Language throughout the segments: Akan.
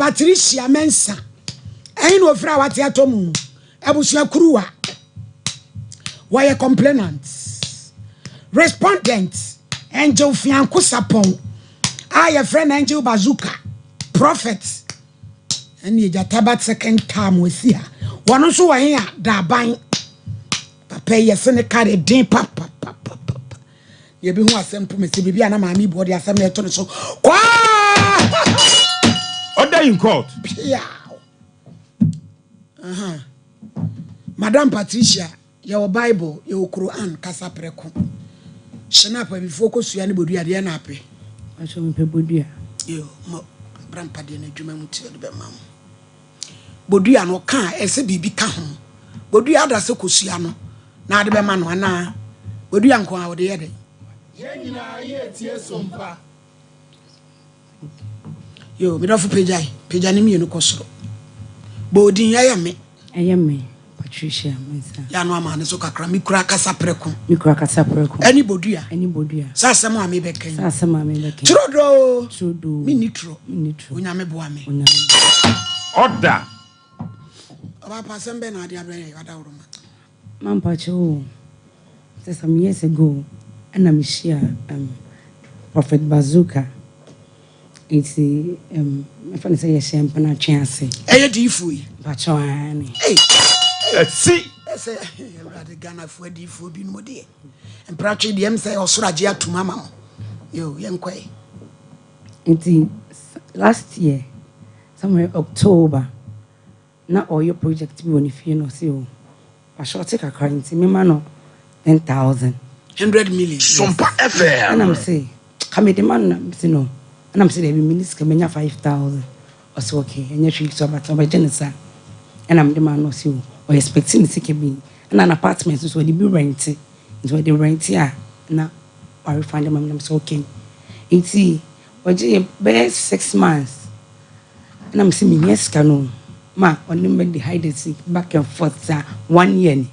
Patricia Mensah, ɛhe na ofiri a wate atɔ mu? Abusua kuruwa. Wɔyɛ complainant. Respondent, Angel Fianko Sapɔn a yɛfrɛ no Angel Bazooka, Prophet, ɛne Agya Tabat second term wasi ha. Wɔn nso wɔ he a Daban. Papa yi yɛse ne kar den papapapapa. Yɛbɛhu asɛm po mese biribi a na maame bu ɔde asɛm na ɛto ne so kwaa. Order in court. Piaw. Aha. Madam Patricia, yɛwɔ Bible, yɛwɔ Quran, kasa prɛko. Hyɛnap abifoɔ kɔsua ne bodua deɛ na apɛ. Ɔsɛ mepɛ bodua. Yo, mo brampa deɛ n'adwuma mu ti ɔde bɛma mo. Bodua no ɔka a ɛsɛ biribi ka ho. Bodua ada sɛ kosua no na ade bɛma no anaa bodua nko a ɔde yɛ dɛn? Yɛn nyinaa yɛretie sompa. Yo, me dɔfo pagyae, pagya ne mmienu kɔ soro. Bɔ odin, ɛyɛ me. Ɛyɛ me, Patricia Mensah. Yɛ ano ama ne so kakra, me kura kasa prɛko. Me kura kasa prɛko. Ɛne bodua. Ɛne bodua. Sɛ asɛm a mebɛka yi. Sɛ asɛm a mebɛka yi. Turo doo. Turo doo. Menni turo. Menni turo. Onyame boa me. Onyame boa me. Order. Ɔbaa pa asɛm bɛn na ade abrɛ yɛn adaworoma? Mampakyɛw o, sɛ some years ago ɛna me hyia um Prophet Bazooka nti um mɛfa no sɛ yɛhyɛ mpena twe ase. Ɛyɛ diifoɔ yi. Mpakyɛw aane. Ei! Ɛsi. Ɛsɛ Awurade Ghanafoɔ adiifoɔ binom deɛ mpratwe deɛ ɛm sɛ ɔsoro agye atum ama mo. Yo, yɛnkɔe. Nti last year somewhere October na ɔreyɛ project bi wɔ ne fie na ɔse o washorte kakra nti mema no 10,000. 100 million. Sompa Yes. FM. Ɛna mese ka mede ma no na mese no ɛna mese daabi menni sika manya 5,000 ɔse okay ɛnyɛ hwee so but ɔbɛgye ne saa ɛna mede maa no ɔse o ɔyɛ expect ne sika bi ɛna n'apartment nso ɔde bi rente nti ɔde rente a na warefund ma me na mese okay nti ɔgyee bɛyɛ 6 months ɛna mese mehia sika no ma ɔne me de hide and seek back and forth saa one year ni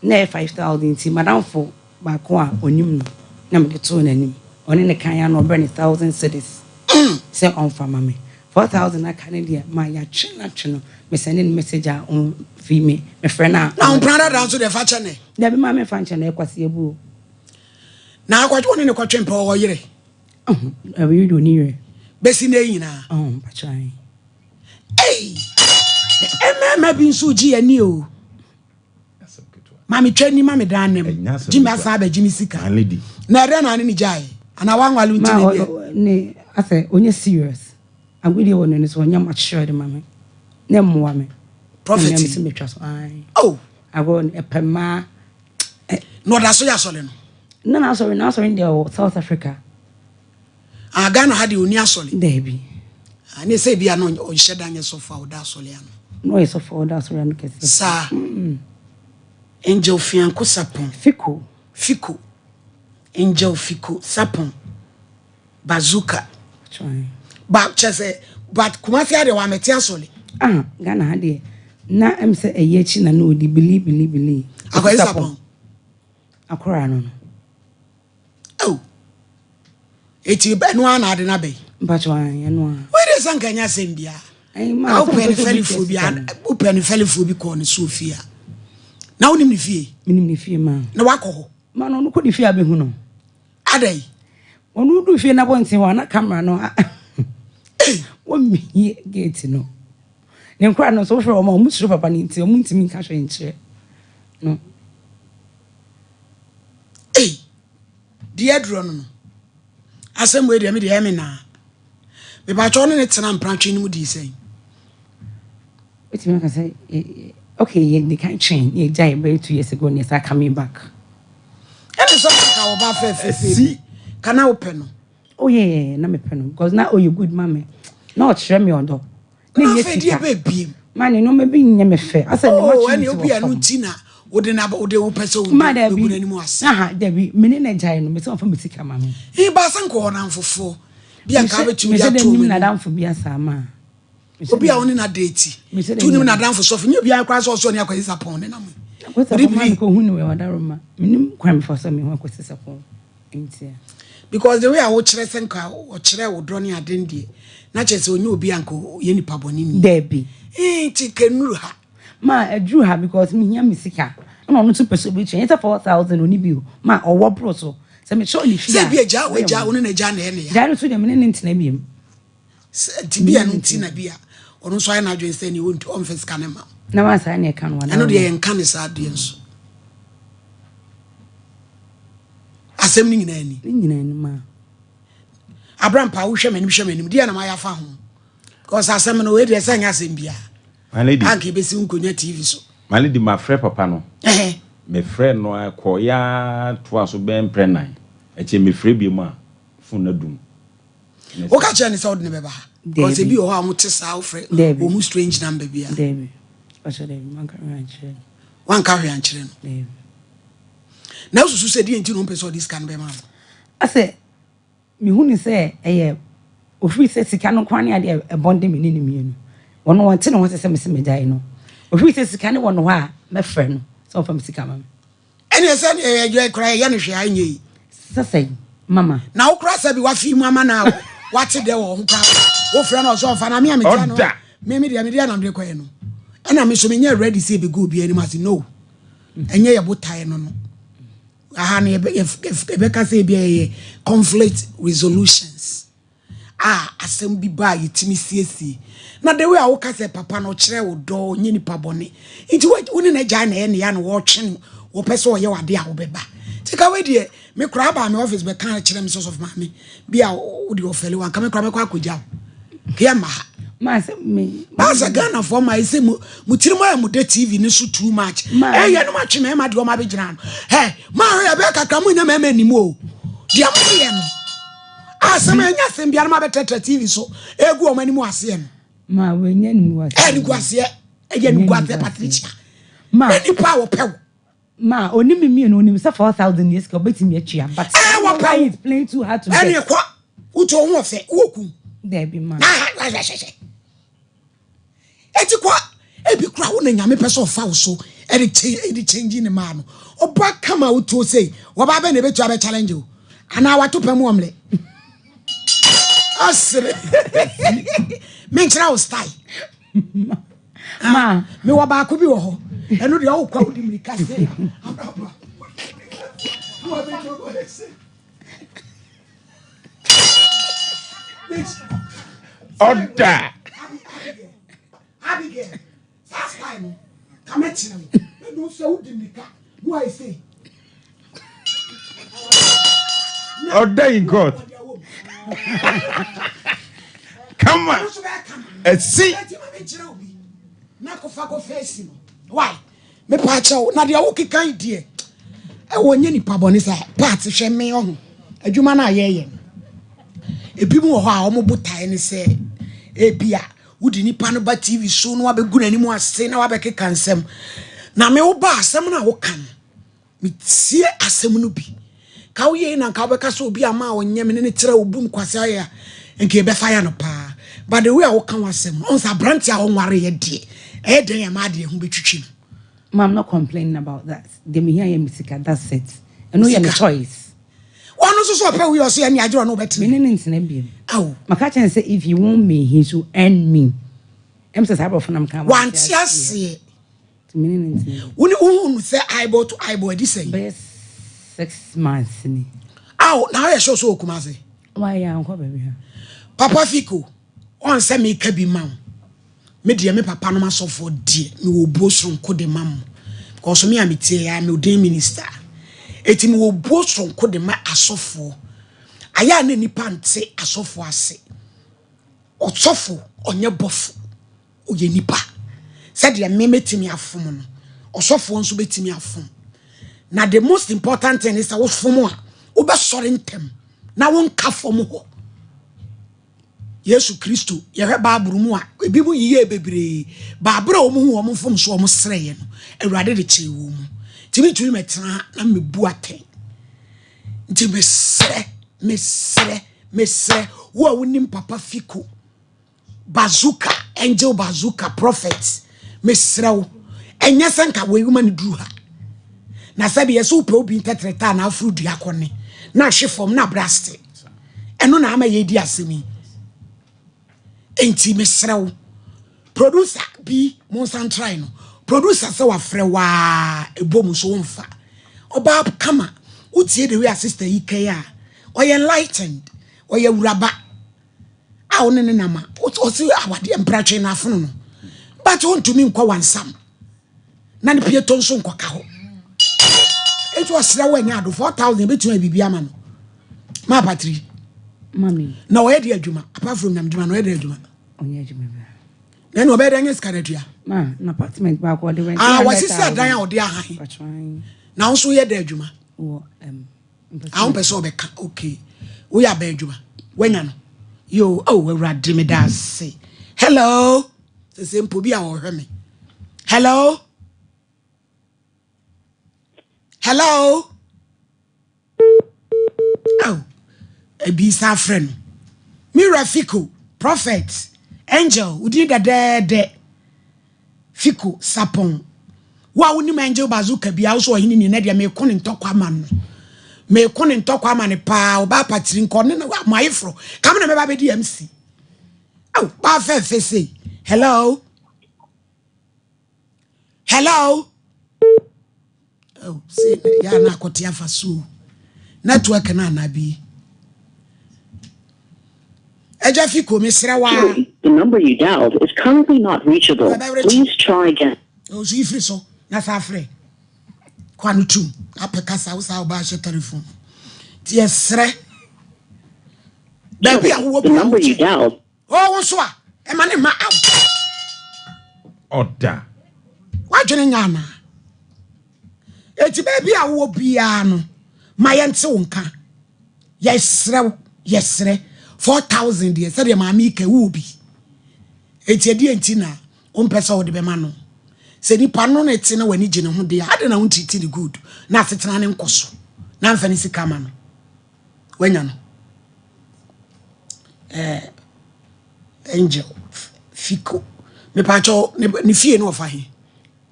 na ɛyɛ 5,000 nti madamfo baako a ɔnim no na mede too n'anim ɔne ne kan ya na ɔbrɛ ne 1,000 cedis sɛ ɔmfa ma me 4,000 aka ne deɛ ma yɛatwe no atwe no mesɛnde no message a ɔmfi me mefrɛ no a. Na ahompena dada nso deɛ fa kyɛ ne. Dabi ma memfa nkyɛ no ɛkwasi abuo. Na akɔtwe wo ne ne kɔtwe mpɛ ɔwɔ yere. Ɛyɛ de ɔni yere. Bɛsi nnɛ yi nyinaa. Ɔho mpakyɛ ae. Ei! Mmarima bi nso gye ani o. Maame twa ni ma me dan nam. Gye me asan abɛgye me sika. Na ɛdɛn na ane ne gyae? Anaa wanwale nti ne deɛ? Ne asɛ ɔnyɛ serious. Agodie wɔ n'ani so ɔnyɛ matured ma me. Ne mmoa me. Prophet. Na me sɛ metwa so. Ae. Oh. Agorɔ ɛpɛ mmaa. Na ɔda so yɛ asɔre no? Na n'asɔre n'asɔre deɛ wɔ South Africa. Ah, Ghana ha deɛ ɔni asɔre? Daabi. Ah, ne sɛ ebia na ɔnhyɛ da nyɛ sɔfo a ɔda asɔre ano. Na ɔyɛ sɔfo a ɔda asɔre ano kɛseɛ. Saa. Angel Fianko Sapon. Fiko. Fiko. Angel Fiko Sapon. Bazooka. Ba kyɛ sɛ but Kumasi ha deɛ wamɛte asɔre. Ah, Ghana ha deɛ na ɛm sɛ ɛyɛ akyi na na ɔdi bili bili bili. Akwayi Sapon. Akora no no. Oh. Eti ɛno ara na ade no abɛn. Mpakyɛ wɔn ɛno ara. Wei de sɛ nka nyɛ asɛm biara. Na wopɛ ne fɛlifoɔ bi wopɛ ne fɛlifoɔ bi kɔɔ ne so fie a. Na wonim ne fie? Menim ne fie maa. Na wakɔ hɔ? Ma no ɔno kɔ ne fie abɛhu no. Adɛn? Ɔno du fie n'abɔnten hɔ a na camera no wɔmmie gate no. Ne nkora no nso wofrɛ wɔn a wɔn suro papa no nti wɔn ntumi nka hwee nkyerɛ no. Ei! Deɛ aduro no no. Asɛm wei deɛ me deɛ ɛyɛ me naa. Mepakyɛ wo ne ne tena mpratwe no mu dii sɛn? Wotumi aka sɛ okay yɛ di kan twɛn ne yɛgya yɛ bɛyɛ 2 years ago ne yɛsa coming back. Ɛne sɛ ka ɔba fɛfɛɛfɛ bi ka na wopɛ no. Oh yeah, yeah, na mepɛ no because na ɔyɛ good ma me. Na ɔkyerɛ me ɔdɔ. Na Na ɛnyɛ afei deɛ sika. bɛɛ biem. Ma ne nneɛma bi nyɛ me fɛ. Asɛ ne Oh, maturity ɛne obi wɔ a ɛno fam. nti na wode na wode wopɛ sɛ Ma wode dabi. bɛgu n'anim ase. Aha, dabi. Me ne na gyae no, me sɛ ɔmfa me sika ma me. Ee, baasa nkɔ hɔ namfofoɔ bi a nka Mehyɛ wobɛtumi de mehyɛ dɛ ato nim wɔn anim. n'adamfo bi asaa ma. Mehyɛ Obi a dɛ wo ne no adeeti. mehyɛ dɛ Nti wonim nim. n'adamfo sɔfo. Nyɛ obiara koraa sɛ ɔsɔ ne Akwasi Sapɔn ne nam yi. Akwasi Sapɔn maa Biribiri. mekɔhu no wɔ Adaroma. Menim kwan mefa so a mehu Akwasi Sapɔn. Nti a. Because the way a wokyerɛ sɛ nka ɔkyerɛ wo dɔ ne ade no deɛ, na kyerɛ sɛ ɔnyɛ obi a nka ɔyɛ nipa bɔne ni. Dabi. Ee, nti nka nnuru ha. Ma aduru ha because mehia me sika. Ɛna ɔno nso pɛ sɛ ɔbɛtua. Ɛnyɛ sɛ 4,000 ɔni bi o. Ma ɔwɔ boro so. Sɛ mekyerɛ ne fie a. Sɛ bi agya wo agya wo ne n'agya na ɛyɛ ne ya. Gyae no so deɛ me ne no ntena biom. Sɛ nti bi a ɛno nti na bi a ɔno nso ayɛ n'adwene sɛ ne ɔmfa sika no ma wo. Na wa saa na ɛka no wa. Ɛno deɛ yɛnka ne saa deɛ nso. Asɛm no nyinaa ni. Ne nyinaa ni ma. Abrampa wohwɛ m'anim hwɛ m'anim deɛ na mayɛ afa ho. Because asɛm no wei deɛ sɛ nyɛ asɛm biara. My lady. Anka ebesi nkonya TV so. My lady mafrɛ papa no. Mefrɛ no a kɔ ya toa so bɛn mprɛ nan. Ɛkyɛ mefrɛ bi mu a phone na dum. Woka kyerɛ ne sɛ wode ne bɛba ha. Because ebi wɔ hɔ a wɔte saa wofrɛ wɔn strange number bi a. Dabi. Ɔkyɛ dabi manka hwee ankyerɛ no. Wanka hwee ankyerɛ no. Dabi. Na wosusu sɛ deɛ nti na ɔmpɛ sɛ ɔde sika no bɛma no? Asɛ mehu ne sɛ ɛyɛ ofiri sɛ sika no nkoa ne adeɛ ɛbɔnde me ne ne mmienu. Wɔn wɔnte ne ho sɛ sɛ mese megyae no. Ofiri sɛ sika no wɔ no hɔ a mɛfrɛ no sɛ ɔmfa me sika ma me. Ɛne sɛ ne ɛyɛ koraa yɛyɛ no hwee a ɛnyɛ yi. Sɛ sɛn mama. Na wo koraa sɛ bi wafi mu ama na wate dɛ wɔ ho koraa wofrɛ no ɔsɛ ɔmfa na me a metia no me me deɛ me deɛ na mede kɔɛ no ɛna me so menyɛ ready sɛ ɛbɛgu obi anim ase no ɛnyɛ yɛ botaeɛ no no aha no yɛbɛka sɛ ebi ɛyɛ conflict resolutions a asɛm bi ba a yɛtumi siesie. Na the way a woka sɛ papa no ɔkyerɛ wo dɔ, ɔnyɛ nipa bɔne. Nti wo ne n'agyae na ɛyɛ ne ya na wɔtwe no, wɔpɛ sɛ ɔyɛ wade a wobɛba. Nti ka wei deɛ, me koraa baa me office bɛka kyerɛ me sɛ sɔfo maame bi a wode ɔfɛle wa, nka me koraa mɛkɔ akɔgya wo. Kea mma ha. Baasa Ghanafoɔ ma ɛsɛ mu mo tirim ayɛ mo dɛ TV ne so too much. Ɛyɛ no matwe mɛma deɛ ɔma bɛgyina no. Hɛ, maa hwɛ yɛbɛyɛ kakra mo nya mɛma anim o. Deɛ mo yɛ no. Asɛm a ɛnyɛ asɛm biara ma bɛtrɛtrɛ TV so egu wɔn anim aseɛ no. Ma wɔnyɛ ne aseɛ. Ɛyɛ ne aseɛ. Ɛyɛ ne aseɛ Patricia. Ma na nipa a wɔpɛ wo. Ma onim mi mmienu onim sɛ 4,000 yɛ sika obetumi atua but. Ɛɛ wɔpɛ wo. Is playing too hard to get. Ɛne kɔ wotu ohun ɔfɛ wɔ kun. Dɛbi ma. Na hwɛhwɛhwɛ. Eti kɔ ebi kura wo na nyame pɛ sɛ ɔfa wo so ɛde change ɛde change ne maa no ɔba kama wotuo sei wɔba bɛ na ebetu abɛ challenge o anaa wato pɛ mu ɔmle asere menkyerɛ wo style ma mewɔ baako bi wɔ hɔ ɛno deɛ ɔwokɔ wode mmirika sɛ abrabra Order. Abigail, saa style no, ka mɛkyerɛ wo. Ɛnu sɛ wodi mmirika, mu ayɛ sei. Order in court. Kama. Ɛsi. Na kofa ko face no. Why? Mepaakyɛw, na deɛ wokeka yi deɛ, ɛwɔ nyɛ nipa bɔne saa. Part hwɛ me ɔho, adwuma no a yɛyɛ no. Ebi mu wɔ hɔ a wɔn botae ne sɛ, ebi a wode nipa no ba TV so na wabɛgu n'anim ase na wabɛkeka nsɛm. Na me woba asɛm no a woka no, metie asɛm no bi. Ka woyɛ na nka wobɛka sɛ obi ama a ɔnyɛ me ne ne kyerɛ obu nkwasi ayɛ a, nka yɛbɛfa ya no paa. But the way a woka w'asɛm no, ɔn sɛ aberante a ɔnwareeɛ deɛ, ɛyɛ dɛn a ɛma adeɛ ho bɛtwitwi no. Ma I'm not complaining about that. Deɛ mehia yɛ me sika, that's it. Ɛno yɛ me choice. Ɔno nso so ɔpɛ wo yɛ ɔso ɛne agye ɔno wobɛtena. Me ne ne ntena biom. Awo. Maka kyerɛ no sɛ if he want me, he should earn me. Ɛm sɛ saa aborɔfo nam ka. Wante aseɛ. Wo ne wohu no sɛ eyeball to eyeball adi sɛn? Bɛyɛ 6 months ni. Aw, na woyɛ sure sɛ wɔ Kumase? Wayɛ ankɔ baabi ha. Papa Fiko, ɔn sɛ meka bi ma wo. Me deɛ me papa nom asɔfoɔ deɛ mewɔ obuo soronko de ma mo. Because me a metie ya me ordained minister. Eti mewɔ obuo soronko de ma asɔfoɔ. Ayɛ a na nipa nte asɔfoɔ ase. Ɔsɔfo ɔnyɛ bɔfo. Ɔyɛ nipa. Sɛdeɛ me mɛtumi afom no, ɔsɔfoɔ nso bɛtumi afom. Na the most important thing is sɛ wofom a, wobɛsɔre ntɛm na wonka fam hɔ. Yesu Kristo, yɛhwɛ Bible mu a, ebi mu yiyɛ bebree. Baabere a wɔn hu wɔn mfom so wɔn srɛeɛ no, Awurade de kyɛɛ wɔn mu. Nti mentumi mɛtena ha na mebu atɛn. Nti mesrɛ, mesrɛ, mesrɛ, wo a wonim Papa Fiko, Bazooka, Angel Bazooka, Prophet, mesrɛ wo, ɛnyɛ sɛ nka wei woma no duru ha. Na sɛ deɛ sɛ wopɛ obi ntɛtrɛtɛ a na aforo dua kɔ ne. na ahwe fam na abraste. Ɛno na ama yɛdi asɛm yi. Enti mesrɛ wo, producer bi mo nsa ntrae no. Producer sɛ wafrɛ waa ɛbɔ mu so womfa. Ɔbaa kama, wotie the way a sister yi kɛn a, ɔyɛ enlightened, ɔyɛ awuraba a wo ne ne nam a, ɔse awadeɛ mpratwe no afono no. But wontumi nkɔ wansam na ne pieto nso nkɔka hɔ. Enti ɔsrɛ wo ɛnyɛ ado 4000 ebɛtumi ayɛ biribi ama no. Maa patri. Mami. Na ɔyɛ de adwuma apart from nyame dwuma na ɔyɛ de adwuma. Ɔnyɛ adwuma bi. Na ɛna ɔbɛyɛ dɛ nyɛ sika na atua. Ma na apartment baako ɔde rent. Ah wɔsisi adan a ɔde ahan. Na wo nso yɛ dɛ adwuma. Wɔ ɛm. Ah wompɛ sɛ ɔbɛka okay. Woyɛ abɛn adwuma. Wanya no. Yo oh awurade me da ase. Hello. Sese mpo bi a ɔhwɛ me. Hello. Hello. Oh, ebi san frɛ no. Me wura Fiko, prophet, angel, wo din dɛdɛɛdɛ. Fiko Sapon. Wo a wonim Angel Bazooka bia wo so ɔhene ni na deɛ meko ne ntɔkwa ama no. Meko ne ntɔkwa ama no paa, ɔbaa patiri nkɔ ne na mo ayeforo. Kam na mɛba bɛdi MC. Oh, baa fɛfɛ sei. Hello. Hello. Oh, see, ya na akote afa so. Network na na bi. Eja fiko me srɛ wa. The number you dialed is currently not reachable. Please try again. Oh, so ifiri so na sa afrɛ. Kwa no tum. Apɛ kasa wo sa wo ba hyɛ telephone. Ti yɛsrɛ. Baabi a wowɔ The bi a number you wokyɛ. dialed Oh, wo nso a, ɛma ne mma out. Ɔda. W'adwene nyɛ anaa? Eti baabi a wowɔ biara no, ma yɛnte wo nka. Yɛsrɛ wo, yɛsrɛ. 4,000 deɛ, sɛdeɛ maame yi ka, wowɔ bi. Eti ɛdeɛ nti na wompɛ sɛ wode bɛma no? Sɛ nipa no ne te na w'ani gye ne ho deɛ, adɛn na wontriti ne good na asetena ne nkɔ so na amfa ne sika ma no? Wanya no. Eh, Angel Fico. Mepakyɛw ne ne fie no ɔfa he?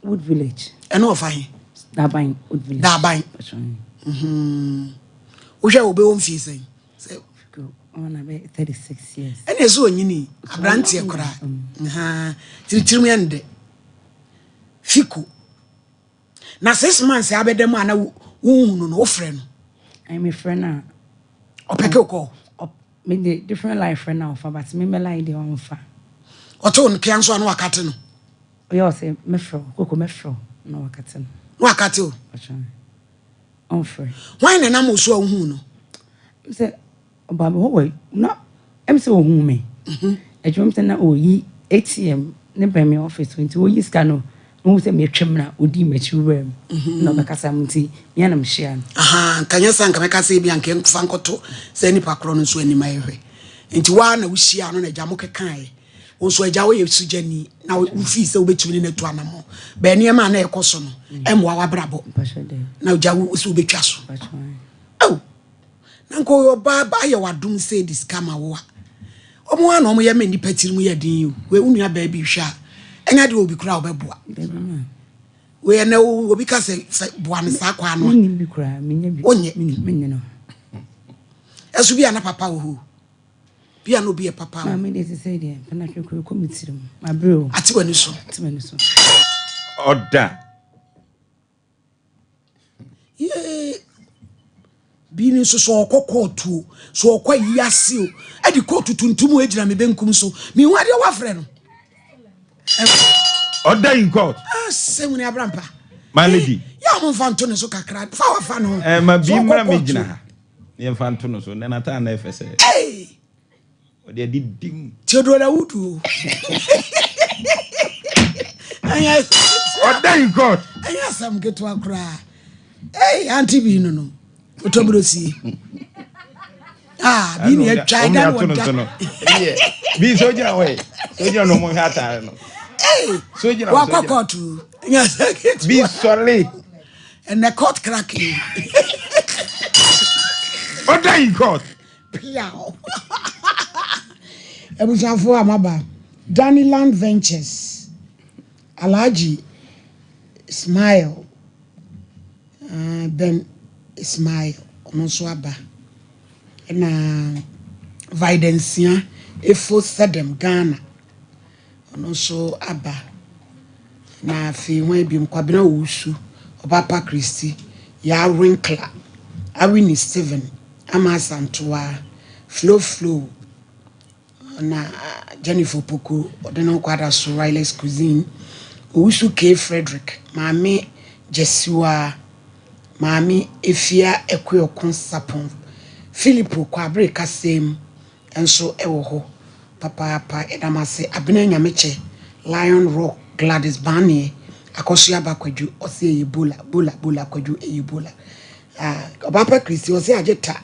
Wood Village. Ɛno ɔfa he? Daban Wood Village. Daban. Mhm. Wohwɛ a wobɛwɔ mfie sɛn? Sɛ Ɔna bɛ 36 years. Ɛna ɛsɛ onyini aberanteɛ koraa. Nha tiritirim yɛ ndɛ. Fico. Na 6 months abɛda mu a na wonhunu no wofrɛ no. Ɛn mefrɛ no a. Ɔpɛkɛ okɔ. Me de different line frɛ no a ɔfa but me me line deɛ ɔmfa. Ɔte wo kea nso a na wakate no. Ɔyɛ ɔsɛ mɛfrɛ wo koko mɛfrɛ wo na wakate no. Na wakate o. Ɔmfrɛ. Hwan na nam wo so a wohuu no? Sɛ ɔba me hɔ wɔ na ɛm sɛ ohuu me. Adwuma mu sɛ na ɔyi ATM ne bɛn me office nti ɔyi sika no ohun sɛ metwam na odi m'akyi wura mu na ɔbɛkasa mu nti mea na mehyia no. Aha, nka nyɛ sɛ nka mɛka sɛ ebi anka mfa nkɔto sɛ nipa korɔ no nso anim ayɛhwɛ. Nti waa na wohyia no na agya mo kekaeɛ. Wo nso agya woyɛ sugyani na wofii sɛ wobɛtumi ne no atu anammɔ. Bɛɛ nneɛma a na ɛkɔ so no ɛmmoa w'abrabɔ. Na agya wo sɛ wobɛtwa so. Oh, na nka ɔyɛ ɔbaa ba ayɛ w'adom sɛ de sika ma wo a. Ɔmo ara na ɔmo yɛ ma nnipa tirim yɛ den yi o. Wei wo nua baa bi hwɛ a, ɛnyɛ adeɛ obi koraa ɔbɛboa. Wei ɛnɛ obi ka sɛ sɛ boa me saa kwaa no a. Mennim bi koraa, menyɛ bi. Wonyɛ. Menyɛ no. Ɛso bi a na papa wɔ hɔ. Bi a na obi yɛ papa. Maame deɛ sɛ deɛ mpena hwɛ kuro kɔ me tirim. Mabrɛ o. Ate w'ani so. Ate w'ani so. Ɔda. Yee. Bi ni nso so ɔkɔ kɔɔtu o, so ɔkɔ ayi ase o, ɛde kɔɔtu tuntum o egyina me benkum so. Mihu adeɛ wafrɛ no. Ɔda in court. Asɛm ni abrampa. My lady. Yɛ ɔmo nfa nto ne so kakra. Fa wafa no. Ɛ ma bi mmra mi gyina ha. Yɛn fa nto no so. Nana taa na ɛfɛ sɛ. Ee. Ɔde adi dim. Theodore na wudu o. Ɔda in court. Ɛnyɛ asɛm ketewa koraa. Ee auntie bi no no. Otoburo sie. Ah, bi ni atwa da no ɔda. Bi so gyina hɔ yi. So gyina no mo hwɛ atare no. Ee. So gyina wakɔ court o. Ɛnyɛ asɛm ketewa. Bi sɔle. Ɛnɛ court crack yi. Ɔda in court. Piaw. Abusuafoɔ a maba Daniland Ventures, Alhaji Ismail, uh, Ben Ismail, ɔno nso aba. Ɛna Vidensia Efo Sedem Ghana ɔno nso aba. Na afei hwan biom Kwabena Owusu, Ɔbapa Christy, Yaa Winkler, Awini Stephen, Ama Asantewaa, Flo Flo, na Jennifer Opoku, ɔde ne ho kɔ Adaso Wireless Cuisine, Owusu K. Frederick, Maame Gyasiwaa, Maame Efia Akuoko Sarpong, Philip Kwabere Kasem nso wɔ hɔ papaapa. Yɛda mo ase. Abena Nyamekyɛ, Lion Rock, Gladys Barnier, Akosua Kwadwo, ɔse ɛyɛ Bola, Bola, Bola Kwadwo ɛyɛ Bola. Ah, Ɔbaapa Christy, ɔse agye ta.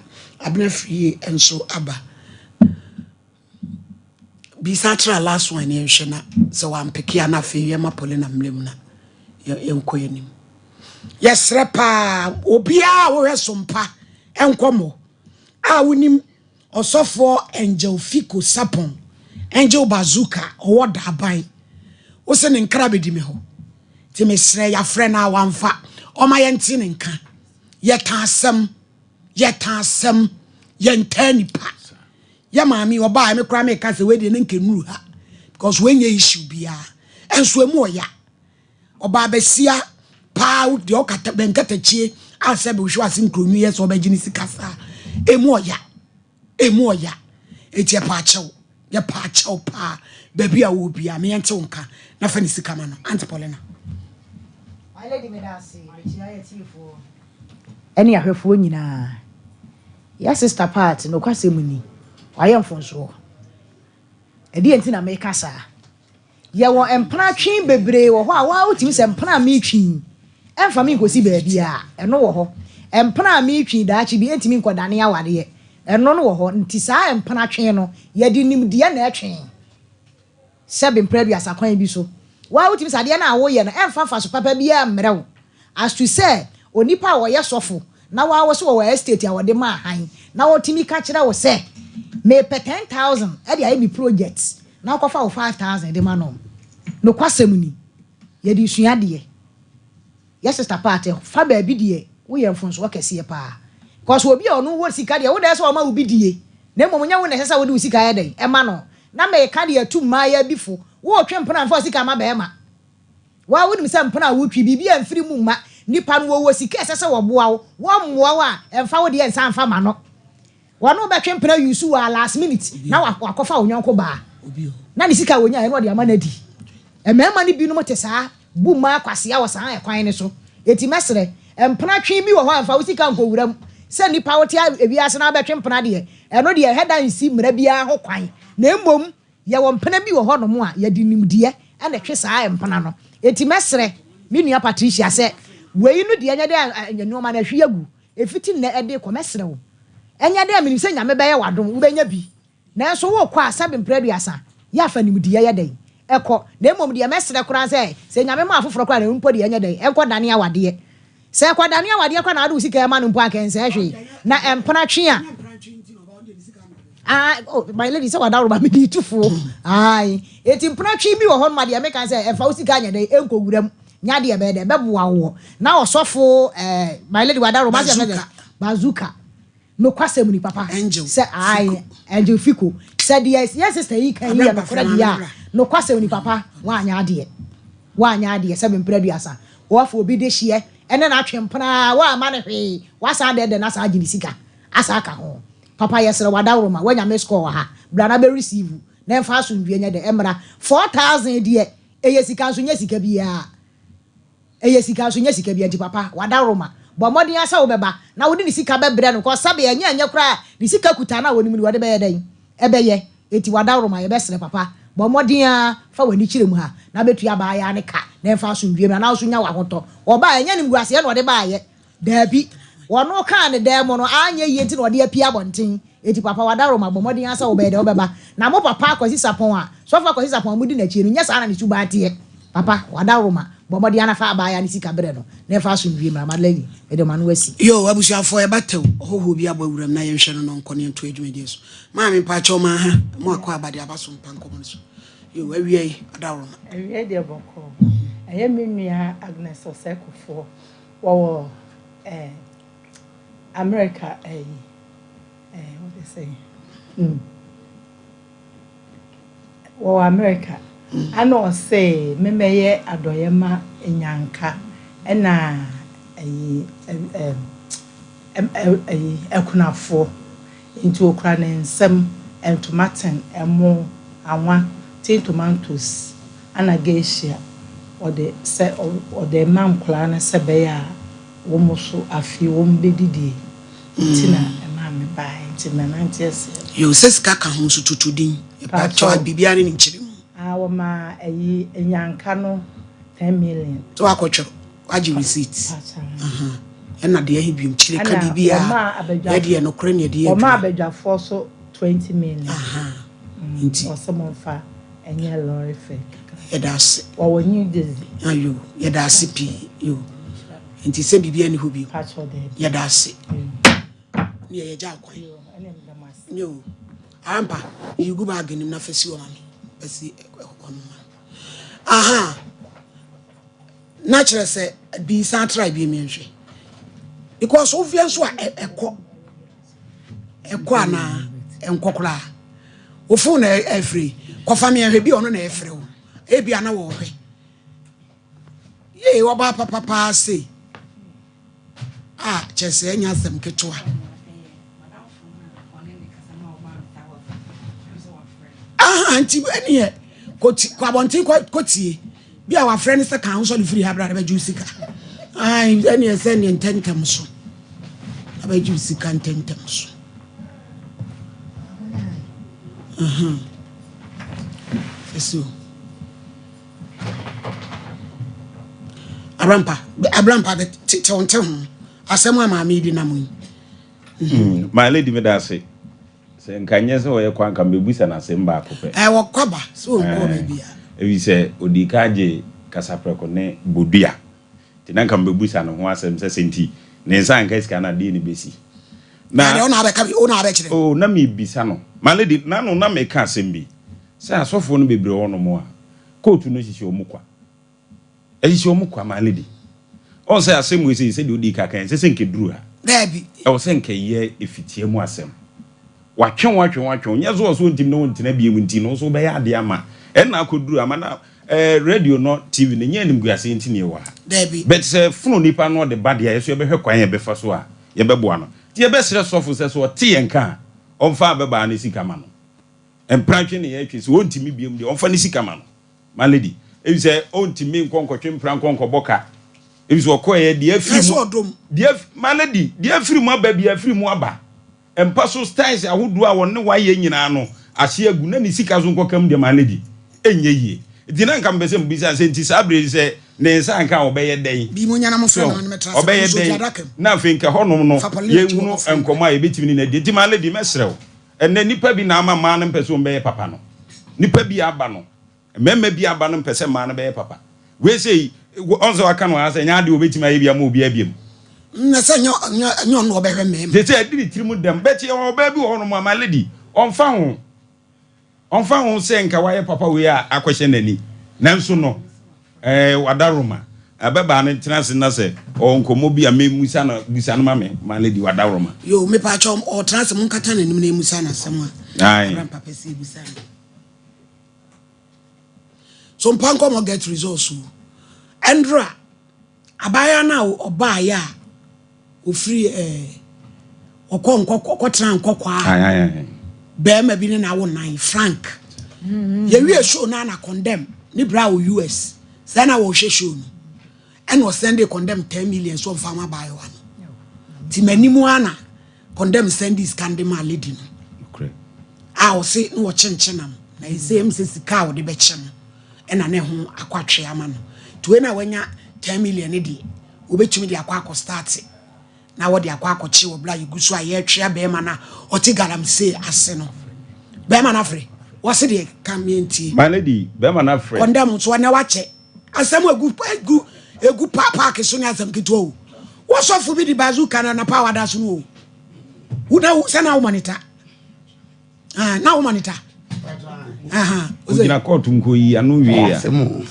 Abena Firie nso aba. Bisa kyerɛ last one yɛnhwɛ na sɛ wampeke a na afei yɛma Paulina mmerɛ mu na yɛnkɔ yɛnim. Yɛsrɛ paa obiara a wohwɛ so mpa nkɔmmɔ a wonim ɔsɔfoɔ Angel Fico Sapon, Angel Bazooka ɔwɔ Daaban, wo sɛ ne nkra bɛdi me hɔ nti mesrɛ yɛafrɛ no a wamfa ɔma yɛnte ne nka. Yɛka asɛm, yɛka asɛm, yɛntaa nipa. Yɛ maame ɔbaa me koraa meka sɛ wei deɛ ne nkɛnuru ha because wɔnyɛ issue biara ɛnso emu ɔya. Ɔbaa bɛsia paa deɛ ɔkata bɛnkatakyie a sɛ bɛhwɛ ase nkuronu yɛ sɛ ɔbɛgye ne sika saa emu ɔya, emu ɔya. Eti yɛpa akyɛw, yɛpa akyɛw paa baabi a wɔ biara meyɛnte wo nka na fa ne sika ma no. Auntie Paulina. My lady, meda ase. Mekyia yɛ tiefoɔ ɛne ahwɛfoɔ nyinaa. Yɛ sister Pat, nokwasɛm ni, wayɛ mfonsoɔ. Ɛdeɛ nti na meka saa. Yɛwɔ mpena twe bebree wɔ hɔ a waa wotumi sɛ mpena a metwi ɛmfa me nkɔsi baabi a ɛno wɔ hɔ. Mpena a metwi daakye bi ɛntumi nkɔdane awareɛ. Ɛno no wɔ hɔ. Nti saa mpena twe no, yɛde nimdeɛ na ɛtwe. Sɛbe mpena aduasa kwan bi so. Waa wotumi sɛ adeɛ no a woyɛ no ɛmfa mfa so papa biara mmerɛ wo. As to sɛ onipa a wɔyɛ sɔfo na waa wɔ so wɔ estate a wɔde ma ahan na wɔtumi ka kyerɛ wo sɛ mepɛ 10,000 ɛde ayɛ mi project na wokɔfa wo 5,000 de ma no. Nokwasɛm ni, yɛde sua adeɛ. Yɛ sister Pat, fa baabi deɛ woyɛ mfonsoɔ kɛseɛ paa. Because obi a ɔno wɔ sika deɛ wode sɛ ɔma wo bi die na mmom nyɛ wo na ɛsɛ sɛ wode wo sika yɛ dɛn ɛma no. Na meka deɛ atu mmaayɛ bi fo wotwe mpena mfa wo sika ma bɛrima. Waa wonim sɛ mpena a wotwi biribi a mfiri mu mma nipa no wɔwɔ sika ɛsɛ sɛ wɔboa wo, wɔmmoa wo a ɛmfa wo deɛ nsa mfa ma no. Wɔno bɛtwe mpena yusu wɔ last minute na wakɔfa wo nyɔnko baa na ne sika wonya ɛno ɔde ama no adi. Mmarima no binom te saa bu mmaa kwasea wɔ saa ɛkwan ne so. Eti mɛsrɛ mpena twe bi wɔ hɔ a mfa wo sika nkɔwura mu sɛ nipa wote ewiase na abɛtwe mpena deɛ ɛno deɛ ɛhɛ nsi mmara biara ho kwan. Na mmom yɛwɔ mpena bi wɔ hɔnom a yɛde nimdeɛ ɛna twe saa mpena no. Eti mɛsrɛ me nua Patricia sɛ wei no deɛ ɛnyɛ dɛ nneɛma no ahwi agu efiti nnɛ ɛde kɔ. Mɛsrɛ wo, ɛnyɛ dɛ menim sɛ Nyame bɛyɛ w'adom wobɛnya bi, nanso wokɔ a sɛbe mpere aduasa yɛ afa nimdeɛ yɛ dɛn ɛkɔ. Na mmom deɛ mɛsrɛ koraa sɛ Nyame ma afoforɔ koraa na mpo deɛ ɛnyɛ dɛn ɛnkɔ dane awadeɛ. Sɛ ɛkɔ dane awadeɛ koraa na wode wo sika ɛma no mpo ankɛnsɛɛ hwee na ɛmpena twe a. Ah, oh, my lady, sɛ wadaworo ma mede tu fo. Ai, eti mpena twe bi wɔ hɔ no ma deɛ meka sɛ ɛmfa wo sika anyɛ dɛn ɛnkɔ wura mu nya deɛ bɛyɛ dɛn bɛboa wo. Na ɔsɔfo my lady wadaworo ma sɛ Bazooka. Nokwasɛm ni papa. Angel sɛ ai Angel Fico sɛ deɛ yɛ sister yi kan yi yɛ nokorɛ deɛ a, nokwasɛm ni papa, woanyɛ adeɛ, woanyɛ adeɛ. Sɛ mempere aduasa wɔafo obi de hyeɛ ɛne n'atwe mpena woama ne hwee wasan dɛdɛ na saa agye ne sika asa aka ho. Papa, yɛsrɛ wadaworo ma woanya me score wɔ ha bra na bɛ receive na ɛmfa asomdwie nyɛ dɛ ɛmmra. 4,000 deɛ ɛyɛ sika nso nyɛ sika biara, ɛyɛ sika nso nyɛ sika biara. Nti papa wadaworo ma bɔ mmɔden asa wobɛba na wode ne sika bɛbrɛ no kɔ sɛbe ɛnyɛ ɛnyɛ koraa ne sika kuta na wɔnim ne wɔde bɛyɛ dɛn ɛbɛyɛ. Eti wadaworo ma yɛbɛsrɛ papa bɔ mmɔden a fa w'ani kyerɛ mu ha na bɛtua baayɛ ne ka na ɛmfa asomdwie mu na wo so nya w'ahotɔ. Ɔbaa ɛnyɛ nimguaseɛ na ɔde baayɛ daabi, wɔno kaa ne dan mu no anyɛ yie nti na ɔde apia abɔnten. Eti papa wadaworo ma bɔ mmɔden asa wobɛyɛ dɛ wobɛba na mo papa Akwasi Sapɔn a sɔfo Akwasi Sapɔn a modi n'akyi no nyɛ saa na ne suban teɛ. Papa wadaworo ma bɔ mmɔden anafa abaayɛ ne sika berɛ no na ɛmfa asomdwie mu. Amadalani, mede ma no asi. Yo, abusuafoɔ, yɛba tɛw ɔhɔhoɔ bi abɔ awuram na yɛnhwɛ no no nkɔ ne yɛnto adwumadie so. Maame mpakyɛw ma ha mo akɔ abade aba so mpa nkɔmmɔ no so. Yo, awia yi ɔdaworo ma. Awia deɛ bɔkɔɔ. Ɛyɛ me nua Agnes Ɔsɛkofoɔ wɔwɔ America ɛyi. Eh, wode sɛn? Hmm. Wɔwɔ America. Ana ɔse memmɛyɛ adɔeɛ ma Nyanka ɛna ayi ɛm ɛyi akunafoɔ. Nti okura ne nsam ntoma ten, ɛmo, anwa, tin tomatoes ana geisha. Ɔde sɛ ɔde ma nkwadaa no sɛ ɛbɛyɛ a wɔn nso afei wɔn bɛdidie. Nti na ɛmaa me baeɛ nti mɛnante aseɛ. Yoo sɛ sika ka ho nso toto din. Pakyɛw biribiara ne ne nkyerɛmu. Ah wɔmaa ayi nyanka no ten million. Sɛ wakɔtwerɛ wagye receipt. Pakyɛw. Ɛna deɛ ɛhe biom kyerɛ ka biribiara yɛ deɛ nokorɛ ne yɛde yɛ adwuma. Wɔmaa abadwafoɔ so 20 million. Nti. Wɔsɛ momfa ɛnyɛ lorry fare kakra. Yɛda ase. Wɔwɔ New Jersey. Ayo yɛda ase pii yo. Nti sɛ biribi ani hɔ bio. Yɛda ase. Ne yɛ yɛgya kwan. Yo. Ampa, yi gu bag nim na fa si hɔ ma me. Fa si hɔ no ma. Aha. Na kyerɛ sɛ bi san tra bi mi nhwɛ. Because wo fie nso a ɛkɔ. Ɛkɔ anaa ɛnkɔ koraa. Wo phone na ɛfiri. Kɔfa me ɛhwɛ bi ɔno na ɛfrɛ wo. Ebi ana wɔhwɛ. Yei ɔbaa papa paa sei a kyerɛ sɛ ɛnyɛ asɛm ketewa. Aha nti ɛneɛ kɔti kɔ abɔnten kɔtie bi a wafrɛ no sɛ kan ho sɔre firi ha bra na bɛgye wo sika. Ɛneɛ sɛ neɛ ntɛntɛm so na bɛgye wo sika ntɛntɛm so. Ɛsi o. Abrampa, Abrampa bɛ te wo nte ho asɛm a maame yi de nam yi. Hmm, my lady me da ase. Sɛ nka nyɛ sɛ ɔyɛ kwan ka mebisa no asɛm baako pɛ. Ɛ wɔ kwaba sɛ ɔnkɔɔ baabi a. Ebi sɛ odi ka gye kasaprɛko ne bodua. Nti na nka mebisa no ho asɛm sɛ sɛ nti ne nsa nka sika no adeɛ ne bɛsi. Na deɛ ɔna abɛka bi ɔna abɛkyerɛ. Oh, na mebisa no. My lady, na no na meka asɛm bi. Sɛ asɔfoɔ no bebree wɔ nom a, kootu no hyehyɛ wɔn kwa. Ɛhyehyɛ wɔn kwa, my lady. Ɔn sɛ asɛm wei sei, sɛdeɛ wodii ka kan, ɛnsɛ sɛ nka ɛduru ha. Daabi. Ɛwɔ sɛ nka ɛyɛ ɛfitia mu asɛm. Watwe wo, atwe wo, atwe wo. Nyɛ sɛ ɔso ɔntim ne wo ntena biom nti no, wo nso wobɛyɛ adeɛ ama. Ɛnna akɔduru ama na eh, radio no, TV no, ɛnyɛ animguaseɛ nti na yɛwɔ ha. Daabi. But sɛ ɛfono nipa na ɔde ba deɛ a, yɛ nso yɛbɛhwɛ kwan a yɛbɛfa so a yɛbɛboa no. Nti yɛbɛsrɛ sɔfo sɛ, sɛ ɔte yɛn nka a, ɔmfa ababaa no sika ma no. Mpratwe ne yɛtwe sɛ ɔntumi biom deɛ ɔmfa ne sika ma no my lady efisɛ ɔntumi nkɔ nkɔtwe mpra nkɔ nkɔbɔ ka efisɛ ɔkɔɛ deɛ afiri mu deɛ my lady deɛ afiri mu aba bi afiri mu aba mpa so styles ahodoɔ a wɔne wayɛ nyinaa no ahye agu na ne sika so nkɔka mu deɛ my lady ɛnyɛ yie nti na nka mepɛ sɛ mebisa sɛ nti saa berɛ yi sɛ ne nsa anka a ɔbɛyɛ dɛn so ɔbɛyɛ dɛn na afei nka hɔnom no yɛnhunu nkɔmmɔ a yɛbɛtumi ne no adi nti my lady mɛsrɛ wo Ɛnnɛ, nnipa bi na ama mmaa no mpɛ sɛ wɔbɛyɛ papa no. Nnipa bi aba no, mmarima bi aba no mpɛ sɛ mmaa no bɛyɛ papa. Wei sei, ɔn sɛ waka no ara sɛ ɛnyɛ adeɛ a wɔbɛtumi ayɛ bi ama obiara biom. Na sɛ ɛnyɛ ɛnyɛ ɔno na ɔbɛhwɛ mmarima. Seesei adi ne tirim dɛm. But yɛwɔ ɔbaa bi wɔ hɔnom a, my lady, ɔmfa ho. Ɔmfa ho sɛ nka wayɛ papa wei a akɔhyɛ n'ani, nanso no, ɛɛ, wadaworoma. Ababaa no ntena ase na sɛ ɔwɔ nkɔmmɔ bi a memmisa no, bisa no ma me, my lady, wadaworoma. Yoo, mepaakyɛw, ɔtena ase, monkata n'anim na yɛmmisa no asɛm a Ae. Abrampa pɛ sɛ yɛbisa no. So mpa nkɔmmɔ get results o. Ɛndra, Abaayewa no a ɔbaeɛ a ɔfiri ɛɛ ɔkɔ nkɔ ɔkɔtena nkɔkɔa bɛrima bi ne na awo nan Frank mm-hmm. yɛwie show no ana condemn ne bra wɔ US sɛ na wɔhwɛ show no ɛna ɔsɛnde condemn 10 million so ɔmfa ma abaayewa no nti m'anim ana condemn sɛnde sika de ma lady no a ɔse na wɔkyenkyenam na ɛsɛ m sɛ sika a wɔde bɛkyɛ no ɛna ne ho akɔ atwe ama no nti wei na wanya 10 million no deɛ wobɛtumi de akɔ akɔ start na wɔde akɔ akɔkye wɔ berɛ a yɛgu so a yɛretwea bɛrima no a ɔte galamsey ase no bɛrima no afrɛ wɔse deɛ ka meɛntie My lady, bɛrima no afrɛ. Kɔndɛm nso ɛnɛ wakyɛ asɛm egu egu egu pa paaki so ne asɛm ketewa o wɔsɔfo bi de bazooka na napa wada so no o wo na sɛ na wo monitor Ah, na wo monitor. Aha. Ogyina court nko yi ano wie ya.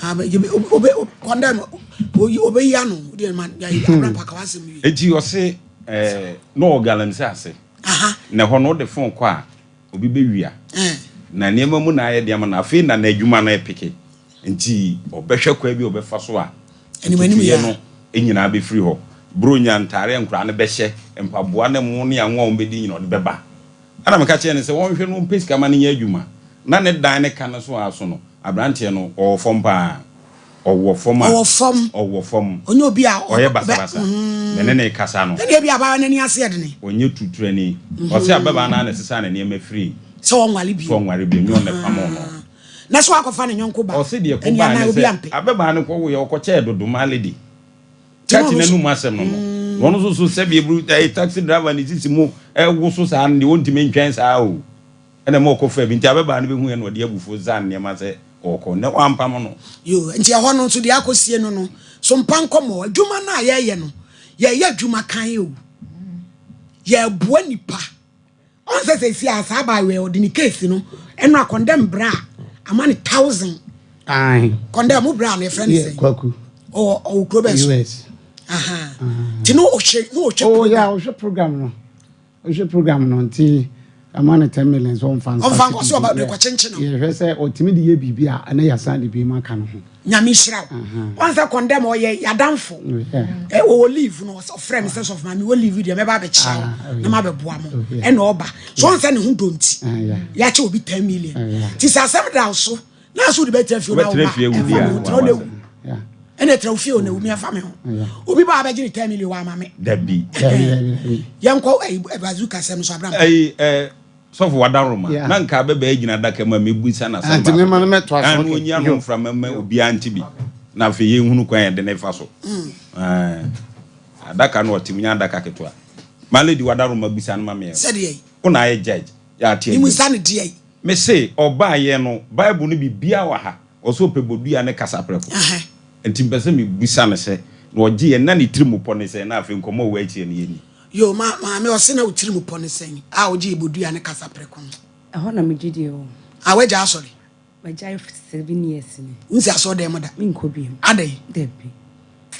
Ah, obe condemn obe yi ano de ma ya abra pa ka wasem wie. Enti ɔse eh na ɔgalamsey ase. Aha. Na ɛhɔ no wode phone kɔ a, obi bɛwia. Na nneɛma mu na ayɛ den ama no. Afei na n'adwuma no repeke. Nti ɔbɛhwɛ kwan bi a ɔbɛfa so a ntutuiɛ no nyinaa bɛfiri hɔ. Buronya ntaare a nkwadaa no bɛhyɛ, mpaboa ne mo ne anwa a wɔbɛdi nyinaa ɔde bɛba. Ɛna meka kyerɛɛ no sɛ ɔnhwɛ na ɔmpɛ sika ma no nyɛ adwuma. Na ne dan ne ka no so ara so no, aberanteɛ no ɔwɔ fam pa ara. Ɔwɔ fam a. Ɔwɔ fam. Ɔwɔ fam. Ɔnyɛ obi a. Ɔyɛ basabasa. Me ne no rekasa no. Ɛnna ebia abaayewa no ani ase yɛ dene. Ɔnyɛ tuturani. Ɔse ababaa no ara na ɛsesaa ne nneɛma firii. Sɛ ɔnware bio. Sɛ ɔnware bio, nyɛ ɔno na ɛpamoo no. Na sɛ wakɔfa ne yɔnko ba. Ɔse deɛ Ɛnneɛ ɛkɔbaeɛ anaa ne obi sɛ, ampɛ. ababaa no kɔwoeɛ, ɔkɔkyɛɛ dodo maa lady. Nti na Kati ɔno nso. n'anum asɛm no no. Na ɔno nso so sɛbi eburu ɛyɛ taxi driver ne sisi mu ɛwoso saa no deɛ ɔntumi ntwɛn saa o. Ɛna ɛma ɔkɔfaa bi. Nti ababaa no bɛhuiɛ na ɔde abufuo saa nneɛma sɛ ɔɔkɔ. Nnɛ wampamo no. Yoo, nti ɛhɔ no nso deɛ akɔsie no no, so mpa nkɔmmɔ. Adwuma no a yɛreyɛ no, yɛreyɛ adwuma kann o. Yɛreboa nnipa. Ɔn sɛ sɛsi a saa abaayewa yi ɔde ne case no ɛno a condemn bra a ama ne thousand. Aye. Condemn mo bra no yɛfrɛ ne sɛn? Kwaku. Ɔwɔ ɔwɔ kuro bɛn so? US. Aha. Ti no ɔhwɛ no ɔhwɛ oh, program. Oh yeah, ɔhwɛ program no. Ɔhwɛ program no nti ama no 10 million so ɔmfa nsa. Ɔmfa nkɔ so ɔba de kɔkyenkyen no. Yɛhwɛ sɛ ɔtumi de yɛ biribi a ɛna yɛasan de bi mu aka no ho. Nyame nhyira wo. Wɔn sɛ condemn ɔyɛ yadamfo. Ɔwɔ leave no ɔfrɛ me sɛ sɔfo maame wɔ leave deɛ mɛba abɛkyia wo ah, na mabɛboa mo. Ɛna ɔba. So wɔn sɛ ne ho dɔ nti. Yɛakyɛ obi 10 million. Ti sɛ asɛm da wo so na so wode bɛtena fie na wo ba ɛfa me ho tena ɔna ewu. Ɛna ɛtena wo fie ɔna ewu mi ɛfa me ho. Obi ba abɛgye ne 10 million wɔ ama me. Dabi. Yɛnkɔ bazooka sɛm so abram. Ɛyi Sɔfo wadaroma na nka abɛbɛ agyina adaka mu a mebisa no asɛm baako pɛ. Ɛɛ na ɔnyi ano mframa mma obiara nte bi na afei yɛnhunu kwan a yɛde no fa so. Ɛɛ adaka no ɔte mu nyɛ adaka ketewa. My lady wadaroma bisa no ma me ɛ. Sɛdeɛ. Wo na ayɛ judge yɛ ate adwam. Memusa no deɛ. Me se ɔbaayɛ no bible no biribiara wɔ ha ɔsɛ ɔpɛ bodua ne kasa prɛko. Nti mpɛ sɛ mebisa no sɛ na ɔgye yɛ na ne tiri mu pɔ ne sɛn na afei nkɔmmɔ a ɛwɔ akyire no yɛnni. Yoo ma maame ɔse na wo tiri mu pɔ ne sɛn a wogyee bodua ne kasa prɛko no. Ɛhɔ na megye die o. Ah wagyae asɔre? Magyae 7 years ni. Wonsi asɔre dan mu da? Menkɔ biom. Adɛn? Dabi.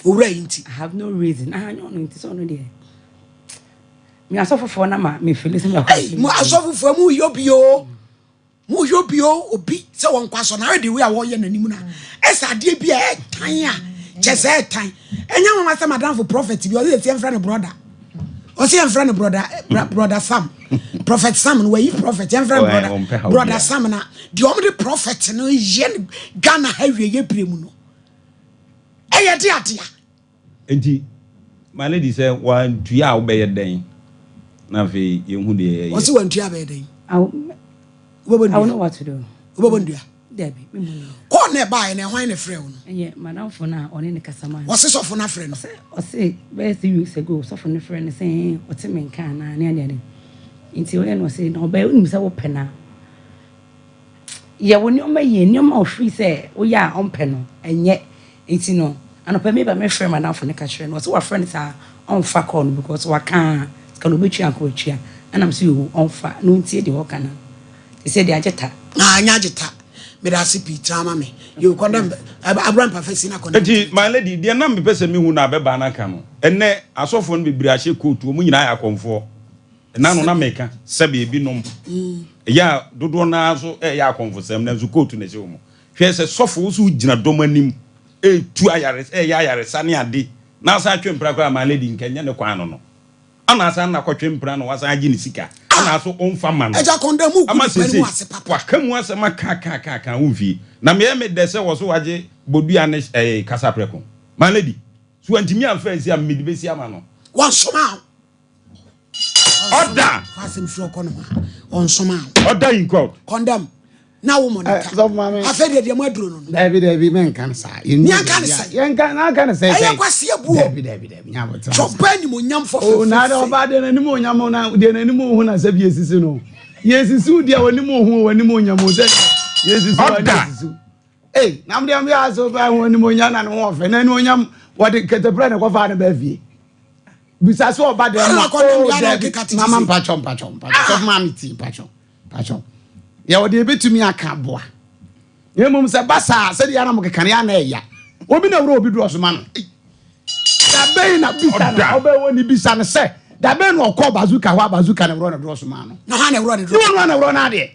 Owura yi nti? I have no reason. Ah nyɛ ɔno nti sɛ ɔno deɛ. Me asɔfofoɔ na ma me fili sɛ mɛkɔ. Ei mo asɔfofoɔ mo yɔ bi o. Mo yɔ bi o obi sɛ wɔn kɔ asɔ na ayɛ de wei a wɔyɛ n'anim na ɛsɛ adeɛ bi a ɛtan a kyɛ sɛ ɛtan ɛnyɛ nwanwa sɛ madamfo prophet bi ɔsɛ yɛsi ɛnfrɛ no brother ɔsɛ yɛnfrɛ no brother brother Sam prophet Sam no wɔyi prophet yɛnfrɛ no brother brother Sam na deɛ wɔn de prophet no yɛ no Ghana ha wie yɛ pire mu no ɛyɛ de adeɛ. Enti my lady sɛ wantua a wobɛyɛ dɛn na afei yɛhu deɛ yɛyɛ. Ɔse wantua bɛyɛ dɛn? Wobɛbɔ ndua? Wobɛbɔ ndua? Dabi, me mu no. Kɔɔ na ɛbaeɛ no ɛhwan na ɛfrɛ wo no? Ɛyɛ madamfo no a ɔne ne kasa maa no. Ɔse sɔfo no afrɛ no? Ɔse bɛyɛ 3 weeks ago sɔfo no frɛ no sɛ ɔte me nka anaa ne adeade. Nti ɔyɛ no ɔse na ɔbɛyɛ wonim sɛ wopɛ no a Yɛ wo nneɛma yie, nneɛma a ɔfiri sɛ woyɛ a ɔmpɛ no, ɛnyɛ. Nti no, anɔpa meba mefrɛ m'adamfo no ka kyerɛ no, ɔse wafrɛ no saa ɔmfa call no because waka a sika no ɔbɛtua anka watua. Ɛna mese yoo ɔmfa na ɔntie deɛ ɔka no. Seesei deɛ agye ta. Ah ɛnyɛ agye ta. Meda ase pii tra ma me. Yoo kɔndɛm abura mpafa si na kɔndɛm. Enti my lady deɛ na mepɛ sɛ mehu na abɛbaa no aka no, ɛnnɛ asɔfoɔ no bebree ahyɛ coat, wɔn nyinaa yɛ akɔmfoɔ. Ɛna no na meka sɛbe ebinom ɛyɛ a dodoɔ no ara nso ɛyɛ akɔmfosɛm nanso kootu na ɛhyɛ wɔn. Hwɛ sɛ sɔfo wo so wogyina dɔm anim ɛretu ayaresa ɛyɛ ayaresa ne ade na asan atwe mpena koraa my lady nka ɛnyɛ ne kwan no no ana asan na kɔtwe mpena na wasan agye ne sika ana so ɔmfa ma no Agya kɔndɛ mu gu ama nipa no sese mu ase papa. waka mu asɛm aka aka aka aka womfie na meyɛ me dɛ sɛ wɔ so wagye bodua ne ɛɛ kasaprɛko my lady so wantumi amfa ansi a mede bɛsi ama no. Wansoma wo. Order. Fa asɛm firi ɔkɔ no ho a ɔnsoma wo. Order in court. Condemn. Na wo mɔ ne ka. Afei deɛ deɛ mo aduro no no. Dabi dabi mɛ nka no saa. Ni anka ne sɛn. Yɛn ka na aka ne sɛn. Ɛyɛ kwasi ebuo. Dabi dabi dabi nya bɔ tena. Sɛ ɔbaa animonyam fɔ fɛfɛɛfɛ. O na de ɔbaa deɛ n'anim onyam na deɛ n'anim ohu na sɛ bi esisi no. Yɛsisi wo deɛ w'anim ohu w'anim onyam o sɛ yɛsisi wo ani esisi. Ei na mo deɛ mo yɛ asɛ ɔbaa ho anim onyam na ne ho ɔfɛ na anim onyam wɔde kɛtɛpɛrɛ na ɛkɔfa ne baa fie. Bisa sɛ ɔba dɛm a oh dabi mama mpakyɛw mpakyɛw mpakyɛw sɔfo maame ti mpakyɛw mpakyɛw yɛ ɔde ebetumi aka aboa na mmom sɛ ba saa sɛdeɛ anam keka no yɛ ana ɛya obi na wura obi duro ɔsoma no dabɛn na bisa no ɔbɛwɔ ne bisa no sɛ Da bɛn na ɔkɔɔ Bazooka hɔ a Bazooka na ɛworɔ ne dorɔso maa no? Na hwan na ɛworɔ ne Nyɛ dorɔso? ɔno ara na ɛworɔ n'adeɛ.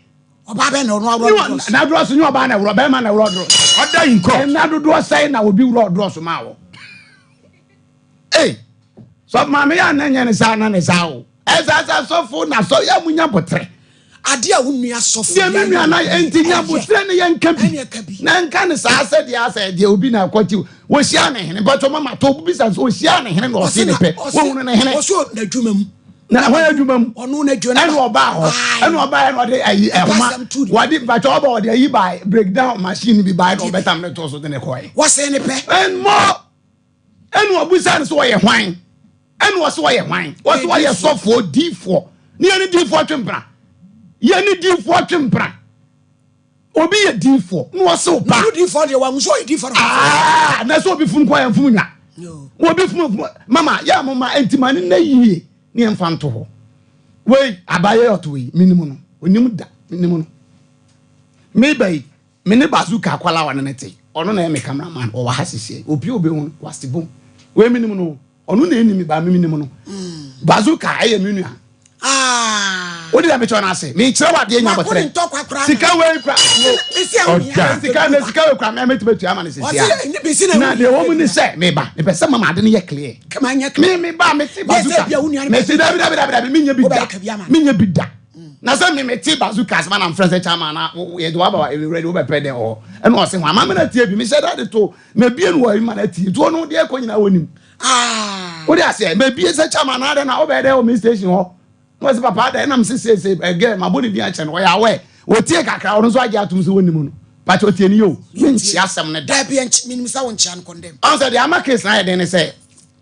Ɔbaa bɛn na ɔno aworɔ ne dorɔso? Na dorɔso nyɛ ɔbaa na ɛworɔ, bɛrima na ɛworɔ dorɔso. Ɔda in court. Nna dodoɔ sɛn na obi worɔ dorɔso maa wɔ? Ei, sɔfo maame yɛ a na nyɛ ne saa na ne saa o. Ɛsɛ sɛ sɔfo na sɔ yɛ mo nya botrɛ. Adeɛ a wo nua sɔfo Deɛ me nua na enti nya botrɛ ne yɛnka bi. Na nka ne saa sɛ deɛ asɛ deɛ obi na akɔkyi wɔhyia ne hene mpatwɔ mama to bisa sɛ ɔhyia ne hene na ɔse ne pɛ wɔhunu ne hene. Ɔsɛ n'adwuma mu. Na hɔ adwuma mu. Ɔno n'adwuma. Ɛna ɔbaa hɔ. Ɛna ɔbaa ɛna ɔde ayi ɛhoma. Wɔde mpatwɔ ɔba ɔde ayi baa breakdown machine bi baa ɛna ɔbɛtam ne to so de ne kɔɛ. Wɔsɛ ne pɛ. Ɛnmɔ. Ɛna ɔbusa no sɛ ɔyɛ hwan? Ɛna ɔsɛ ɔyɛ hwan? Ɔsɛ ɔyɛ sɔfoɔ diifoɔ. Ne yɛne diifoɔ twe mpena. Yɛne diifoɔ twe mpena. Obi yɛ diifoɔ na ɔsɛ ɔba. Na diifoɔ deɛ wɔn nso ɔyɛ diifoɔ. Aa na sɛ obi fum kɔ yɛn fum nya. Obi fum fum mama yɛ mo ma nti ma ne nna yie ne yɛn fa nto hɔ. Wei abayɛ ɔto yi minimu no onim da minimu no. Meba yi. Me ne Bazooka akwadaa a ɔne no te, ɔno na ɛyɛ me camera man, ɔwɔ ha seesei. Opie obehu no, wase bom. Wei menim no, ɔno na ɛnim me ba, me menim no. Bazooka ɛyɛ me nua. Wode deɛ mekyerɛ no ase, mekyerɛ wo adeɛ nya bɔterɛ. Sika wei kura, Ɔda. sika na sika wei kura, mɛ mɛtumi atua ama no seesei a. Na deɛ ɛwɔ mu ne sɛ, meba, mepɛ sɛ mama ade no yɛ clear. Me me ba, mete Bazooka, mese dabi dabi dabi dabi, menyɛ bi da, menyɛ bi da. Na sɛ me mete bazooka asɛm na mfrɛ sɛ chairman na yɛde waba wa ewura de wobɛpɛ dɛn wɔ hɔ ɛna ɔse ho ama me na tie bi mehyɛ da de to mebie no wɔ ma na tie nti ɔno deɛ ɛkɔ nyinaa wɔnim wode aseɛ mebie sɛ chairman na adɛn na wobɛyɛ dɛn wɔ me station hɔ na ɔse papa adɛn na mese seesei ɛgɛ mabɔ ne din akyɛ no ɔyɛ awɛ wɔtie kakra ɔno nso agye atom sɛ wɔnim no but ɔtie ne yɛ o menkyea asɛm no da ɔn sɛ deɛ ama case no ayɛ den ne sɛ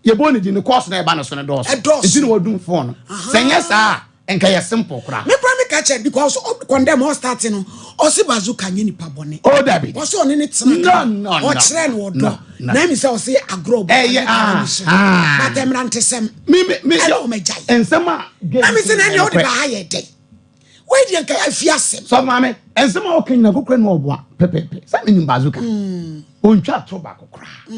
yɛbɔ ne din no course na ɛba no so no dɔɔso nti na wɔdum phone no sɛ nyɛ saa a nka yɛ simple koraa. Me kura mi ka kyerɛ because condemn all start no ɔsi bazooka nye nipa bɔne. Oh dabi. Ɔsi ɔne ne tena no no no. Ɔkyerɛ no ɔdɔ. Na emi sɛ ɔsi agorɔ bɔ. Ɛyɛ ah ah. But mmerantesɛm. Mi mi mi. Ɛna ɔmo agya yi. Nsɛm a. Na mi sɛ na ɛnea ɔde ba ha yɛ dɛ. Wei deɛ nka afi asɛm. Sɔfo maame nsɛm a ɔka nyina kokora na ɔboa pɛpɛpɛ sɛ menim bazooka. Ontwa atoro baako koraa.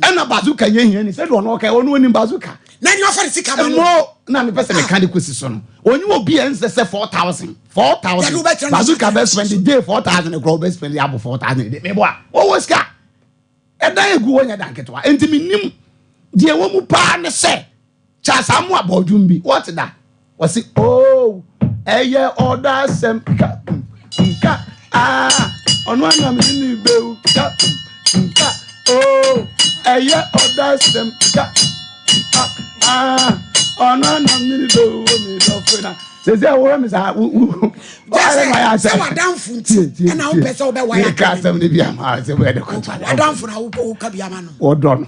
Ɛna bazooka nyɛ hia ni sɛdeɛ ɔno ɔka ɔno onim bazooka. Na ɛni ɔfa ne sika ma no. Mo na mepɛ sɛ meka de kɔsi so no ɔnye obi a ɛnsɛ sɛ 4000 4000 bazooka bɛ spend day 4000 korɔ bɛ spend abo 4000 de meboa wɔwɔ sika ɛdan egu hɔ nyɛ dan ketewa enti menim deɛ wɔ mu paa ne sɛ Charles Amoah bɔɔ dwom bi, wɔte da? Wɔse, Oh, ɛyɛ ɔdɔ asɛm, ka, nka, ah, ɔno ana me ne ne bɛwu, ka, nka, oh, ɛyɛ ɔdɔ asɛm, ka, nka, ah, ɔno ana me ne bɛwu, o me dɔfo na. Sese wɔwɔ mi saa, wo, wo, ɔyɛ ma yɛ asɛ. Sɛ wadanfo nti, ɛna wopɛ sɛ wobɛwa yɛ. Meka asɛm no bi ama, sɛ wobɛyɛ de kɔtɔ. Wadanfo na woka bi ama no. Wɔdɔ no.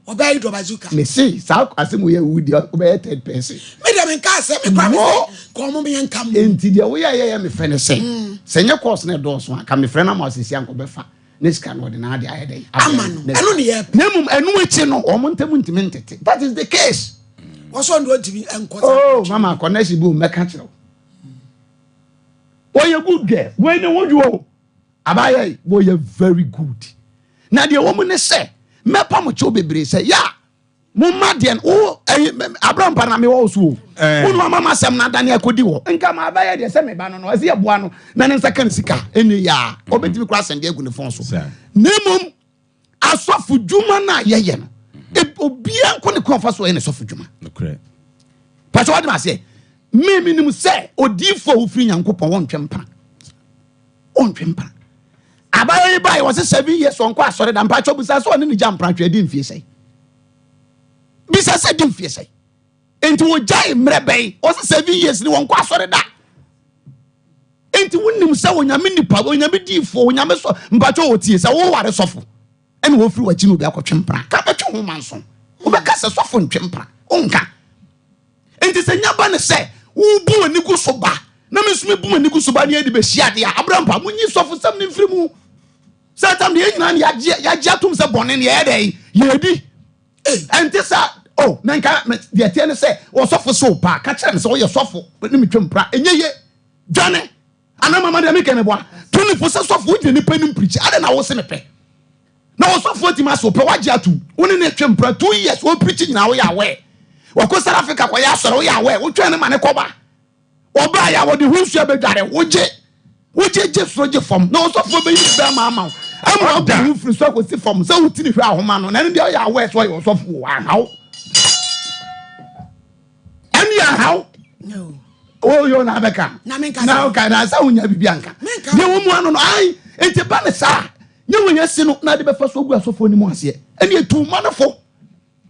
Ɔbɛyɛ yi dɔ bazooka. Me se saa asɛm wei awu deɛ wobɛyɛ third person. Me deɛ menka asɛm me kora me sɛ ka ɔmo meyɛ nka mu. Enti deɛ woyɛ yɛ yɛ me fɛ ne sɛ sɛ nyɛ course na ɛdɔɔso a ka me frɛ no ama ɔsisi anka ɔbɛfa ne sika no ɔde n'ade ayɛ dɛn ama no ɛno ne yɛ. Na mmom ɛno akyi no wɔn ntam ntumi ntete that is the case. Wɔsɔ ɔno ntumi nkɔ. Oh mama connection bi o mɛka kyerɛ wo. Wɔyɛ good girl wei ne ho dwo o. Abaayewa yi wɔyɛ very good na deɛ wɔn mu ne sɛ mɛpa mo kyɛw bebree sɛ yɛ a mo ma deɛ no wo ɛyi abira mpa na mi wɔ so o eh. wo nu ama ma sɛm na adane akɔdi hɔ nka ma abɛyɛ deɛ sɛ meba no no ɛsɛ yɛ boa no na ne nsa ka ne sika ɛne yɛ a ɔbɛtumi kora asɛnde agu ne fɔn so na mmom Asɔfo dwuma no a yɛyɛ no, obiara nko ne kwan ɔfa so ɔyɛ ne sɔfo dwuma. Pàṣẹ wọ́n di ma seɛ, mi mi nim sɛ odiifo a wofiri Nyankopɔn wɔntwe mpena, wɔntwe mpena. Abayɛ yi baayɛ wɔsɛ 7 years ɔnkɔ asɔre da mpakyɛ bisa sɛ ɔne ne gya mpena twɛ di mfie sɛn, bisa sɛ di mfie sɛn. Nti wɔgyae mmerɛ bɛn? Ɔsɛ 7 years ni wɔnkɔ asɔre da. Nti wonim sɛ onyame nipa, onyame diifoɔ, onyame sɔ mpakyɛ ɔtie sɛ woware sɔfo ɛna wɔfiri w'akyi na obi akɔtwe mpena ka bɛtwe ho manso wobɛka sɛ sɔfo ntwe mpena wonka. Nti sɛ nya ba ne sɛ wobu w'ani gu so ba na me nso mebu m'ani gu so ba ne yɛde bɛhyia adeɛ a abrampa monyi sɔfo sɛm no mfiri mu sɛ tam deɛ yɛn nyinaa ne yɛagye yɛagye atom sɛ bɔne ne yɛyɛ dɛn yɛdi. Ɛnte saa oh na nka deɛ ɛteɛ ne sɛ ɔsɔfo so paa ka kyerɛ me sɛ ɔyɛ sɔfo ne metwam pra ɛnyɛ ye dwane anaa mama deɛ meka meboa to ne fo sɛ sɔfo wogyina nipa anim pirikyi adɛn na wo se mepɛ na ɔsɔfo atumi ase wopɛ wagye atom wo ne ne twam pra 2 years wɔpirikyi nyinaa woyɛ aware. Wɔkɔ South Africa kɔyɛ asɔre, woyɛ aware, wotwɛn no ma ne kɔba. Ɔbaa yɛ a wɔde ho nsuo abɛdware, wogye, wogye gye soro gye fam, na ɔsɔfoɔ bɛyi ne bɛrima ama wo, ama wabu ho firi so akɔsi fam sɛ wotini hwɛ ahoma no, na ɛno deɛ ɔyɛ aware sɛ ɔyɛ ɔsɔfoɔ, ahaw. Ɛne ahaw. Woyɛ na abɛka. Na woka na sɛ wonya biribi anka. Deɛ wɔ mu ano no, ai, nti ba ne saa, nyɛ wɔ yɛ si no na ade bɛfa so agu asɔfoɔ no mu aseɛ. Ɛne ɛtu ma no fo.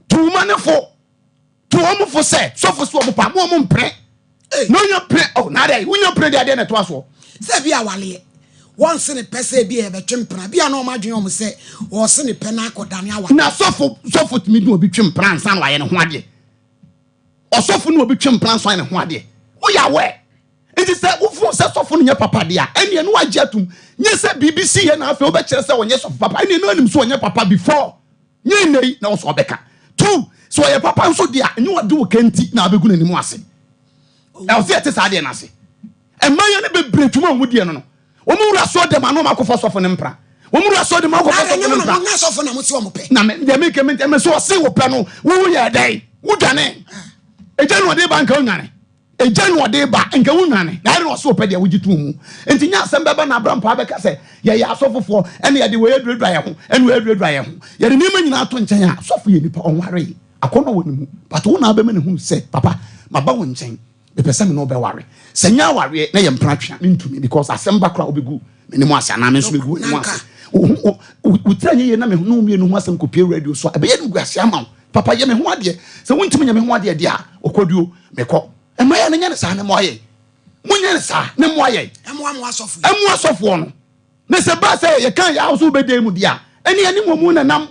Tu ma no fo. Tu wɔn fo sɛ sɔfo so wɔn pa mo wɔn mpere. Na onya pere oh na adɛ wonya pere deɛ adeɛ na ɛtoa soɔ. Sɛ bi awaleɛ wɔn se ne pɛ sɛ bi a yɛbɛtwe mpena bi a na wɔn adwene wɔn sɛ wɔse ne pɛ na akɔdane awale. Na sɔfo sɔfo tumi de obi twe mpena ansa na wayɛ ne ho adeɛ. Ɔsɔfo ne obi twe mpena ansa ne ho adeɛ. Woyɛ aware. Nti sɛ wofo sɛ sɔfo no nyɛ papa deɛ a ɛneɛ no wagye atum. Nyɛ sɛ biribi si yɛ na afei wobɛkyerɛ sɛ ɔnyɛ sɔfo papa ɛneɛ no anim sɛ ɔnyɛ papa before. Nyɛ nnɛ yi na ɔsɔ ɔbɛka. Tu, sɛ ɔyɛ papa nso deɛ a, nyɛ ɔde wo ka nti na abɛgu n'anim ase. Ɛwɔ sɛ yɛte saa adeɛ no ase. Mmayewa no bebree dwuma a wɔn diɛ no no, wɔn wura sɔɔ dɛm ano wɔn akɔfa sɔfo no mpra. Wɔn wura sɔɔ dɛm akɔfa sɔfo no mpra. Nyɛ sɔfo na mo se wɔn pɛ. Na me deɛ me kɛ me so ɔse wo pɛ no, wo yɛ dɛn? Wo dwane. Egya na ɔde ba nka onwane. Egya na ɔde ba, nka wonwane, na ayɛ na ɔse ɔpɛ deɛ wogye too mu. Nti nyɛ asɛm bɛba na aberempaa bɛka sɛ, yɛyɛ asɔfofoɔ, ɛna yɛde wei aduradura yɛn ho, ɛna wei aduradura yɛn ho. Yɛde nneɛma nyinaa to nkyɛn a, sɔfo yɛ nipa, ɔnwaree, akɔnnɔ wɔ ne mu, but wo na wobɛma no ahunu sɛ, papa, maba wo nkyɛn, mepɛ sɛ me ne wo bɛware. Sɛ nyɛ awareɛ na yɛ mpena twe a, mentumi, because asɛm ba koraa a wobɛgu m'anim ase anaa me nso mɛgu w'anim ase. Wo wo tiri anyɛ yie na me ne wo mmienu ho asɛm kɔpue radio so a, ɛbɛyɛ animguaseɛ ama wo. Papa yɛ me ho adeɛ. Sɛ wontumi nyɛ me ho adeɛ deɛ a, ɔkwaduo, mekɔ. Mma yɛn no nyɛ no saa na mmoa yɛn. Monyɛ no saa na mmoa yɛn. Mmoa mo asɔfoɔ yi. Mmoa asɔfoɔ no. Na sɛ ɛba sɛ yɛka yɛn ahosuo bɛdan mu deɛ a, ɛne ɛne mmɔmu na nam.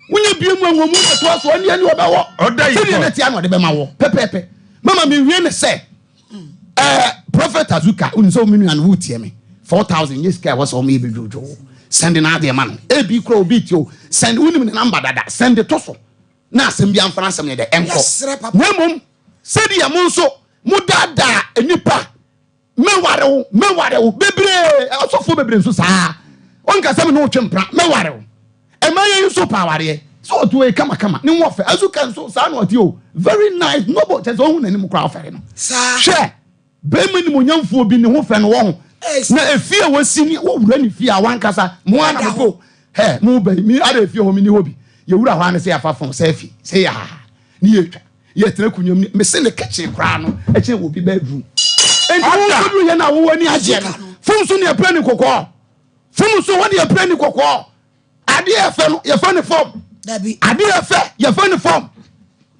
Wonya bie mu a mmɔmu na ɛtoa so, ɛne ɛne ɔbɛwɔ. Sɛdeɛ na ɛteɛ na ɔde bɛma wɔ pɛpɛɛpɛ. Mama mewie ne sɛ, ɛɛ Prophet Azuka, wonim sɛ wo me nua no wotie me. 4000 nyɛ sika a ɛwɔ sɛ wɔn yɛ bɛdwodwo. Sɛnde n'adeɛ ma no. Ebi kura obi tie o. Sɛnde wonim ne namba dada. Sɛnde to so. Na asɛm bi amfa n'asɛm nyɛ dɛ ɛnkɔ. Na mmom sɛdeɛ mo nso modaadaa nnipa mɛware wo mɛware wo bebree ɔsɔfoɔ bebree nso saa ɔnka sɛ me ne wo twe mpena mɛware wo ɛma yɛn nso pa awareɛ sɛ ɔto yɛ kamakama ne ho ɔfɛ azuka nso saa na ɔte o very nice noble kyɛ sɛ ɔhu n'anim koraa ɔfɛre no hwɛ Barima nimonyamfoɔ bi ne ho fɛ no wɔ ho na efie a wasi ni wowura ne fie a wankasa mo ara na mopɛ o hɛ mo ba yi mi ara efie hɔ mi ni hɔ bi yɛwura hɔ a ne sɛ yɛafa fon selfie sɛ yɛ ha ne yɛtwa yɛtena akonnwa mu mese ne kitchen koraa no ɛkyɛn wɔ bi bedroom nti wo nso duru yɛ na wowɔ ani agyeɛ no fom so ne yɛpɛ ne kɔkɔɔ fom so hɔ ne yɛpɛ ne kɔkɔɔ Adeɛ yɛ fɛ no yɛfɛ ne fam. Dabi. Adeɛ yɛ fɛ yɛfɛ ne fam.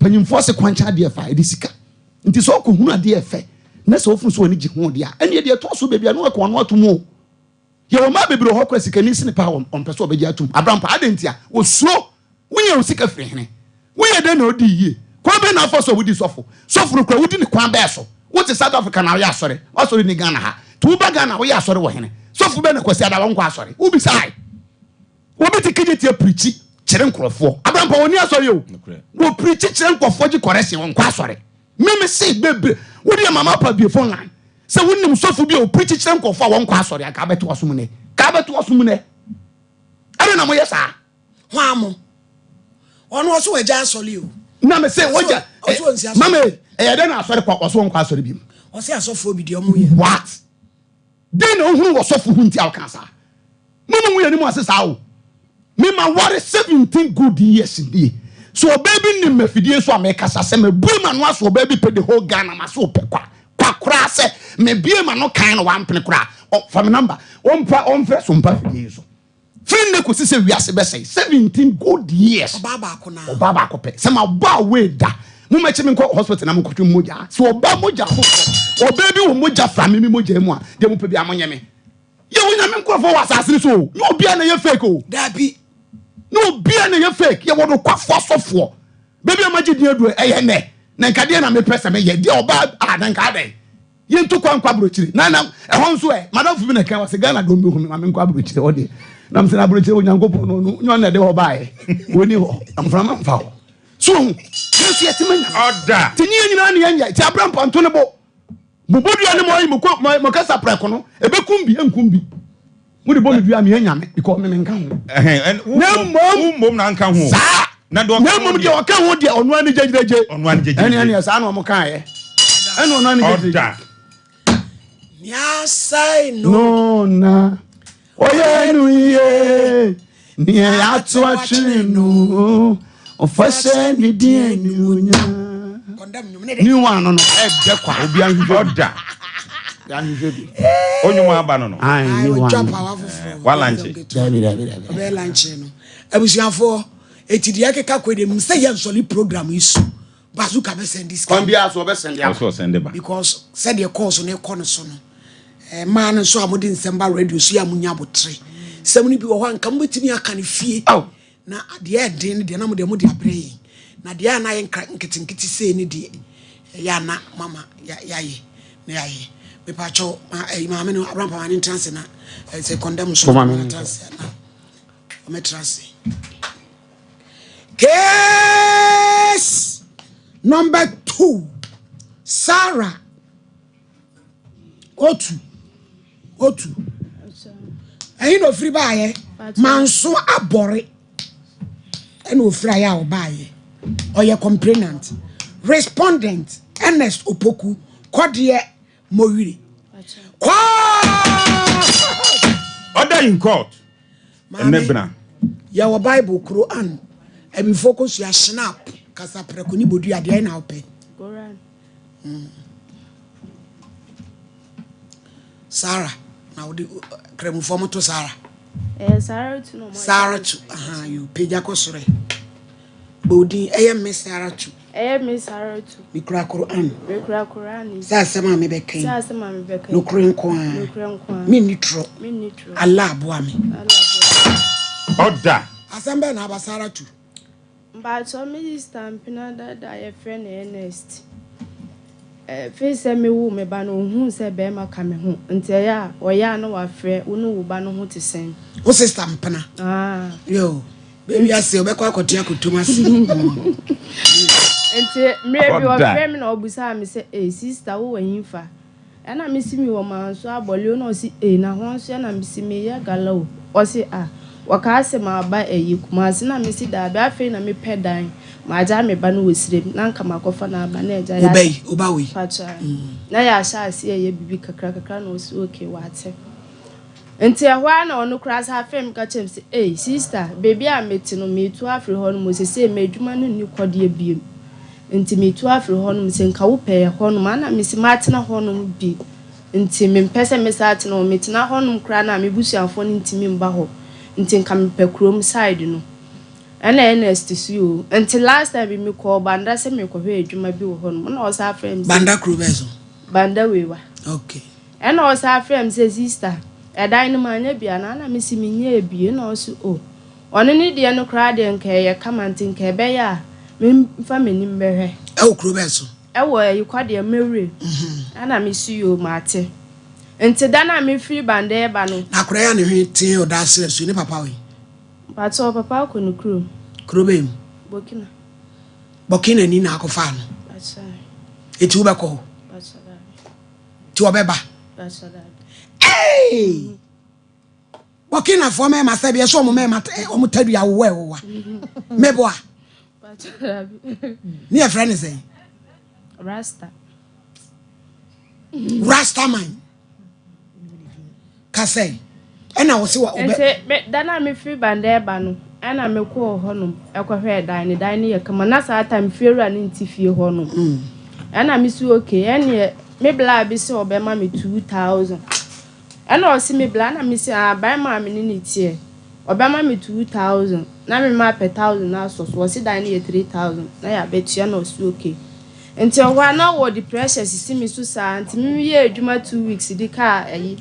Panyinfoɔ se kwankyɛn adeɛ fa ɛde sika. Nti sɛ ɔkɔ hunu adeɛ fɛ na sɛ ɔfunu sɛ ɔne gye ho deɛ a ɛneɛ deɛ ɛtoa so baabi a na wakɔ ano atom o. Yɛwɔ mmaa bebree wɔ hɔ koraa sikani sene paa wɔn ɔmpɛ sɛ ɔbɛgye atom. Abrampa adɛn ntia? Wɔsuro. Wonya wo sika firi hene? Woyɛ dɛn na wodii yie? Kwan bɛn na afa so a wodi sɔfo? Sɔfo no koraa wodi ne kwan bɛɛ so? Wote South Africa na woyɛ asɔre, w'asɔre nni Ghana ha. Nti woba Ghana woyɛ asɔre wɔ hene? Sɔfo bɛn na Kwasiada wɔnkɔ asɔre? Wobisae? Obi te Kejetia pirikyi kyerɛ nkurɔfoɔ. Abrampa wɔnni asɔre o. Wɔpirikyi kyerɛ nkurɔfoɔ gye correction wɔnkɔ asɔre. Me me se bebree wodeɛ mama pa bie phone line sɛ wonim sɔfo bi a ɔpirikyi kyerɛ nkurɔfoɔ a wɔnkɔ asɔre a nka abɛto asom nnɛ. Ka abɛto asom nnɛ. Ɛne na moyɛ saa. Hwan mo? Ɔno ɔso wagya asɔre o. Na me se wagya. Ɔso ɔnsi asɔre. Mama ɛyɛ dɛ na asɔre kɔ ɔso ɔnkɔ asɔre bi mu. Ɔse asɔfoɔ bi deɛ ɔmo yɛ. What? Den na ohunu wɔ sɔfo ho nti a ɔka saa? Mo mo yɛ ne mu ase saa o. Me ma ware 17 good years nie. So ɔbaa bi nim mafidie so a mekasa sɛ mabue ma no aso ɔbaa bi pɛ the whole Ghana ma so ɔpɛ kwa kwa koraa sɛ mebue ma no kan no wampene koraa. Ɔ fa me number ɔmfa ɔmfrɛ so mpa fidie yi so. Firi nnɛ kɔsi sɛ wiase bɛsɛe, 17 good years. Ɔbaa baako naa. Ɔbaa baako pɛ. Sɛ ma bɔ away da, mo mɛkye me nkɔ hospital na mo nkɔtwe mogya. Sɛ ɔbaa mogya foforɔ, ɔbaa bi wɔ mogya fra me me mogya mu a, deɛ mo pɛ biara mo nyɛ me. Yɛ wɔ nyame nkorɔfoɔ wɔ asase no so o. Nyɛ obiara na ɛyɛ fake o. Dabi. Nyɛ obiara na ɛyɛ fake. Yɛ wɔ nokwafoɔ asɔfoɔ. Baabi a magye din aduro ɛyɛ nnɛ. Na nka deɛ na mepɛ sɛ meyɛ. Deɛ ɔbaa a na nka adɛn. Yɛntu kwan nkɔ aburokyire. Na na ɛhɔ nso ɛ, madamfo bi na ɛka ɔsɛ Ghana dɔm bɛhu me ma menkɔ aburokyire hɔ deɛ. Na mesɛ na aburokyire Onyankopɔn no ɔno nyɛ ɔno na ɛde hɔ baeɛ. Wɔni hɔ. Mframa mfa hɔ. So ohu? Yɛn nso yɛte ma nyame. Ɔda. Nti nyɛ nyinaa ne yɛnyɛ. Nti abira mpanto ne bo. Mo bodua ne mo ayi mo ko mo kasa prɛko no ɛbɛkum bi ɛnkum bi. Mo de bɔ me dua meyɛ nyame because me menka ho. Na mmom mmom na nka ho. Saa. Na deɛ Na ɔka ho mmom deɛ deɛ. ɔka ho deɛ, ɔno ara ne gyegyiregye. Ɔno ara ne Ɛne gyegyiregye. ɛneɛ saa na wɔn kaeɛ. Ɛne ɔno ara ne gyegyiregye. Ɔda. Nea asɛe no. No na ɔyɛ no yie. Nea yɛato atwene no, ɔfa hyɛ ne din animuonyam. Condemn nnwom ne de. New one no no, ɛdɛ kwa, obi ahwehwɛ bi. Ɔda. Obi ahwehwɛ bi. Onyom aba no no. Aye, Aye, new one ɔtwa no. pawa foforɔ. Walanche. Dabi, dabi, dabi. Ɔbɛyɛ lanche no. Abusuafoɔ, eti deɛ ɛkeka kɔ deɛ sɛ yɛ nsɔle program yi so. Bazooka bɛ send this Kwan biara so ɔbɛsɛnde aba. Ɔsɛ ɔsɛnde ba. Because sɛdeɛ kɔɔ so no ɛkɔ no so no, mmaa no nso a mode nsɛm ba radio so yɛ a monya abotere. Sɛm no bi wɔ hɔ a nka mobɛtumi aka no fie. Aw. Na deɛ ɛden no deɛ na mo deɛ mode abrɛ yɛn. Na deɛ a na ayɛ nkra nketenkete sei no deɛ ɛyɛ a na mama yɛayɛ na yɛayɛ. Mepaakyɛw ma ɛyi maame no Abraham ma ne ntena ase na sɛ kɔndɛm nso Bɔ ma maame ne no ntena ase na ɔmɛtena ase. Case number 2, Sarah Otu Otu. Ɛyi na ofiri baayɛ manso abɔre ɛna ofiri ayɛ a ɔbaayɛ ɔyɛ complainant. Respondent Ernest Opoku Kɔdeɛ Mowiri. Kɔɔ. Order in court. Maame, Ɛnɛ bena. Yɛwɔ Bible Quran abifo kosua Schnapp kasaprɛko ne bodua deɛ na wopɛ. Koran. Sarah na wode kramofoɔ mo to Sarah. Ɛyɛ Sarah tu na ɔmo. Sarah tu aha yo pagya kɔ soro. Bɔ ɛyɛ me Sarah tu. Ɛyɛ me Sarah tu. Mekura Quran. Mekura Quran. Sɛ asɛm a mebɛka yi. Sɛ asɛm a mebɛka yi. Nokorɛ nko ara. Nokorɛ nko ara. Menni torɔ. Menni torɔ. Allah aboa me. Allah aboa me. Ɔda. Asɛm bɛn na aba Sarah tu? Mpakyɛw me sister mpena dada a yɛfrɛ no Ernest. Firi sɛ mewoo me ba no ohuu sɛ bɛrima ka me ho nti ɛyɛ a ɔyɛ a na wafrɛ wo ne wo ba no ho te sɛn? Wo sister mpena? Ah. Yo, baabi ase ɔbɛkɔ akɔte akotom ase. Nti mmerɛ bi ɔfrɛ me na ɔbusaa me sɛ ee sister wo wɔ henfa? Ɛna me se mewɔ Manso Abɔle o na ɔse ee na hɔ nso ɛna me se meyɛ gala o ɔse ah wɔkaa se maba ɛyi Kumasi na me se daabi afei na mepɛ dan magyaa me ba no wɔ sirem na nka makɔfa no aba na agya Wo ba yi, wo ba wei. Pakyɛ na yɛahyɛ aseɛ ɛyɛ bibi kakra kakra na ɔse okay wate nti ɛhɔ ara na ɔno koraa san frɛ me ka kyerɛ me sɛ ei sister baabi a mete no meretu afiri hɔ nom sesei m'adwuma no nni kɔdeɛ biom nti meretu afiri hɔ nom sɛ nka wopɛ ɛhɔ nom a na mese matena hɔ nom bi nti mempɛ sɛ mɛsan atena hɔ metena hɔ nom koraa no a mebusuafoɔ no ntumi mba hɔ nti nka mepɛ kurom side no ɛna Ernest so o nti last time bi mekɔɔ Banda sɛ merekɔhwɛ adwuma bi wɔ hɔ nom na ɔsan frɛ me sɛ Banda kuro bɛn so? Banda Wewa. Okay. Ɛna ɔsan frɛɛ me sɛ sister ɛdan no manyɛ bi anaa na mese menyɛɛ bi ɛna ɔse oh ɔno ne deɛ no koraa deɛ nka ɛyɛ kama nti nka ɛbɛyɛ a memfa m'anim bɛhwɛ. Ɛwɔ kuro bɛn so? Ɛwɔ ɛyi Kwadeɛ Mawure. Ɛna mese yoo mate. Nti da no a mefiri Bandɛ reba no. Na akwadaa yi a ne hwene tee ɔda ase asu ne papa wɔ he? Mpakyɛw papa akɔ ne kurom. Kuro bɛn mu? Burkina. Burkina ni na akɔfaa no? Mpakyɛw. Eti wobɛkɔ hɔ? Mpakyɛw daabi. Nti ɔbɛba. Hey! Burkinafoɔ mmarima sɛ deɛ sɛ wɔn mmarima wɔn tadua wowa ɛwowa. Meboa. Ne yɛ frɛ ne sɛn? Rasta. Rasta man. Kasɛ. Ɛna wɔ se wɔ ɔbɛ. Nti me da no a mefiri Bandɛ reba no ɛna mekɔɔ hɔnom ɛkɔhwɛɛ dan no, dan no yɛ kama na saa time fiewura no nte fie hɔnom ɛna me se okay ɛneɛ me bla bi se ɔbɛma me 2000 ɛna ɔse me bla ɛna me se ah barima a me ne no teɛ ɔbɛma me 2000 na me ma apɛ 1000 no asɔ so ɔse dan no yɛ 3000 na yɛabɛtua na ɔse okay. Nti ɛhɔ a na wɔde pressure sisi me so saa nti me yɛɛ adwuma 2 weeks de kaa ayi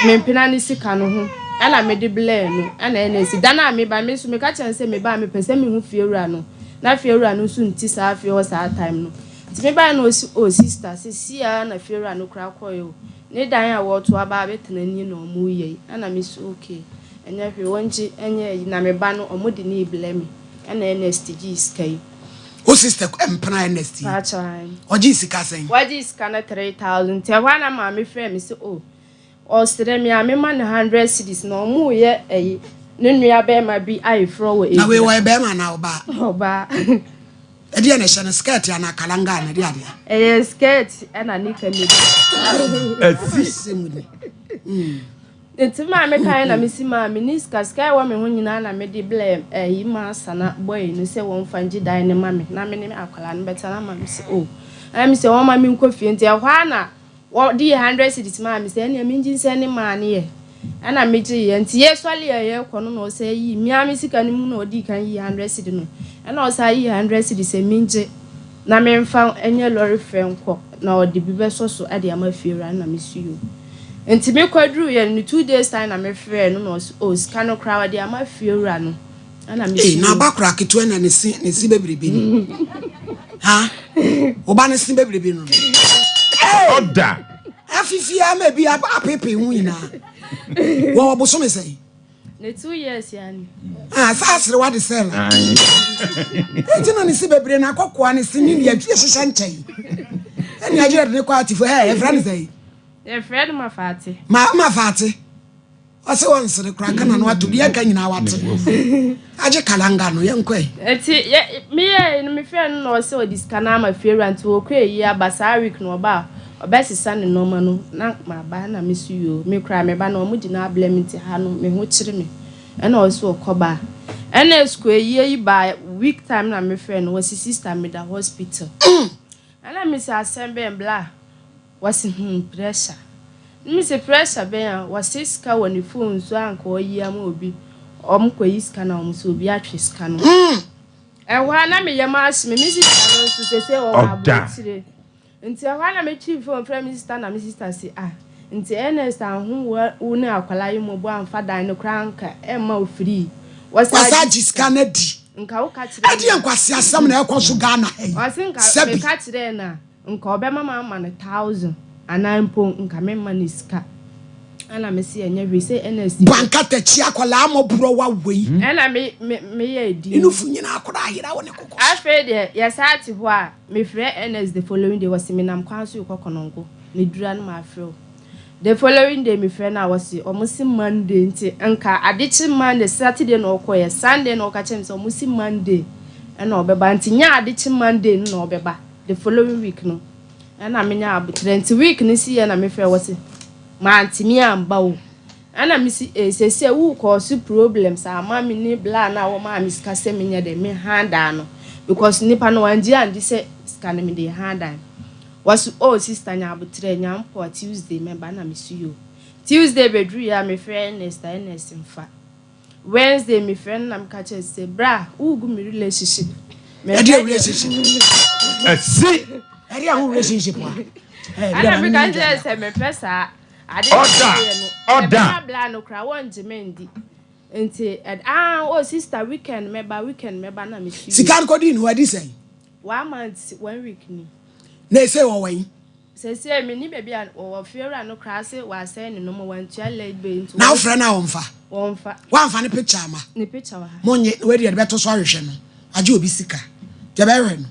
me mpena ne sika no ho ɛna mede blɛɛ no ɛna ɛna esi da no a meba me nso meka kyerɛ no sɛ meba a mepɛ sɛ mehu fiewura no na fiewura no nso nti saa fie hɔ saa time no nti mebaeɛ na ɔsi oh sister sisi ara na fiewura no koraa kɔɛ o ne dan a wɔreto aba abɛtena nie na ɔmo yɛ yi ɛna me so okay ɛnyɛ hwee wɔngye ɛnyɛ ayi na meba no ɔmo de ne reblɛ me ɛna Ernest gyee sika yi. Wo sister mpena Ernest yi, ɔgyee sika sɛn? Wagyee sika no 3000 nti ɛhɔ ara na maame frɛɛ me sɛ oh ɔsrɛ me a mema no 100 cedis na ɔmo reyɛ ɛyi ne nua bɛrima bi ayeforɔ wɔ Na wei Ewura. wɔyɛ bɛrima anaa ɔbaa? Ɔbaa. Ɛdeɛ na ɛhyɛ no skirt anaa kalanga anaa ɛdeɛ adeɛ? Ɛyɛ skirt ɛna nika ne bi. Asi. Nti maa me kae na mesi maa me ni sika sika ɛwɔ me ho nyinaa na mede blɛ ɛyi maa sana boy no sɛ wɔn fa ngye dan no ma me na me ne akwadaa no bɛtena na maame sɛ oh ɛna me sɛ wɔn ma me nkɔ fie nti ɛhɔ ara na Wɔdii hundred cedis maa me sɛ ɛneɛ mengye nsɛ ne maa no yɛ ɛna megyeeɛ nti yɛsɔleɛ yɛkɔ no na ɔsan yii me ara me sika no mu na ɔdii kan yii hundred cedi no ɛna ɔsan yii hundred cedi sɛ mengye na memfa nyɛ lɔre frɛ nkɔ na ɔde bi bɛsɔ so de ama fiewura no na mese yoo nti mekɔduruiɛ no ne 2 days time na mefrɛɛ no na ɔse oh sika no koraa ɔde ama fiewura no. Ɛna me Ei, na suro. aba kora ketewa na ne se ne se bebrebe ni. Ha? Oba ne se bebrebe no. Hey! Ɔda. Afifi ama ebi apepe ho nyinaa. Wɔ ɔbosome sɛn? Ne 2 years ya ni. Ah, sɛ aserewa de sɛ la. Eti na ne se bebree na akɔkoa ne se ne ne adwi hyehyɛ nkyɛn. Ɛne agye de ne kɔ atifo. Hey, ɛfrɛ ne sɛn? Yɛfrɛ no Mafaate. Ma Mafaate. Ɔse ɔnsere koraa ka n'ano ato deɛ ɛka nyinaa wate agye kalanga no yɛnkɔ ɛ. Nti yɛ meyɛɛ no mefrɛɛ no na ɔse ɔde sika no ama fiewura nti ɔkɔ ayie aba saa week no ɔba a ɔbɛsesa ne nnoɔma no na maba na mese yoo me koraa meba no ɔmo de no ablɛ me nti ha no me ho kyere me ɛna ɔse ɔkɔ ba ɛna sukuu ayie yi baa week time na mefrɛɛ no ɔse sister meda hospital ɛna mese asɛm bɛn bla Wɔse hmm pressure. Ne me se pressure bɛn a wɔse sika wɔ ne phone so a anka ɔyi ama obi ɔmo kɔ yi sika na ɔmo se obi atwe sika no ɛhɔ a na me yam ahye me me sister no nso sese ɔwɔ abrokyire nti ɛhɔ a na me twi phone frɛ me sister na me sister se ah nti Ernest anho wo ne akwadaa yi mɔbɔ anfa dan no koraa anka ɛmma wo free wɔse agye sika no adi nka wo ka kyerɛ ɛdeɛ nkwaseasɛm na ɛkɔ so Ghana ha yi ɔse nka sɛbi. meka kyerɛ no a Nka ɔbɛma m'ama no thousand anaa mpo nka memma no sika. Ɛna me se ɛnyɛ hwee sɛ Ernest Bɔ ankatakyi akwadaa mmɔborɔwa wei. Ɛna me me meyɛɛ Ne din. nufu nyinaa koraa ayera wɔ ne koko so. Afei deɛ yɛsaa te hɔ a, mefrɛ Ernest the following day, ɔse menam kwan so rekɔ Konongo, meduru a na mafrɛ wo. The following day mefrɛ no a ɔse ɔmo se Monday nti nka ade kye Monday, Saturday na ɔkɔeɛ, Sunday na ɔka kyerɛɛ me sɛ ɔmo se Monday ɛna ɔbɛba nti nyɛ ade kye Monday no na ɔbɛba. The following week no ɛna me nya aboterɛ nti week no si yɛ na me frɛ wɔ se mantumi amba o ɛna me si ee sɛsɛ wo kɔɔse problems ama me ne bla na wɔ maa me sika sɛ me nyɛ dɛ me han dan no because nipa no wangye andi sɛ sika no me de han dan wɔ se oh sister nya aboterɛ nya mpoa Tuesday mɛba na me si yo Tuesday bɛduru yɛ a me frɛ Ernest a Ernest mfa. Wednesday me frɛ no na me ka kyerɛ sɛ bra wo gu me relationship. Ɛdeɛ relationship. Ɛsi. Ɛdeɛ aho relationship wa. Ɛna me ka kyerɛ sɛ me pɛ saa. Ade na me yɛ no. Ɔda. Ɛbɛma bla no kora wɔn gye me ndi. Nti ɛd ah oh sister weekend mɛba weekend mɛba na me si. Sika no kɔdi no adi sɛn. One month one week ni. Na ese wɔ wɛn. Seesei menni baabi a wɔwɔ. Fiewura no koraa se wasɛe ne nnoɔma, wantua light bill nti Na wofrɛ no a ɔmfa? Wɔmfa. Woamfa ne picture amma? Ne picture wɔ ha. Monnye, na wei deɛ yɛde bɛto so ahwehwɛ no. Wagye obi sika. Nti yɛbɛhwehwɛ no.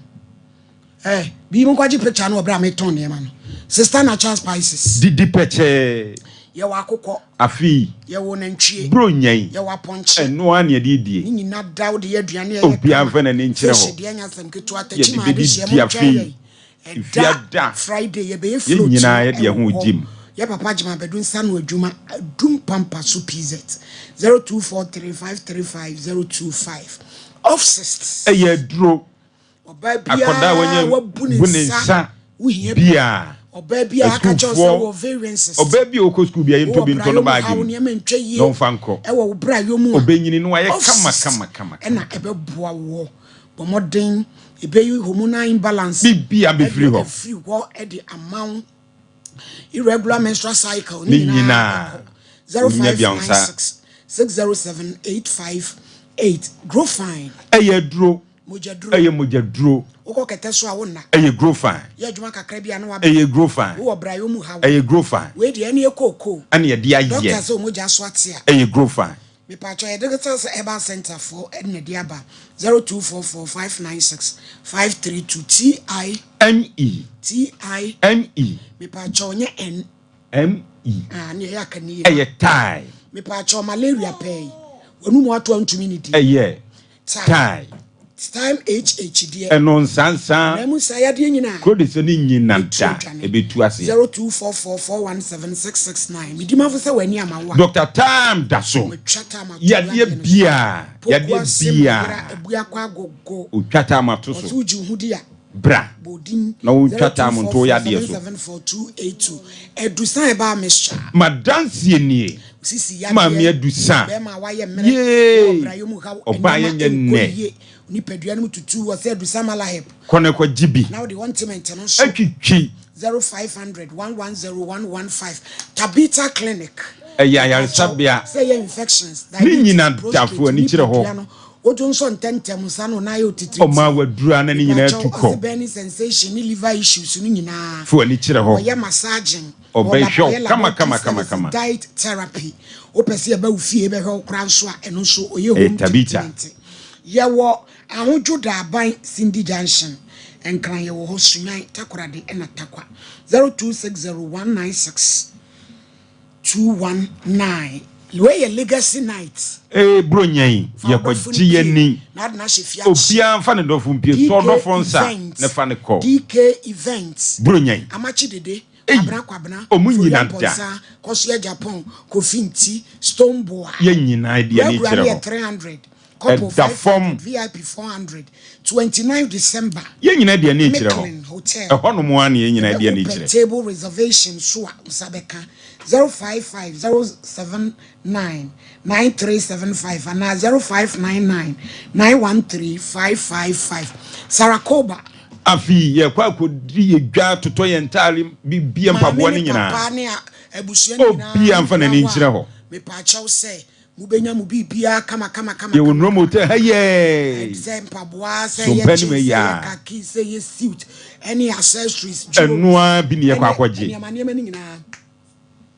Eh, bii monkɔgye picture no wɔ berɛ a metɔn nneɛma no. Sister Natural Spices. Didi pɛkyɛɛ. Yɛwɔ akokɔ. Afe yi. Yɛwɔ nantwie. Buronya yi. Yɛwɔ apɔnkye. Ɛno ara na yɛde redie. Ne nyina da wode yɛ aduane a ɛyɛ kama. Obiara mfa n'ani nkyerɛ hɔ. Fish deɛ nyɛ asɛm ketewa. Takyi Yɛde ma adehyeɛ bɛdidi afe montwɛn yi. yɛn. Ɛda Efiada. Friday yɛbɛyɛ Yɛn float nyinaa no yɛde yɛn ho wɔ hɔ. gyim. Yɛ papa Gyima Badu nsa ano adwuma Adum Pampa so PZ 0243 535 025 Offsist. Ɛyɛ aduro. Ɔbaa Akwadaa a biara wanya wabu ne bu ne nsa nsa wohia bi. biara. Ɔbaa biara aka kyerɛ wo sɛ Asukuufoɔ, wɔ variances. ɔbaa bi a ɔkɔ sukuu biara yɛntɔ Wowɔ bi ntɔ brayɔ no mu baage haw mu nneɛma ntwa na yie ɔmfa nkɔ. ɛwɔ wo brayɔ mu a Ɔbɛnyini na wayɛ kama Offsist kama kama ɛna kama. ɛbɛboa woɔ. Bɔ mmɔden, ɛbɛyi hormonal imbalance Biribiara ɛde bɛfiri hɔ. afiri hɔ de ama wo. Irregular menstrual cycle ne Ne nyinaa nyinaa, bɛkɔ. wonya bi a wo nsa. 0596 607 858 Grofine. Ɛyɛ aduro. Mogyaduro. Ɛyɛ mogyaduro. Wokɔ kɛtɛ so a wonna. Ɛyɛ Grofine. Yɛ adwuma kakra bi a na waba. Ɛyɛ Grofine. Wowɔ brayɔ mu haw. Ɛyɛ Grofine. Wei deɛ ɛne kookoo. Ɛna yɛde ayɛ. Doctor sɛ wo mogya so ate a. Ɛyɛ Grofine. Mepatwɔ yɛ digital herbal center foɔ ɛna ɛde aba 0244 596 532 T I M E. T I M E. Mepatwɔ nyɛ N M E. Ah ne ɛyɛ aka ne yie. Ɛyɛ tie. Mepatwɔ malaria pɛɛ yi. W'anum ato a ntumi nnidi. Ɛyɛ Time. Time. Time HH deɛ. Ɛno nsansa. Na emu nsa yadeɛ nyinaa. Kuro de sɛ ne nyina Ɛtu da adwane. ɛbɛtu aseɛ. 0244417669. Medi mafo sɛ w'ani ama wo a. Doctor Time da so. Watwa time ato Yadeɛ yadeɛ no so. biaa Poku yadeɛ ase ma yera biaa. abua kɔ agogo. Otwa time ato Ɔse so. wogye wo ho di a. Bra Bɔ din na wontwa time nto wo yadeɛ so. 0244774282. Adusan ɛbaa mixture. M'adanseɛ nie. Sisi yadeɛ, Maame Adusa. bɛrima a wayɛ mmerɛ, na Yee! ɔbrayɛ mu haw, Ɔbaa nneɛma yɛnyɛ nkɔ nnɛ. yie, nipadua no mu tutu, ɔsɛ Adusa Malahep. Kɔ na kɔ gye bi. Na wode ointment no nso. Atwitwi. 0500 110 115 Tabitha Clinic. Ɛyɛ ayaresabea. Sɛ ɛyɛ infections, Ne diabetes, nyina prostate, dafo ani kyerɛ hɔ. nipadua no, wodwo nsɔ ntɛntɛm, nsa no nan yɛ otitiritii. Ɔmaa waduru a na ne nyinaa Mepakyɛw, tu kɔ. ɔse burning sensation ne liver issues no nyinaa. Fa w'ani kyerɛ hɔ. Ɔyɛ massaging. Ɔbɛhwɛ wo kama kama kama kama. Diet therapy. Wopɛ sɛ yɛba wo fie bɛhwɛ wo koraa nso a, ɛno nso ɔyɛ Ɛyɛ home Tabitha. treatment. Yɛwɔ Ahodwo Daaban Cindy Junction, Nkran yɛwɔ hɔ, Sunyani, Takoradi ɛna Tarkwa. 0260 196 219. Wei yɛ legacy night. Ee Buronya yi, Fa w'adɔfo no yɛkɔgye yɛn pie ani. na ade no ahyɛ fie akye. Obiara mfa ne dɔfo mpue. Sɔ DK ɔdɔfo nsa Events, na fa no kɔ. DK Events, Buronya yi. Amakye Dede, Ei, Kwabena Kwabena, ɔmo Foria nyina da. Mpɔnsa, Kɔsoɛ Japan, Kofi Nti, Stone Boa. Yɛn nyinaa de yɛn ani Regular kyerɛ no yɛ hɔ. 300, couple Ɛda fam. 500, VIP 400, 29 December, Yɛn nyinaa de yɛn ani kyerɛ hɔ. Micklin Hotel. Ɛhɔnom ara na yɛn nyinaa de yɛn ani Wopɛ kyerɛ. table reservation so a, wo nsa bɛka 055 079 9375 anaa 0599 913 555. Sarah Koba. Afei yɛkɔ akɔdi yɛ dwa totɔ yɛn ntaare bibia Maame mpaboa no ne nyinaa. papa ne abusua no nyinaa Obiara mfa n'ani mmoa wo nkyerɛ a, hɔ. mepaakyɛw sɛ mobɛnya mo biribiara kama kama kama Yɛwɔ kama Nnoɔma kama. Hotel ha yɛɛ. Sɛ mpaboa, sɛ So ɛyɛ mpɛ ne jeans, ma sɛ yi ɛyɛ a. khaki, sɛ ɛyɛ suit, ɛne accessories, Ɛno jewelries, ara bi ne yɛkɔ ɛne akɔgye. nneɛma nneɛma no nyinaa.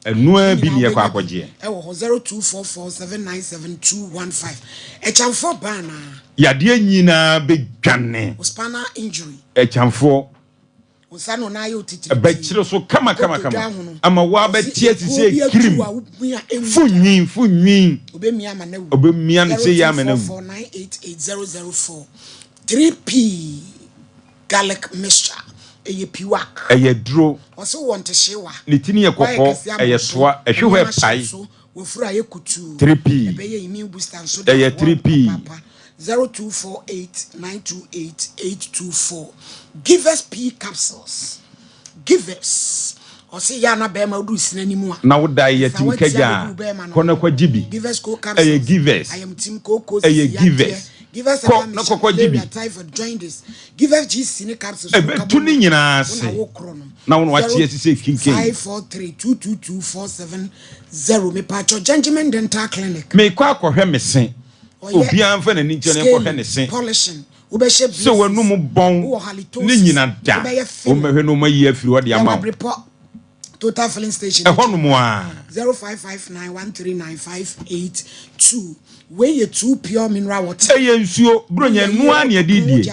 Ɛno ara Ne bi ne nyinaa yɛkɔ wobɛnya bi akɔgyeɛ. ɛwɔ hɔ 0244797215. Ɛkyɛmfoɔ baa anaa? Yadeɛ nyinaa bɛdwane. Wo spinal injury. Ɛkyɛmfoɔ. Wo nsa na ɔnan ayɛ wo titiritii. Ɛbɛkyere so kama kama Kotodwe kama ahono. ama Ɔse woabɛte ase ekuo sɛ bi atu kirim. a womia ɛnwu Fo da. nwi, fo nwi. Ɔbɛmia ama no awu. Ɔbɛmia no sei ama no awu. 0244988004 3P garlic mixture ɛyɛ piwak. Ɛyɛ duro. Ɔse wowɔ ntehyewa. Ne tini yɛ Wayɛ kɔkɔɔ, kɛse ɛyɛ aboro so. toa, ɛhwe hɔ Nneɛma hyɛ ɛpae. wo so. Wafuru ayɛ kutuu. 3P. Ɛbɛyɛ immune booster nso de Ɛyɛ aboa wo 3P. papaapa. 0248928824 Givers P capsules. Givers. Ɔse yɛ a na bɛrima woduru sini anim a. Na wo da yɛ Ɛfa tim w'ati kagya abɛgu a, bɛrima no kɔ na ho. kɔgye bi. Givers Co Ɛyɛ capsules. Givers. Ayamtim kooko Ɛyɛ sisi yadeɛ. Givers. Givers Kɔ ɛba na mehyɛ kɔkɔgye bi. malaria, typhoid, jaundice. Givers GC ne capsules no ka Ɛbɛtu bɔ ne mu a, nyinaa wo na ase. wo korɔ no. Na wo na wate asi sɛ kinkan. 0543222470 Mepatwɔ Gentleman Dental Clinic. Mekɔ akɔhwɛ me se. Ɔyɛ Obiara mfa n'ani nkyerɛ na nkɔhwɛ ne scaling, se. polishing, wobɛhyɛ Sɛ braces, w'anum bɔn wowɔ ne halitosis, nyina da, wobɛyɛ filling. wɔmmɛhwɛ na wɔayi afiri hɔ de Yɛwɔ ama wo. Abrepɔ Total Filling Station Ɛhɔ akyi. nom ara. 0559139582 Wei yɛ too pure mineral water. Ɛyɛ nsuo, Buronya ɛno ara na yɛde redie.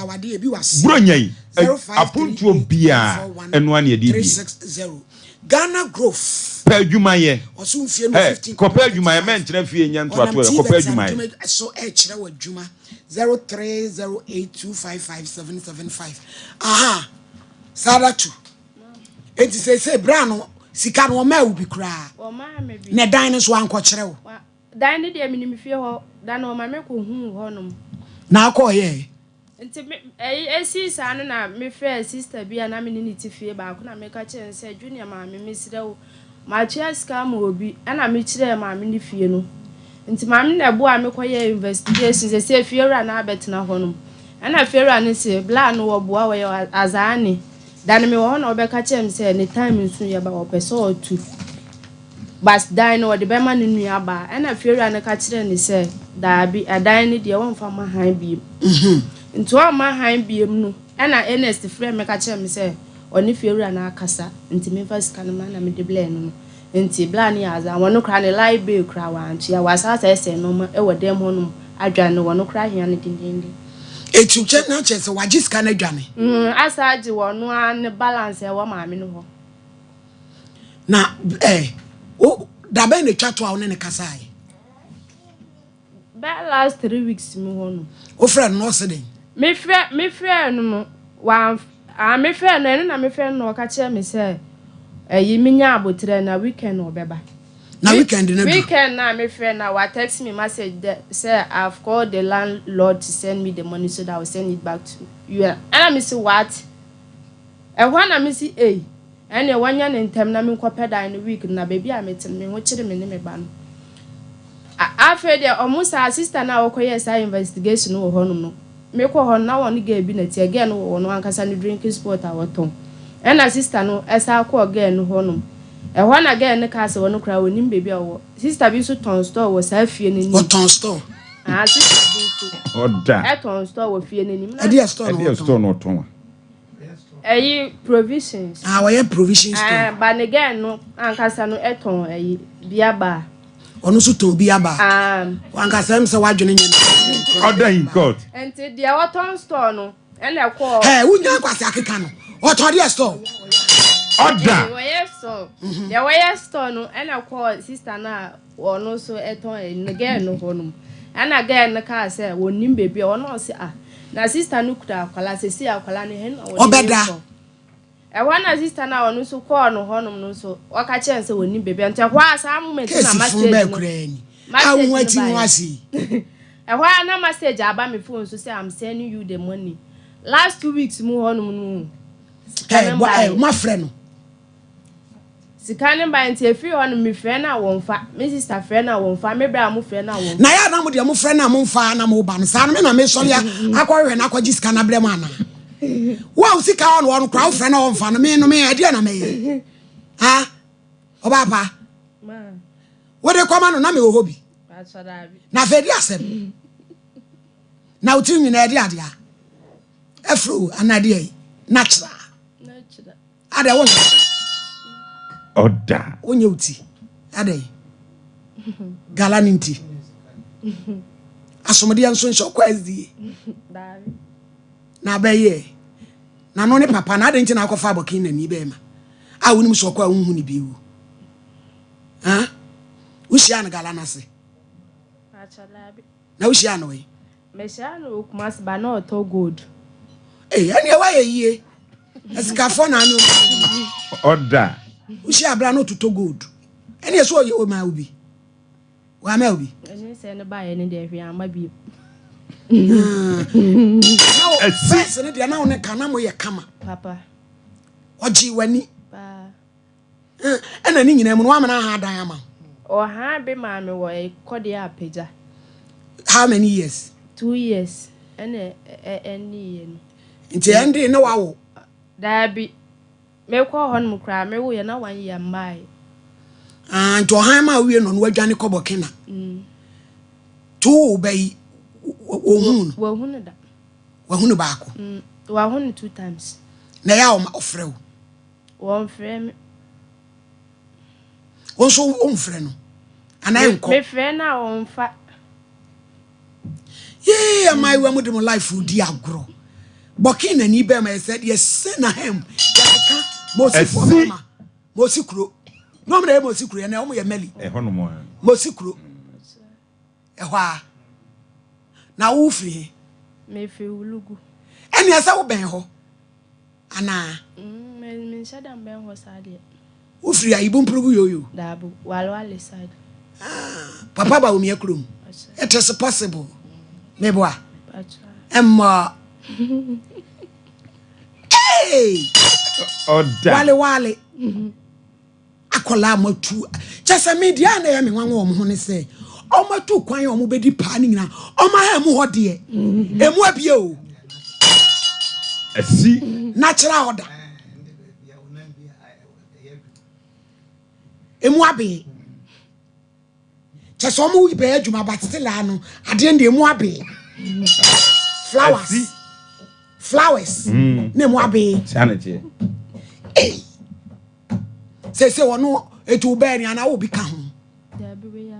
Buronya yi, apontoɔ biara ɛno ara na yɛde redie. 0538341360 Ghana Growth. Pɛ adwuma yɛ. Ɔso mfie no Ɛ, 15 kɔpɛ adwuma yɛ, mɛntena fie nyɛ Ɔnam ntoatoa yɛ, kɔpɛ TVET adwuma yɛ. adwuma so ɛrekyerɛ wo adwuma 0308255775 Aha, Saratu. Enti seesei bra no sika no ɔmaa wo bi koraa? Wɔmaa me bi. Na dan no nso wankɔkyerɛ wo? Wa, dan no deɛ menim fie hɔ, da no ɔma me kɔhuu hɔnom. Na akɔɔyɛɛ? Nti me, ɛyi, esii saa no na mefrɛɛ sister bi a na me ne no te fie baako na meka kyerɛɛ no sɛ, Junior maame, mesrɛ wo, matua sika ama obi, ɛna mekyerɛɛ maame no fie no. Nti maame no na ɛboaa me kɔyɛɛ investigation, seesei fiewura no abɛtena hɔnom. Ɛna fiewura no se, bla no wɔboa, wɔyɛ azaane. Da no mewɔ hɔ na ɔbɛka kyerɛɛ me sɛ ne time nso yɛ ba ɔpɛ sɛ ɔtu but dan no ɔde bɛma ne nua baa ɛna fiewura no ka kyerɛɛ no sɛ daabi ɛdan no deɛ ɔmfa ma han biem nti ɔmma han biem no ɛna Ernest frɛɛ me ka kyerɛɛ me sɛ ɔne fiewura no akasa nti memfa sika no mmra na mede blɛɛ no no Nti bla ne adze a wɔno koraa ne light bill koraa wɔanntua, wɔasan asɛɛsɛɛ nnoɔma wɔ dɛm hɔ nom adwane no, wɔno koraa hia no dendeenden. Etu kyɛ na kyerɛ sɛ wagye sika no adwane. Mm, asan agye wɔno ara ne balance a ɛwɔ maame no hɔ. Na eh, wo, da bɛn na etwa to a wo ne no kasaeɛ? Bɛyɛ last 3 weeks mu hɔ no. Wofrɛ no na ɔse den? Mefrɛ no no, wamf ah mefrɛ no, ɛno na mefrɛ no na ɔka kyerɛ me sɛ ɛyi menya abotrɛ na weekend na ɔbɛba. Na weekend no adu. Weekend na mefrɛ no a, wa text me message dɛ sɛ, "I've called the landlord to send me the money so that I will send it back to you." Ɛna me se, "What?" Ɛhɔ na me se, "Ei, ɛneɛ wɔnyɛ no ntɛm na menkɔpɛ dan no week no na baabi a mete no me ho kyere me ne me ba no." Afei deɛ ɔmo saa sister no a wɔkɔyɛɛ saa investigation no wɔ hɔnom no, mekɔ hɔ no na wɔne girl bi na ɛteɛ. Girl no wɔ ɔno ankasa ne drinking spot a wɔtɔn. Ɛna sister no ɛsan kɔɔ girl no hɔnom. Ɛhɔ na girl no kaa sɛ ɔno koraa ɔnim baabi a ɔwɔ. Sister bi nso tɔn store wɔ saa fie no anim. Ɔtɔn store? Ah, sister bi nso Ɔda. ɛtɔn store wɔ fie no anim. Na Ɛdeɛ store na Ɛdeɛ ɔtɔn? store na ɔtɔn a? Ɛyi provisions. Ah, wɔyɛ provision store. Ah, ba ne girl no ankasa no ɛtɔn ɛyi beer bar. Ɔno nso tɔn bi aba. Ah. Wankasa m sɛ wadwene nyɛ no. Order in court. Nti deɛ wɔtɔn store no ɛna ɛkɔɔ. Ɛ wonya nkwasi akeka no. Ɔtɔn deɛ store? Order. Wɔyɛ store. Deɛ wɔyɛ store no ɛna ɛkɔɔ sister no a ɔno nso ɛtɔn ɛyi ne girl no hɔ nom. Ɛna girl no kaa sɛ wɔnim baabi a ɔno ɔse, ah, na sister no kura akwalaa sɛsi akwalaa no hɛn na wɔde ne Ɔbɛda. kɔ. Ɛhɔ na sister no a ɔno nso kɔɔ no hɔnom no nso ɔka kyerɛ no sɛ wɔnim baabi a, nti ɛhɔ a saa moment na Case fun message bɛɛ no koraa ni. A message wo no ati ho baeɛ. ase yi. Ɛhɔ a na message aba me phone so sɛ, "I'm sending you the money." Last 2 weeks mu hɔnom no, sika Ɛ no bɔ ɛ baeɛ. mo afrɛ no. Sika no baeɛ nti efiri hɔ no mefrɛ no a wɔmfa, me sister frɛ no a wɔmfa, me bra a mo frɛ no a wɔmfa. Na yɛ na mo deɛ mo frɛ no a mo mfa na mo ba no saa no, me na me sɔre a akɔhwehwɛ na akɔgye sika na brɛ mo anaa? Wo a wo sika wɔ no wɔ no koraa wo frɛ no a wɔmfa no, me no me ɛdeɛ na mɛyɛ? Ha ɔbaa pa Ma wode kɔma no na mewɔ hɔ bi. Pastor, daabi. Na afei di asɛm na wo tiri nyinaa ɛde adeɛ a afro anaa deɛ yi natural. Na kyerɛ. Adɛ wonyɛ Order. Wonyɛ wo ti adɛ gala ne nti asomdeɛ nso nhyɛ ɔkɔ SDA. Daabi. Na abɛyɛ na no ne papa na adɛn nti na akɔfa abɔken nani bɛɛma a wonim sɛ ɔkɔ a wonhu ne bio ha? Wohyia no gala no ase? Pastor, daabi. Na wohyia no wei? Mehyia no wɔ Kumasi ba na ɔtɔ gold. Ei, ɛneɛ woayɛ yie, asikafoɔ na ane. Order. Wohyia abra na ɔtotɔ gold, ɛneɛ sɛ ɔyɛ ɔma wo bi, wama wo bi. Ɛne sɛ ne baeɛ no deɛ hwee amma bio. Na wo Ɛsi. first no deɛ na wo ne ka na moyɛ kama. Papa. Ɔgyee w'ani. Paa. Ɛna ne nyinaa mu no woamena ha adan ama wo? Ɔha bi maa me wɔ ɛkɔdeɛ apagya. How many years? 2 years ɛna ɛnniiɛ no. Nti ɛnde ne wawo? Daabi, mekɔ hɔ nom koraa mewoyɛ na one year mmaeɛ. Ah, nti ɔhan ma wowie no no wadwane kɔ Burkina to wo ba yi wɔhu no? Wahu no da. Wahu no baako? Wahu no two times. Na ɛyɛ a ɔfrɛ wo? Wɔmfrɛ me. Wo nso womfrɛ no anaa ɛnkɔ? Mefrɛ no a ɔmfa. Yee, amaayewa mu de mo life di agorɔ. Burkina ni bɛrima yɛ sɛ deɛ sɛ na ham yɛkeka mosifoɔ Ɛsi. bɛrima mosi kuro na ɔmo na yɛ mosi kuro yɛ na ɔmo yɛ mɛli. Ɛhɔ nom a. Mosi kuro ɛhɔ a na wo firi he? Mefiri Wulugu. Ɛnea sɛ wobɛn hɔ anaa? Menhyɛ da mbɛn hɔ saa deɛ. Wofiri Ayibompurugu yoyo? Daabi, Walewale side. Papa ba omia kurom. Ɔkyɛ. It is possible meboa. Pakyɛ. Ɛmmɔ hey! Order. Wale wale akɔlaa matu kyɛ sɛ me deɛ a na ɛyɛ me nwanwa wɔn ho ne sɛ ɔmatu kwan a ɔmo bɛdi paa ne nyinaa ɔmo aha mu hɔ deɛ emu abie o. Ɛsi. Natural order emu abee kyɛ sɛ ɔmo bɛyɛ adwuma but still a no adeɛ no deɛ emu abee flowers. Ɛsi. Flowers na emu abee. Saa na ɛteɛ. Sese ɔno etu bɛɛ ni anaa obi ka ho? Daabi, wei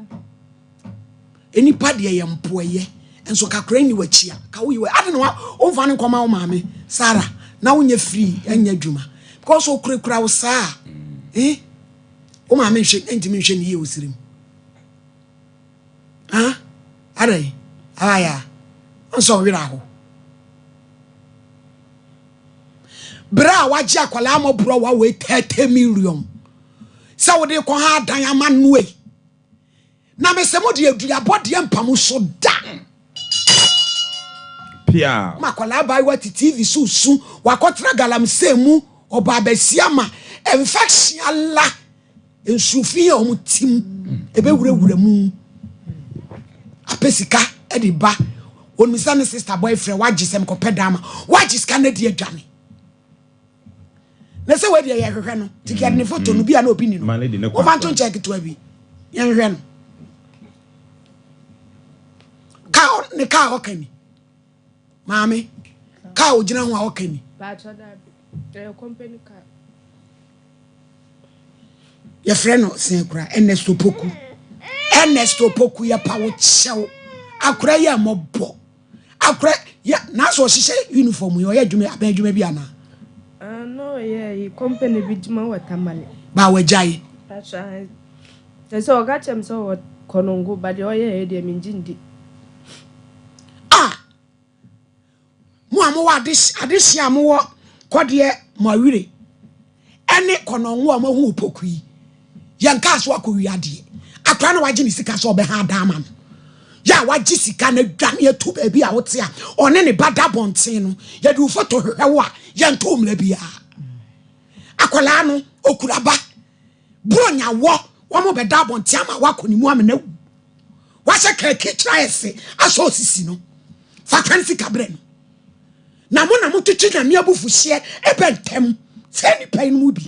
a. Nipa deɛ yɛ mpoɛyɛ nso kakra ni w'akyi a ka woyi wɔ ade na wa womfa ne nkɔma wo maame Sara na wonyɛ free ɛnyɛ adwuma because okurakura wo saa, eh, wo maame nhwɛ ntumi nhwɛ ne yie wɔ sirim. Ah. Adɛn? Abaayaa, ɔnsɛ ɔwerɛ aho. Berɛ a wagye akwadaa mmɔborɔ wa wei 30 million sɛ wode kɔ ha adan ama no ei. Na mesɛ mo de aduabɔ deɛ mpa mo so da. Pia. Ma akwadaa abaayewa te TV so su wakɔtena galamsey mu ɔbaa bɛsia ma infection ala nsuo fi a wɔn ti mu ebɛwurawura mu apɛ sika de ba onimisa ne sister boyfriend wagye sɛm kɔpɛ dama wagye sika no adi adwane na sɛ wadi ɛyɛ hwehwɛ no ti kɛ ne foto no bi a na obi ni no wofa nto nkyɛn ketewa bi yɛnhwehwɛ no kaa ne kaa ɔka ni maame kaa ogyina ho a ɔka ni. Yɛfrɛ no sɛn kora Ernest Opoku. Ernest Opoku yɛpa wo kyɛw. Akora yi a mɔbɔ. Akora yɛ n'asɛ ɔhyehyɛ uniform yi ɔyɛ adwuma abɛn adwuma bi anaa? Ah, no ɔyɛ yi company bi adwuma wɔ Tamale. Ba wagyae. Pastor, sɛ sɛ ɔka kyerɛ me sɛ ɔwɔ Kɔnɔngo ba deɛ ɔyɛ yɛ deɛ mengye ndi. Ah! Mo a mowɔ adehye a mowɔ kɔdeɛ mo awire ɛne kɔnɔngo a moahu opoku yi, yɛn kaa so akɔwie adeɛ. Akora na wagye ne sika sɛ ɔbɛha adan ama no. Yɛ a wagye sika na dwane atu baabi a wote a ɔne ne ba da bɔnten no, yɛde wo foto hwehwɛ wo a yɛnto mmara biara. Akwadaa no okura ba, buronya wɔ wɔn bɛda abɔnten ama wakɔ ne mu amena wu. Wahyɛ kɛkɛ kyerɛ ayɛ se asɔ osisi no. Fa kwan sika brɛ no. Na mo na motwetwe Nyame abufuhyeɛ ɛbɛ ntɛm sɛ nnipa yi no mu bi.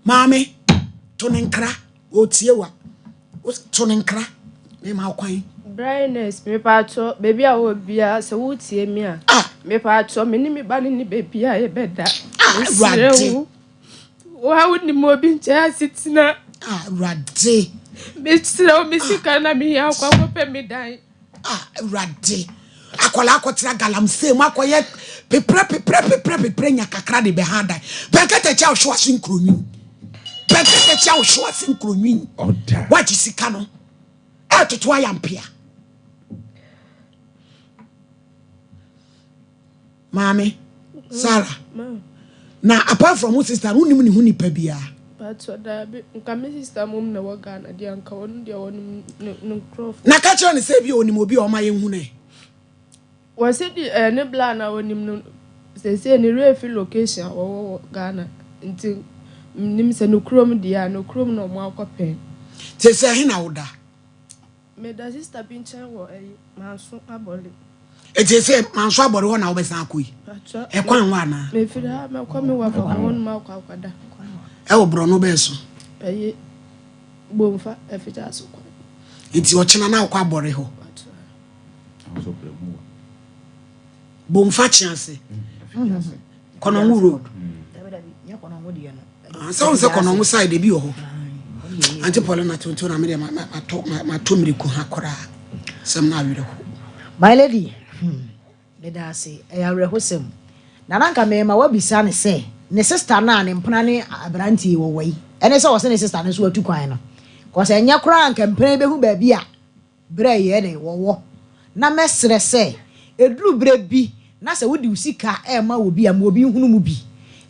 Maame, to ne nkra, ɔtie wa. To ne nkra, mema wo kwan. Brightness, mepatwɔ, baabi a wɔ biara sɛ wotie me a, ah. mepatwɔ, me ne me ba no ne baabi a yɛbɛda. Ah, Mesrɛ wo. Wo a wonim obi nkyɛn asetena. Ah, Awurade. Mesrɛ wo, me sika na mehia akɔ akɔpɛ me dan. Ah, Awurade. Akwadaa akɔtena galamsey mu akɔyɛ peprɛ peprɛ peprɛ peprɛ nya kakra de bɛha dan. Pɛnkɛtɛkyi a ɔhwe ase nkuronwin. Pɛnkɛtɛkyi a ɔhwe ase nkuronwin. Wagye sika no. Ɛtoto ayampea. Maame Sarah, na apart from wo sister no, wonim ne ho nipa biara? Paatɔ daabi, nka me sister mom na ɛwɔ Ghana deɛ anka ɔno deɛ ɔnim ne ne nkorɔfoɔ. Na ka kyerɛ no sɛ ebia ɔnim obi a ɔma yɛnhu no ɛ. Wɔse de ɛɛ ne bla na ɔnim no seesei ne werɛ afi location a wɔwɔ wɔ Ghana nti mennim sɛ ne kurom deɛ a ne kurom na ɔmo akɔ pɛn. Seesei ɛhe na woda? Meda sister bi nkyɛn wɔ ɛyi Manso Abɔre. Eti ese Manso Abɔre hɔ na wobɛsan akɔ yi? Ɛkwan hɔ anaa? Mefiri ha mɛkɔ me wafa hɔ nom akɔ akɔda. Ɛwɔ borɔno bɛɛ so? Ɛyi Bomfa Afigya so kwan. Nti ɔkyena na wokɔ Abɔre hɔ? Bomfa Kyease. Kɔnɔngo road. Sɛ wo sɛ kɔnɔngo side ebi wɔ hɔ. Ante Paulina tonto na me deɛ matɔ matɔ miriku ha koraa. Sɛm na awerɛho. My lady, hmm, meda ase. Ɛyɛ awerɛhosɛm. Na na nka mema wabisa no sɛ, ne sister no a ne mpena ne aberanteɛ yi wɔwɔ yi, ɛne sɛ ɔse ne sister no nso atu kwan no. Cause ɛnyɛ koraa nka mpena yi bɛhu baabi a Berɛ yɛ dɛn wɔwɔ. Na mɛsrɛ sɛ, ɛduru berɛ bi na sɛ wode wo sika rema obi a, ma obi nhunu mu bi.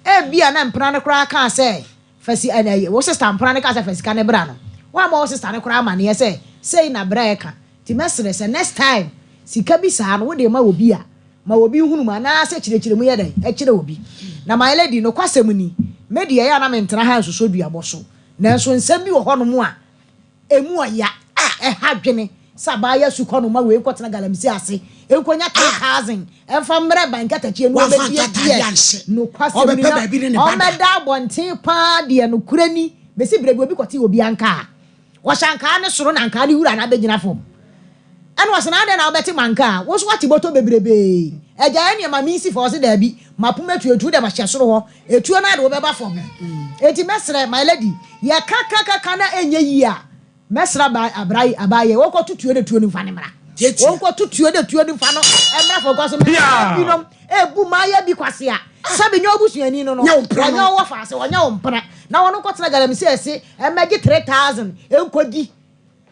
Ebia na mpena no koraa kaa sɛ, fa si, ɛɛ, wo sista mpena no kaa sɛ fa sika no bra no, woammɔ wo sista no koraa amaneɛ sɛ sei na berɛ reka. Nti mɛsrɛ sɛ next time sika bi saa no wode rema obi a, ma obi nhunu mu anaasɛ kyerɛkyerɛ mu yɛ dɛn kyerɛ obi. Na my lady, nokwasɛm ni, me deɛ ɛyɛ a na mentena ha nsosɔ duabɔ so, nanso nsɛm bi wɔ hɔnom a, Emu ɔya a ɛha adwene sɛ abaayewa sukɔnoma wei nkɔtena galamsey ase nkonya 3000 mfa mmrɛ ban nkatakyie no Wamfa ɔbɛdi ntadeɛ deɛ anhyɛ. nokwasɛm ni Ɔbɛpɛ na baabi ne ne ba da. ɔmmɛda abɔnten paa deɛ nokorɛ ni mesi berɛ bi obi kɔtee obi ankaa ɔhyɛ ankaa ne soro na ankaa ne wura no abɛgyina fam Ɛna ɔse na adɛn na wobɛte manka a wo nso woate bɔtɔ bebrebee agya ɛneɛ ma mensi fa ɔse daabi mapoma atuo nti wodɛ mahyɛ soro hɔ etuo no ara de wobɛba fam enti mɛsrɛ my lady yɛka ka ka ka na ɛnyɛ yie a mɛsrɛ aba abra abaayɛ wɔnkɔto tuo no tuo no mfa no mmra wɔnkɔto tuo no tuo no mfa no mmra fam kɔso mɛsrɛ binom ebu maayɛ bi kwasea sɛbi nyɛ obusuani no no wɔnyɛ ɔwɔ faase wɔnyɛ wo mpena na wɔn nkɔtena galamsey ɛse ɛmɛgye 3000 nkɔdi.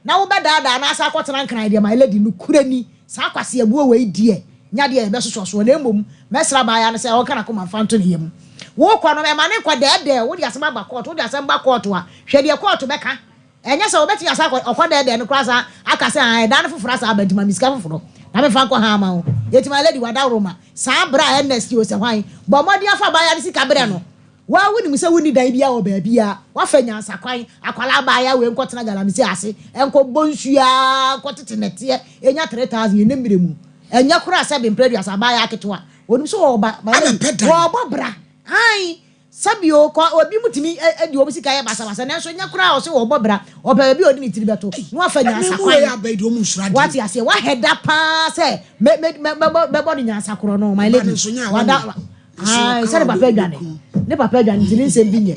na wobɛdaadaa no asan akɔtena Nkran deɛ, my lady, nokorɛ ni, saa kwaseabuo wei deɛ, nyɛ adeɛ a yɛbɛsosɔ soɔ, na mmom mɛsrɛ abaayewa no sɛ ɔnka n'akoma mfa nto ne yam. Wokɔ no, ɛma no nkɔ dɛɛdɛɛ, wode asɛm aba kɔɔto, wode asɛm ba kɔɔto a, hwɛ deɛ kɔɔto bɛka. Ɛnyɛ sɛ wobɛtumi asan akɔ ɔkɔ dɛɛdɛɛ no koraa asan aka sɛ, ae, dan no foforɔ asan aba nti ma me sika foforɔ na memfa nkɔ ha ama wo. Enti my lady, w'adaworoma, saa berɛ a Ernest o sɛ hwan, bɔ mmɔden afa abaayewa no sika brɛ no. Wo ara wonim sɛ wonni dan biara wɔ baabiara. Woafa nyansakwan, akwadaa abaayewa wei nkɔtena galamsey ase, nkɔbɔ nsuo ara, nkɔtete nnɛteɛ, ɛnya 3000 ɛnnɛ mmerɛ mu. Ɛnyɛ koraa sɛ mprɛ aduasa, abaayewa ketewa. Ɔnim sɛ ɔwɔ ba, my lady, Abɛpɛ dan. wɔrebɔ bra. Ae, sɛbi o, kɔ, ebinom tumi di wɔn sika yɛ basabasa, nanso ɛnyɛ koraa ɔse ɔrebɔ bra, ɔpɛ baabi a ɔde ne tiri bɛto, na wafa Ɛmɛ mu wei nyansakwan. aba yi deɛ ɔmu nsuro adeɛ Wate o. aseɛ, wahɛ da paa sɛ mɛ, mɛ, mɛ, mɛbɔ, mɛbɔ no nyansakorɔ no, my Ɔba no lady, nso nyɛ a wada, wɔnyɛ. Nso Ae ɔka sɛ ne a papa adwane ne papa adwane nti ne nsɛm bi nyɛ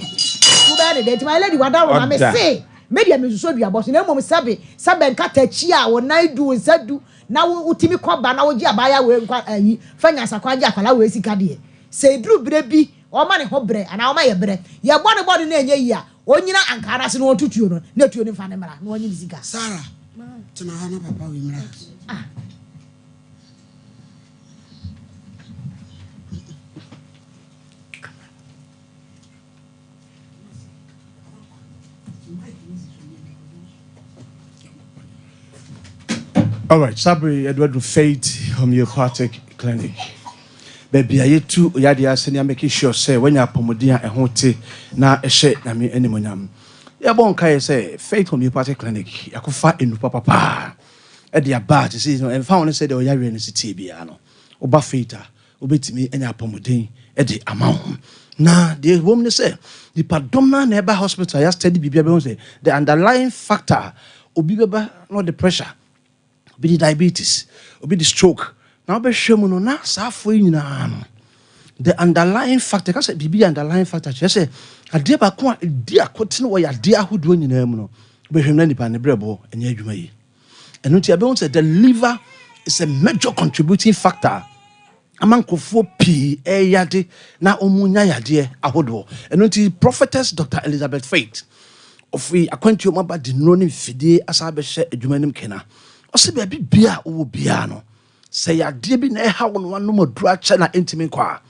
wobɛyɛ ne dɛn nti my lady wadaworo ma me Ɔda. se me deɛ mensusu aduabɔ so na mmom sɛbe sɛ bɛnkata akyi a wo nan du wo nsa du na wo wotumi kɔ ba na wogye abaayewa wei nkwa ayi fa nyansakwan gye akwadaa wei sika deɛ sɛ ɛduru berɛ bi ɔma ne ho berɛ anaa ɔma yɛ berɛ yɛbɔ ne bɔne na ɛnyɛ yie a ɔnyina ankaa no ase na ɔnto tuo no na tuo no mfa ne mmra na ɔnye ne sika. Sarah, tena ha na papa wei mmra. Ah. All right, Sabri Edward Faith Homeopathic Clinic. Baabi a yɛtu yadeɛ ase ne amake sure sɛ wanya apɔmuden a ɛho te na ɛhyɛ Nyame animonyam. Yɛbɔ nkaeɛ sɛ Faith Homeopathic Clinic yɛakɔfa nnuru papapaa ɛde aba a te sɛ no ɛmfa wo ne sɛ deɛ ɔyareɛ no si tie biara no woba Faith a wobɛtumi anya apɔmuden de ama wo. Na deɛ ɛwɔ mu ne sɛ nipadɔm no na ɛba hospital yɛastudy biribia bɛhu sɛ the underlying factor obi bɛba na ɔde pressure, obi de diabetes, obi de stroke, na wobɛhwɛ mu no na saa afoɔ yi nyinaa no the underlying factor ka sɛ biribi yɛ underlying factor kyerɛ sɛ adeɛ baako a ɛdi akotene wɔ yadeɛ ahodoɔ nyinaa mu no wobɛhwɛ mu na nipa ne brɛboɔ ɛnyɛ adwuma yi. Ɛno nti ɛbɛhu sɛ the liver is a major contributing factor ama nkurɔfoɔ pii ɛyade na wɔn nya yadeɛ ahodoɔ. Ɛno nti Prophetess Dr Elizabeth Faith ɔfiri akwantuo mu aba de nnuro ne mfidie asan abɛhyɛ adwuma anim kena. Ɔsɛ baabi bia a wowɔ biara no sɛ yadeɛ bi na ɛha wo no wanom aduro akyɛ na ɛntumi nkɔ a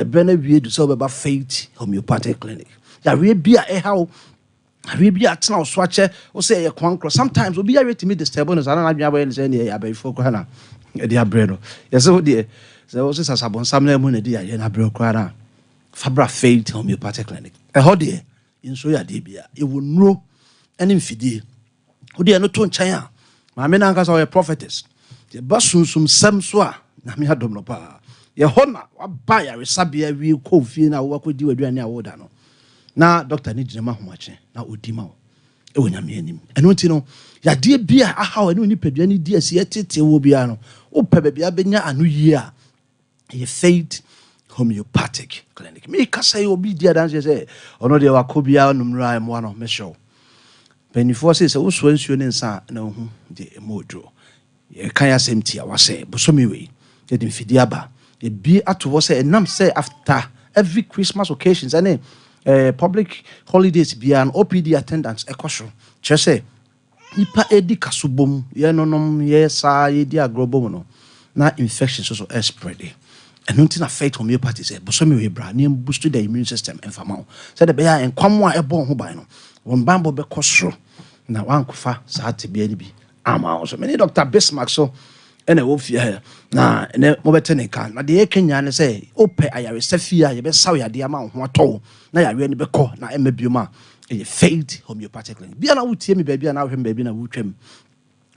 ɛberɛ no awie du sɛ wobɛba Faith Homeopathic Clinic. Yareɛ bi a ɛha wo, yareɛ bi a atena wo so akyɛ wo sɛ ɛyɛ kwan korɔ, sometimes obi yareɛ tumi disturb no saa na n'adwene abɛyɛ no sɛ ɛneɛ ɛyɛ abayifoɔ koraa na ɛde abrɛ no. Yɛsɛ wo deɛ sɛ wo sɛ sasabonsam no mu na ɛde yareɛ no abrɛ koraa no a fa bra Faith Homeopathic Clinic. Ɛhɔ deɛ nsuo yɛ adeɛ bia yɛwɔ nnuro ne mfidie. Wode ɛno to nkyɛn a maame no ankasa ɔyɛ prophetess, yɛba sunsumsɛm so a Nyame adom no paa. Yɛhɔ na waba yaresabea wie kɔ fie no a wowakɔdi w'aduane a woda no na doctor ne gyina mu ahomakye na ɔdi ma wo ɛwɔ Nyame anim. Ɛno nti no yadeɛ bi a ahaw ɛne nipadua no di asi ɛtete wɔ biara no wopɛ baabi a bɛnya ano yie a ɛyɛ Faith Homeopathic Clinic. Mekasa yi obi di adanseɛ sɛ ɔno deɛ wakɔ biara nom nnuro a ɛmmoa no. Mɛhyɛ wo mpanimfoɔ sɛ sɛ wosoa nsuo ne nsa a na wohu deɛ ɛmu oduro. Yɛka yɛ asɛm tiawa sɛ bosome wei yɛde mfidie aba yɛbie ato hɔ sɛ ɛnam sɛ after every Christmas occasions ɛne public holidays biara no OPD attendance ɛkɔ soro, kyerɛ sɛ nipa edi kaso bom yɛnonom yɛ saa yɛdi agorɔ bom no na infection nso so ɛspread. Ɛno nti na Faith Homeopathy sɛ bosome wei bra ne boost the immune system ɛmfama wo sɛdeɛ ɛbɛyɛ a nkwam a ɛbɔ wo ho ban no wɔn banbɔ bɛkɔ soro na wankɔfa saa tebea no bi ama wo so. Mene Dr Bismarck so ɛna ɛwɔ fie ha na ɛnɛ mobɛte ne nka na deɛ yɛka nyinaa ne sɛ wopɛ ayaresa fie a yɛbɛsaw yadeɛ ama wo ho atɔ wo na yareɛ no bɛkɔ na ɛmma biom a ɛyɛ Faith Homeopathic Clinic. Bia na wotie me baabi a na wohwɛ me baabi na wotwam,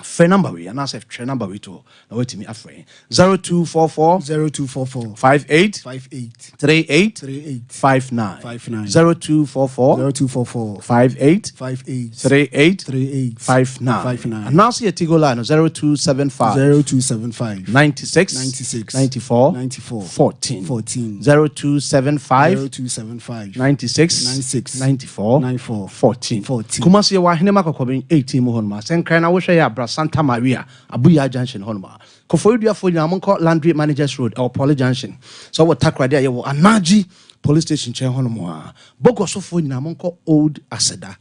frɛ number wei anaasɛ twerɛ number wei to hɔ na woatumi afrɛ 0244 0244 58 58 38 38 59 59 0244 0244 58 58 38 38 59 59. Anaasɛ yɛ Tigo line no 0275 0275 96 96 94 94 14 14 0275 0275 96 96 94 94 14 14. Kumasi yɛwɔ Ahenema Kɔkɔben 18 mu hɔnom a sɛ Nkran na wohwɛ yɛ abra Santa Maria Abuya Junction hɔnom a Koforidua nyinaa monkɔ Landry Managers Road ɛwɔ Poly Junction. Sɛ wowɔ Takoradi a yɛwɔ Anagye Police Station nkyɛn hɔnom a Bɔgɔsofoɔ nyinaa monkɔ Old Aseda,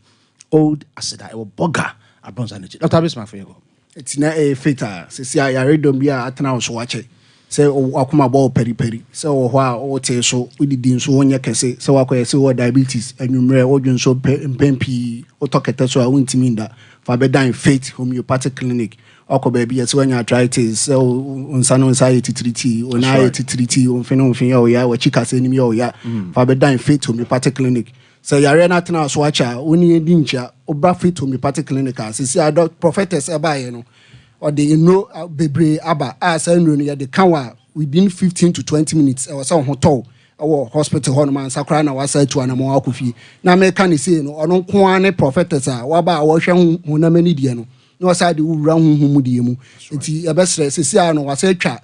Old Aseda ɛwɔ Bɔga. Abrɔnsa no akyi. Dr. Bismarck fo yɛkɔ. Nti na ɛyɛ faith a sisi a yaredɔm bi a atena wo so wakyɛ sɛ wakoma bɔ wo paripari sɛ wɔ hɔ a wotee so wodidi nso wonyɛ kɛse sɛ wakɔyɛ sɛ wɔ diabetes anwummerɛ wodwo nso mpɛn pii wotɔ kɛtɛ so a wontumi nda fa bɛdan Faith Homeopathic Clinic wakɔ baabi yɛ sɛ wanya arthritis sɛ wo nsa no nsa ayɛ titiritii wo nan ayɛ titiritii wo mfe no mfe yɛ wo ya wakyi kasa anim yɛ wo ya fa bɛdan Faith Homeopathic Clinic Sɛ yareɛ no atena so akyɛ a, wo ne yɛn di nkyia. Woba Faith Homeopathic Clinic a, seesei a dɔ Prophetess baeɛ no, ɔde nnuro bebree aba a saa nnuro no yɛde ka wo a, within 15 to 20 minutes ɛwɔ sɛ wo ho tɔ wo wɔ hospital hɔnom ansa koraa na wasa atu anamɔn akɔ fie. Na meka no sei no, ɔno nko ara ne Prophetess a waba a ɔrehwɛ honam ani deɛ no, na ɔsan de wo wura honhom mu deɛ mu. Nti yɛbɛsrɛ, seesei a no wasan atwa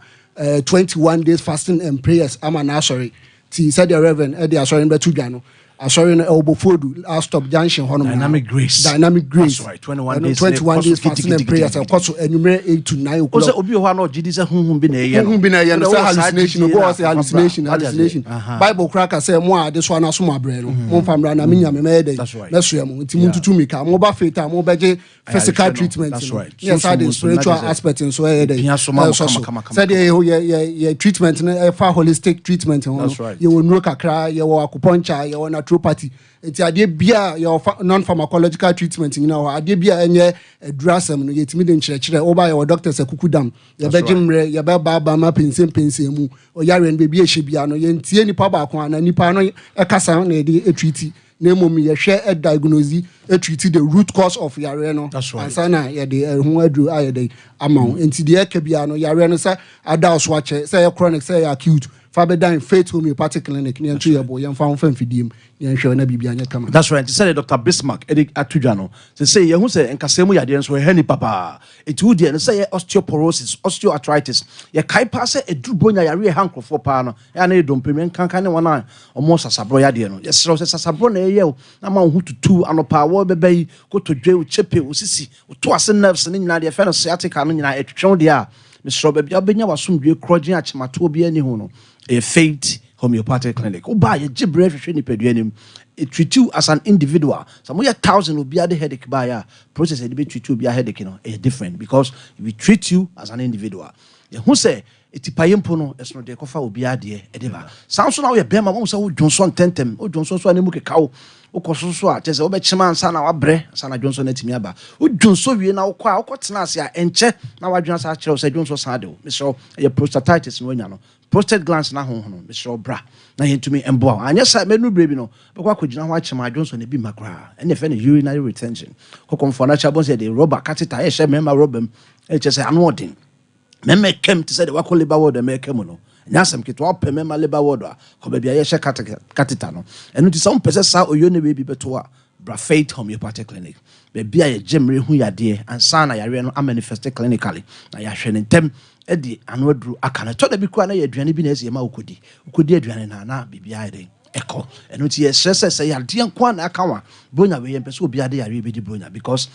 21 days fasting and prayers ama n'asɔre. Nti sɛdeɛ Rev. De asɔre no bɛto dwa no, asɔre no ɛwɔ Bofodu last stop junction hɔnom. Dynamic Grace. Dynamic Grace. That's right. 21 Ɛno days. 21 days fasting and prayers ɛkɔ so anwummerɛ 8 to 9 o'clock. Sɛ obi wɔ hɔ a na ɔgye di sɛ honhom bi na ɛyɛ no. Honhom bi na ɛyɛ no sɛ Wode wɔ saa hallucination. gyidie Obi wɔ no hɔ a, sɛ hallucination wate aseɛ. hallucination. Aha. Bible koraa ka sɛ mo a adesoa no aso mo abrɛ no, momfa mmra na me Nyame mɛyɛ dɛn? That's right. Mɛsoɛ mo. Nti Yeah. montutu mmirika. Moba faith a mobɛgye physical Ayarehwɛ no, treatment that's no right. ne yɛsa de Sunsum nso, spiritual na kyerɛ sɛ aspect nso ɛyɛ dɛ ɛpia so ma mo ɛsɔ so kama, kama, kama, sɛdeɛ yɛ yɛ yɛ treatment no ɛfa holistic treatment ho no That's right. yɛwɔ nnuro kakra yɛwɔ acupuncture yɛwɔ naturopathy nti adeɛ bia yɛwɔ fa non pharmacological treatment nyinaa wɔ hɔ adeɛ bia ɛnyɛ aduru asɛm no yɛtumi de nkyerɛkyerɛ woba yɛwɔ doctors akuku dam yɛbɛgye mmerɛ yɛbɛbaaba ma pensempensem mu ɔyareɛ no baabi a ɛhyɛ bia no yɛntie nipa baako anaa nipa no ɛkasa na yɛde ɛtreat na mmom yɛhwɛ diagnose treat the root cause of yareɛ no ansa na yɛde ɛho aduro ayɛ dɛn ama wo. Nti deɛ ɛka biara no yareɛ no sɛ ada wo so akyɛ sɛ ɛyɛ chronic sɛ ɛyɛ acute fa bɛdan Faith Homeopathic Clinic na yɛnto yɛ bo yɛmfa wo mfa mfidie mu na yɛnhwɛ na biribi anyɛ kama. That's right, nti sɛdeɛ Doctor Bismarck de ato dwa no, seesei yɛahu sɛ nkasɛɛ mu yadeɛ nso ɛha nnipa paa. Nti wo deɛ no sɛ ɛyɛ osteoporosis, osteoarthritis, yɛkae paa sɛ ɛduru Buronya yareɛ a ɛha nkurɔfoɔ paa no, Ɛyɛ a na yɛ dompe mu nkanka ne wɔn a wɔwɔ sasaborɔ yadeɛ no. Yɛsrɛ wo sɛ sasaborɔ na ɛyɛ wo na ama wo ho tutu wo anɔpa a wɔrebɛba yi, kotodwe, wo kyepe, wo sisi, wo to ase nerves no nyinaa, deɛ yɛfrɛ no sciatica no nyinaa ɛtwetwe wo deɛ a, mesrɛ wo baabi a wobɛnya w'asomdwoeɛ korɔgyen a kyematoɔ biara nni ho no, ɛyɛ Faith Homeopathic Clinic. Woba a yɛgye berɛ hwehwɛ nipadua no mu, ɛtreat you as an individual. Sɛ moyɛ thousand obiara de headache baeɛ a, process a yɛde bɛtreat obiara headache no, ɛyɛ different because we treat you as an individual. Yɛhu sɛ Atipaeɛ mpo no, ɛsono deɛ ɛkɔfa obiara deɛ de ba. Saa nso na woyɛ bɛrima, wohu sɛ wodwonsɔ ntɛmntɛm, wodwonsɔ nso a na emu keka wo, wokɔ so nso a, kyerɛ sɛ wobɛkyem ansa na wabrɛ ansa na dwonsɔ no atumi aba. Wodwonsɔ wie na wokɔ a, wokɔtena ase a, ɛnkyɛ na w'adwene asan akyerɛ wo sɛ dwonsɔ san de wo. Mesrɛ wo, ɛyɛ prostatitis na woanya no. Prostate glands no ahonhono. Mesrɛ wo bra na yɛntumi mmoa wo. Anyɛ saa a, ɛbɛduru berɛ bi no, wobɛkɔ akɔgyina hɔ akyem a dwonsɔ no ebi mma koraa. Ɛnna yɛfrɛ no urinary retention. Kɔ kɔmfoɔ no akyi a, wobɛhu sɛ yɛde rɔba catheter ɛrehyɛ mmarima rɔba mu, ɛkyerɛ sɛ ano ɔden. Mɛma ɛkam te sɛ deɛ wakɔ labour ward Amerika mu no. Ɛnyɛ asɛm ketewa, wopɛ mɛma labour ward a, kɔ baabi a yɛhyɛ catheter no. Ɛno nti sɛ wompɛ sɛ saa oyo ne wei bi bɛto wo a, bra Faith Homeopathic Clinic, baabi a yɛgye mmere hu yadeɛ ansa na yareɛ no amanifeste clinically, na yɛahwɛ no ntɛm de ano aduro aka no. Ɛtɔ da bi koraa na ɛyɛ aduane bi na ɛsɛ yɛma wokɔdi. Wokɔdi aduane no a, na biribiara ayɛ dɛn? Ɛkɔ. Ɛno nti yɛsrɛ sɛ, sɛ yadeɛ nko ara na aka wo a, Bronya wei yɛmpɛ sɛ obiara de yareɛ bɛdi Bronya because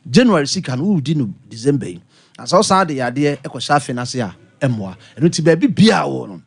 January sika no woredi no December yi. Na sɛ wosan de yadeɛ kɔhyɛ afe no ase a, ɛmmoa. Ɛno nti baabi biara a wowɔ no,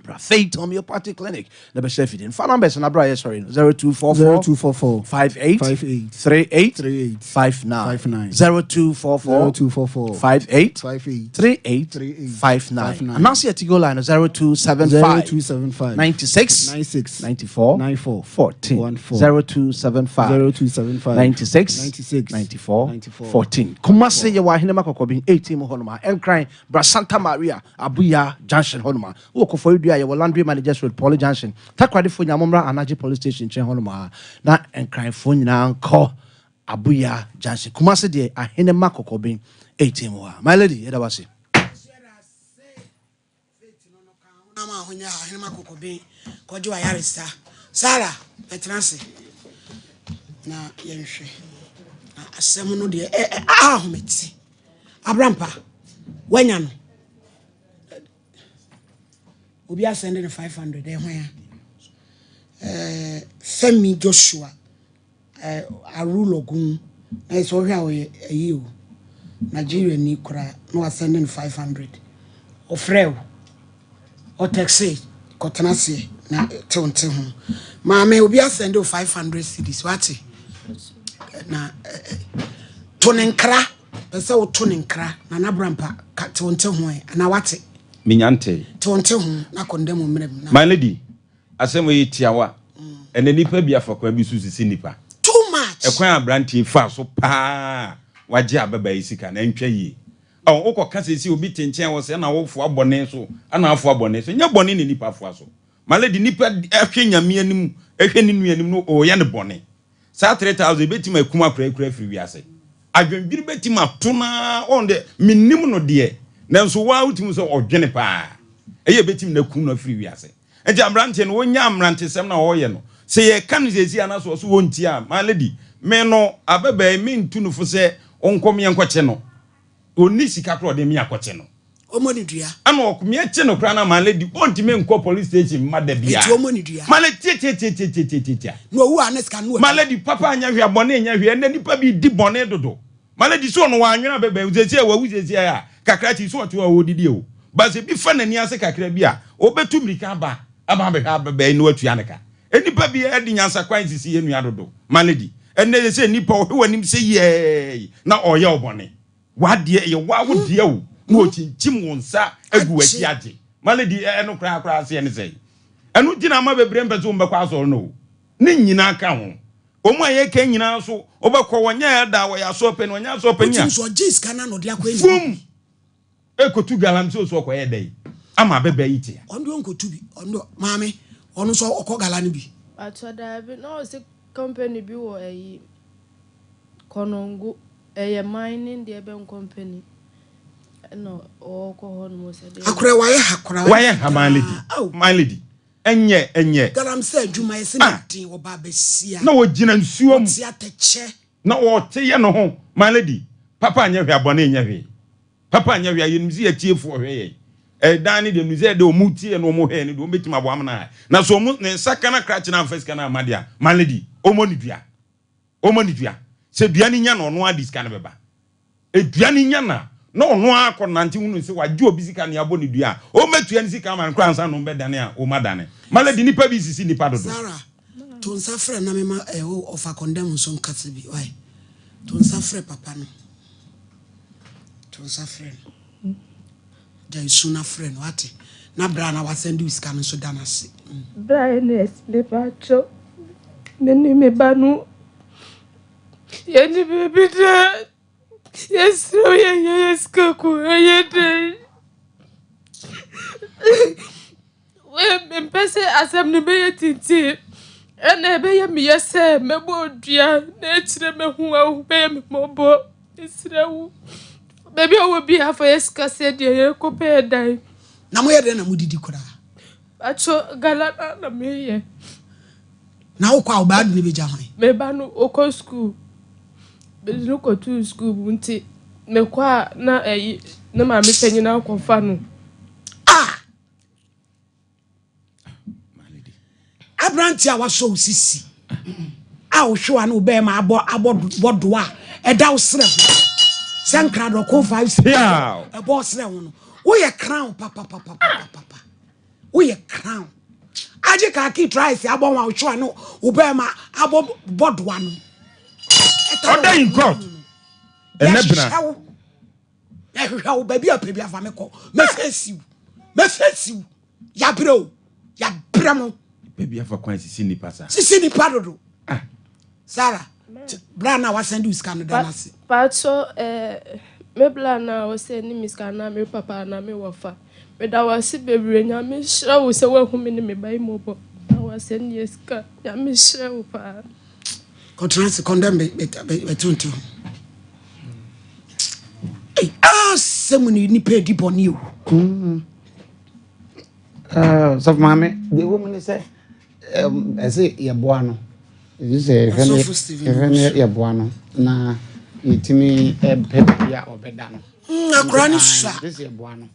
bra Faith Homeopathy Clinic na bɛhyɛ afidie no. Fa numbers no berɛ a yɛsɔre no, 0244 0244 58 58 38 38 59 59 0244 0244 58 58 38 38 59 59 anaasɛ yɛte go line no 0275 0275 96 96 94 94 14 14 0275 0275 96 96 94 94 14 Kumasi yɛwɔ Ahenema Kɔkɔben 18 mu hɔnom a Nkran bra Santa Maria Abuya Junction hɔnom a wowɔ Koforidua a yɛwɔ Landry Managers Road Poly Junction Takoradifoɔ nyinaa mommra Anagye Police Station nkyɛn hɔnom a na Nkranfoɔ nyinaa nkɔ Abuya Junction Kumasi deɛ Ahenema Kɔkɔben 18 mu hɔ a My lady yɛda wo ase. Faith no no ka honam a ahonya a ahenem akokoben kɔgye w'ayaresa. Sarah, bɛtena ase na yɛnhwɛ. Na asɛm no deɛ ɛ ɛ ahomete. Abrampa, wanya no. Obi asɛnde no 500 ɛho ya. Ɛɛ Femi Joshua. Eh Arulogun na sɛ wohwɛ a ɔyɛ ayi o Nigeria ni koraa na wasɛnde no 500 ɔfrɛ wo ɔtɛkse kɔtena aseɛ na tew nte ho maame obi asɛnde wo 500 cedis wate na eh, eh, To ne nkra. Pɛ sɛ woto ne nkra. Nana Brampa, ka te wo nte ho ɛ, anaa wate? Menya ntee. Te wo nte ho na kɔndam mmerɛ mu na. My lady, asɛm wei yɛ tiawa. Ɛnɛ nnipa bi afa kwan bi so sisi nnipa. Too much! Ɛkwan a aberanteɛ yi faa so paa a wagye ababaa yi sika no, ɛntwa yie. Ɔ, wokɔka seesei obi te nkyɛn a ɔsɛ ɛna wofoa bɔne so, ɛna afoa bɔne so. Ɛnyɛ bɔne na nnipa foa so. My lady, nipa hwɛ Nyame anim, hwɛ ne nua anim no, ɔreyɛ no bɔne. Saa 3000 ebetumi akum akora yi koraa afiri wiase. Adwendwene betumi ato no ara, ɔn deɛ, mennim no deɛ, nanso wo ara wotumi hu sɛ ɔdwene paa. Ɛyɛ ebetumi na akum no afiri wiase. Nti aberanteɛ no, ɔnya mmerantesɛm no a ɔreyɛ no, sɛ yɛka no seesei anaasɛ ɔso ɔntie a, my lady, me no, ababaa yi, mentu no fo sɛ ɔnkɔ meɛ nkɔkye no. Ɔnni sika koraa a ɔde me akɔkye no. Ɔmmɔ no dua. Ɛna ɔko me akyi no koraa na my lady ɔntumi nkɔ police station mma da biara. Enti ɔmmɔ no dua. My lady tiatiatiatiatiatiatia. Na ɔwu a na sika no na watua. My lady papa anyɛ hwee a bɔne nyɛ hwee ɛnɛ nipa bi di bɔne dodo. My lady sɛ ɔno wannwene abɛbɛn seesei a wawu seesei a kakra akyi sɛ ɔte hɔ a ɔredidi o but sɛ bi fa n'ani ase kakra bi a ɔbɛtu mmirika aba aba abɛhwɛ abɛbɛn na watua ne ka. Nnipa bi de nyansa kwan sisi yɛn nua dodo. My lady ɛnɛ seesei nipa ɔhwɛ w'anim sɛ yɛɛi na ɔreyɛ wo bɔne. W'adeɛ ɛyɛ woa wo deɛ o na ɔkyinkyim wo nsa agu w'akyi agye. My lady ɛno koraa koraa aseɛ ne sɛn? Ɛno nti na ama bebree mpɛ sɛ wɔn bɛkɔ asɔre no o. Ne nyinaa ka ho. Wɔn a yɛka nyinaa nso wɔbɛkɔ wɔnyɛ elder wɔyɛ asɔre panin wɔnyɛ asɔre panin a. Wotumi so ɔgye sika no na ɔde akɔ ɛni. Fum! Ɛkɔtu galamsey o so ɔkɔyɛ dɛn ama abɛbɛ yi tea. Ɔno deɛ ɔnkɔtu bi ɔno deɛ maame ɔno nso ɔkɔ gala no bi. Pakyɛ daabi na ɔse company bi wɔ ɛyi Konongo ɛyɛ mining deɛ bɛn company ɛna ɔɔkɔ hɔ nom sɛ deɛ. Akorɛ wayɛ ha koraa. Wayɛ ha my lady my lady ɛnyɛ ɛnyɛ. Galamsey adwuma yɛse ne den ɔbaa basia. Na ɔgyina nsuo mu. Ɔte atɛkyɛ. Na ɔte yɛ ne ho my lady papa nyɛ hwee abɔne nyɛ hwee. Papa nyɛ hwee a yɛnim sɛ yɛatiefoɔ hwɛ yɛn. Ɛdan no deɛ menim sɛ deɛ wɔn tie no wɔn hwɛ no deɛ wɔn bɛtumi aboa amena ha. Na sɛ wɔn ne nsa ka na krakye no amfa sika no amma deɛ a, my lady, wɔmmɔ no dua. Wɔmmɔ no dua. Sɛ dua no nya no ɔno ara de sika no bɛba. Dua no nya no a, na ɔno ara akɔ nante hunu sɛ wagye obi sika na yɛabɔ no dua a, wɔmmɛtua ne sika ama no koraa ansa na wɔbɛdane a wɔadane. My lady, nnipa bi sisi nnipa dodo. Sarah, to nsa frɛ na mema eh, oh, ɔfa kɔndɛm nso nkasa bi, why? To nsa frɛ papa no. To nsa frɛ no. Gyae su na frɛ no, wate? Na bra na wasɛnde wo sika no nso da no ase. Bra Ernest, mepakyɛw, me ne me ba no, yɛnni baabi da. Yɛsrɛ wo yɛhia yɛ sika ko, ɛyɛ dɛn? Mempɛ sɛ asɛm no bɛyɛ tenten. Ɛna ɛbɛyɛ me ya sɛ mɛbɔ dua na akyire mɛhu a wobɛyɛ me mmɔbɔ. Mesrɛ wo. Baabi a wɔ biara fa yɛ sika sɛ deɛ yɛrekɔpɛ yɛ dan. Na moyɛ dɛn na modidi koraa? Pacho, gala na na meyɛ. Na wokɔ a wo ba de no bɛgya hwan? Me ba no, ɔkɔ sukuu. Mede no kɔtoo sukuu mu nti mekɔ a na ɛyi ne maame panyin akɔfa no. Ah! Aberante a wasɔ wo sisi a wohwe wa ne wo bɛrima abɔ abɔ bɔdoa a ɛda wo serɛ ho sɛ nkradɔko 5 ɛbɔ serɛ ho no woyɛ crown papapapapapa woyɛ crown agye kaki try sɛ abɔ ho a wohwe wa ne wo bɛrima abɔ bɔdoa no Order in court. Ɛnɛ bena. Mɛhwehwɛ wo baabi a pɛ bi afa me kɔ. Mɛfɛsi wo. Mɛfɛsi wo. Yabrɛ o. Yabrɛ mo. Baabi afa kwan sisi nipa sa. Sisi nipa dodo. Ah. Sarah, bra na wasan de sika no da no ase. Pacho eh, me bra na ɔsɛ ne me sika na me papa na me wɔfa. Meda wo ase bebree Nyame nhyira wo sɛ woahu me ne me ba yi mmɔbɔ na wasɛn yɛ sika. Nyame nhyira wo paa. Kɔtena ase kɔndɛm bɛtonto ho. Asɛm ne nipa adi bɔne o. Mm. Eh, sɔfo maame deɛ ɛwɔ mu ne sɛ ɛsɛ yɛboa no ɛsɛ sɛ yɛhwɛ ne yɛboa no na yɛtumi pɛ baabi a ɔbɛda no mm, akora no sua ɛsɛ sɛ yɛboa no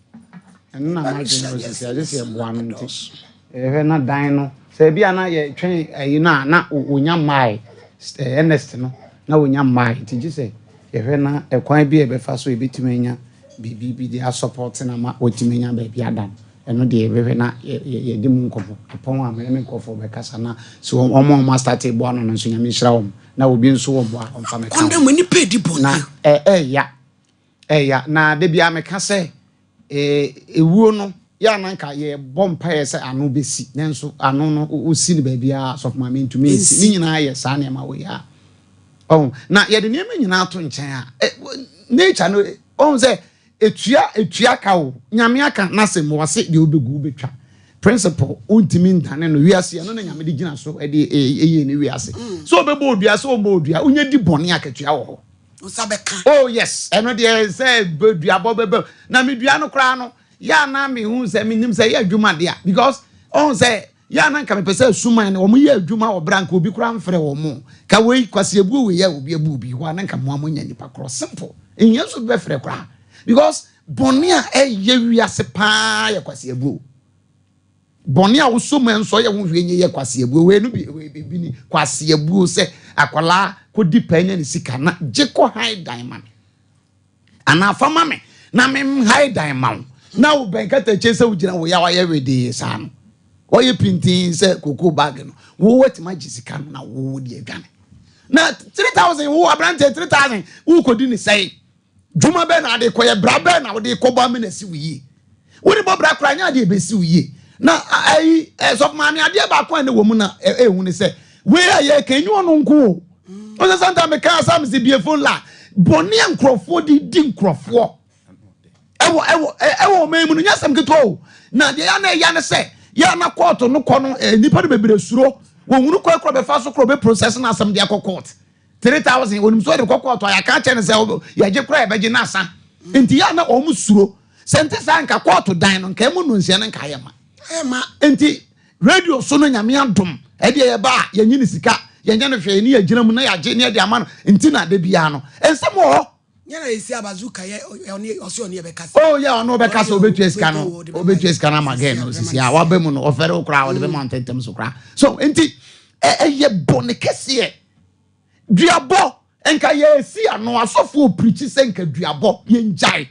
ɛno na madwene wɔ sisi ɛsɛ sɛ yɛboa no nti Yɛhwɛ na dan no, sɛ ebi a na yɛtwɛn ayi no a na wɔnya mmae, Ernest no na wɔnya mmae, nti gye sɛ yɛhwɛ na ɛkwan bi a yɛbɛfa so yɛbɛtumi anya biribi bi de asɔpɔte no ama watumi anya baabi ada no. Ɛno deɛ yɛbɛhwɛ na yɛdi mu nkɔmmɔ. Ɛpɔn a me ne me nkurɔfoɔ bɛkasa na sɛ wɔn a wɔn astate boa no no nso Nyame nhyira wɔn na obi nso wɔ mmoa a ɔmfa mmɛka ho. Kɔndɛm nnipa edi bɔne. Na ɛɛya, ɛɛya. Na da biara meka sɛ ewuo no yɛ a na nka yɛbɔ mpaeɛ sɛ ano bɛsi nanso ano no wosi no baabiara Sɔfo Maame ntumi nsi. Ne nyinaa yɛ saa nneɛma wei a. Ɔho na yɛde nneɛma nyinaa to nkyɛn a nature no ɔho sɛ Etua etua ka o, Nyame aka n'asɛm mu ɔse deɛ wobɛgu wobɛtwa. Principle wontumi ndane no, wiase ɛno na Nyame de gyina so de yie ne wiase. Sɛ ɔbɛbɔ odua sɛ ɔmmɔ odua, wonya di bɔne akatua wɔ hɔ. Wo nsa bɛka. Oh yes, ɛno deɛ sɛ duabɔ bɛba na me dua no koraa no yɛ a na mehu sɛ menim sɛ ɛyɛ adwuma deɛ a because ɔhu sɛ Yɛ a na nka mepɛ sɛ asuman no wɔn yɛ adwuma wɔ berɛ a nka obi koraa mfrɛ wɔn. Ka wei, Kwasi abuo wei a obi abu obi hɔ a na nka moa monya nipa korɔ. Simple. Nhia nso obi bɛfrɛ koraa. Because bɔne a ɛyɛ wiase paa yɛ Kwasi abuo. Bɔne a wosɔ mu ɛnsɔ yɛ ho hwee nyɛ yɛ Kwasi abuo. Wei no bi, wei bi ni Kwasi abuo sɛ akwadaa kɔdi paa nya ne sika na gye kɔ han dan ma me. Anaa fa ma me na menhae dan ma wo. Na wo bɛn katakyie sɛ wogyina wo yaw ayɛ wedee saa no, ɔyɛ pintinn sɛ kokoo bag no, wo watumi agye sika no na wo de adwane. Na 3000 wo aberanteɛ 3000 wokɔdi ne sɛe. Dwuma bɛn na ade kɔyɛ, bra bɛn na wode kɔbɔ amena si wo yie. Wode bɔ bra koraa nyɛ adeɛ ɛbɛsi wo yie. Na ayi sɔfo maame adeɛ baako a ɛne wɔ mu na ɛhu ne sɛ wei a yɛka ɛnyɛ ɔno nko o. Ɔsɛ santa meka asam sɛ bie phone la bɔne a nkurɔfoɔ de di nkurɔfoɔ ɛwɔ ɛwɔ ɛwɔ ɔman mu no nyɛ asɛm ketewa o. Na deɛ yɛ na ɛya ne sɛ yɛ na kɔɔto no kɔ no nnipa no bebree suro wɔn hunu kwan korɔ bɛfa so korɔ bɛ process no asɛm de akɔ court. 3000 onim sɛ ɔde kɔ kɔɔto a yɛaka akyerɛ no sɛ yɛgye koraa yɛbɛgye no asa nti yɛ a na wɔn suro sɛ nte saa nka kɔɔto dan no nka ɛmu nnonsia no nka ayɛ ma nti radio so no nyame adom ɛdeɛ yɛba a yɛnye ne sika yɛnyɛ no hwee ne yɛgyina mu na yɛagye ne yɛde ama no nti na da biara no nsɛm wɔ hɔ. Nyɛ na yɛsi abazuka yɛ ɔne ɔse ɔne yɛbɛkasa. Oh yeah ɔno ɔbɛka sɛ ɔbɛtua sika no ɔbɛtua sika no ama gɛn no sisi a waba mu no ɔfɛre wo koraa ɔde bɛma ntɛntɛm so koraa so nti ɛyɛ bɔne kɛseɛ. Duabɔ, nka yɛresi ano, asɔfoɔ pirikyi sɛ nka duabɔ, yɛngyae.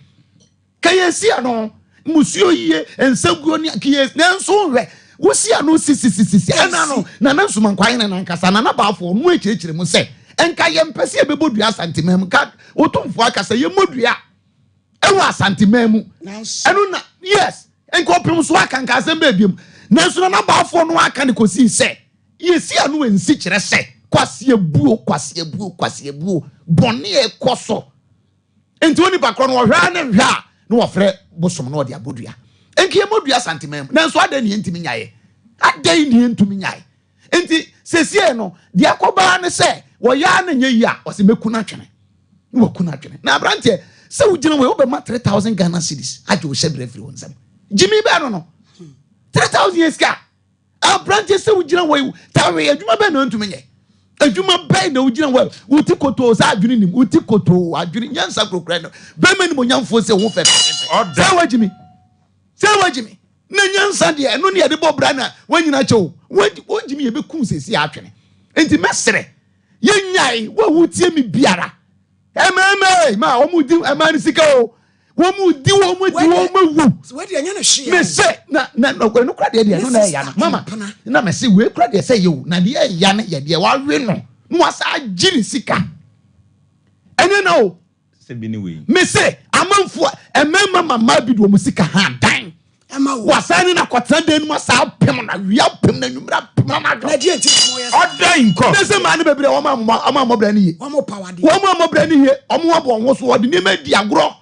Ka yɛsi ano, mmusuo yie, nsaguo ne ka yɛ, nanso nhwɛ, wosi ano sisisisisi, ɛna no, Nana Nsumankwahene no ankasa, Nana Baafoɔ, ɔno akyerɛkyerɛ mu sɛ, nka yɛmpɛ sɛ yɛbɛbɔ dua Asanteman mu, nka Otumfoɔ aka sɛ yɛmmɔ dua ɛwɔ Asanteman mu, ɛno na, yes, nka ɔpem so aka, nka asɛm bɛɛ biom, nanso Nana Baafoɔ no aka no kɔsii sɛ, Yɛsi ano nsi kyerɛ sɛ kwaseabuo, kwaseabuo, kwaseabuo, bɔne a ɛkɔ so. Nti onipa korɔ no ɔhwɛ a ne nhwɛ a na wɔfrɛ bosom na ɔde abɔ dua. Nka yɛmmɔ dua Asanteman mu, nanso adɛn ne yɛntumi nyaeɛ? Adɛn ne yɛntumi nyae? Nti sesie no deɛ ɛkɔbaa ne sɛ wɔyɛ a na nyɛ yie a ɔse mɛku no atwene. Na waku no atwene. Na aberanteɛ sɛ wogyina wei wobɛma 3000 Ghana cedis agye wo hyɛberɛ afiri wo nsam. Gyimi bɛɛ no no 3000 yɛ sika. Aberanteɛ sɛ wogyina hɔ yi tawee adwuma bɛn na ntumi nyɛ adwuma bɛn na wogyina hɔ wote kotoo sɛ adwene nim wote kotoo adwene nyansa kurokura no bɛma nim onyamfoɔ sɛ ho fɛfɛɛfɛ sɛ wagyimi sɛ wagyimi na nyansa deɛ ɛno ne yɛde bɔ bra na wanyina kyɛ o wagyimi yɛbɛkum sɛsi atwene nti mɛsrɛ yɛnyae wo a wotie me biara Ɛmɛɛmɛɛ ma wɔn di ɛmaa no sika o wɔn di wɔn di wɔn awu. Me se na na na ɛno kura deɛ deɛ ɛno na ɛya no mama na me se wei kura deɛ sɛ yɛ o na deɛ ɛya no yɛ deɛ wawe no na wasa agye ne sika ɛnyɛ na o. Me se amanfoɔ ɛmɛɛma ma mmaa bi de wɔn sika ha dan. Wasan ne no akɔtena dan no mu asa apem no awia apem no anwummerɛ apem no anadwo. Ɔda nkɔ. Ne sɛ mmaa no bebree wɔn ammɔ bra no yie. Wɔn ammɔ bra no yie. Wɔn abɔ wɔn ho so wɔde nneɛma adi agorɔ.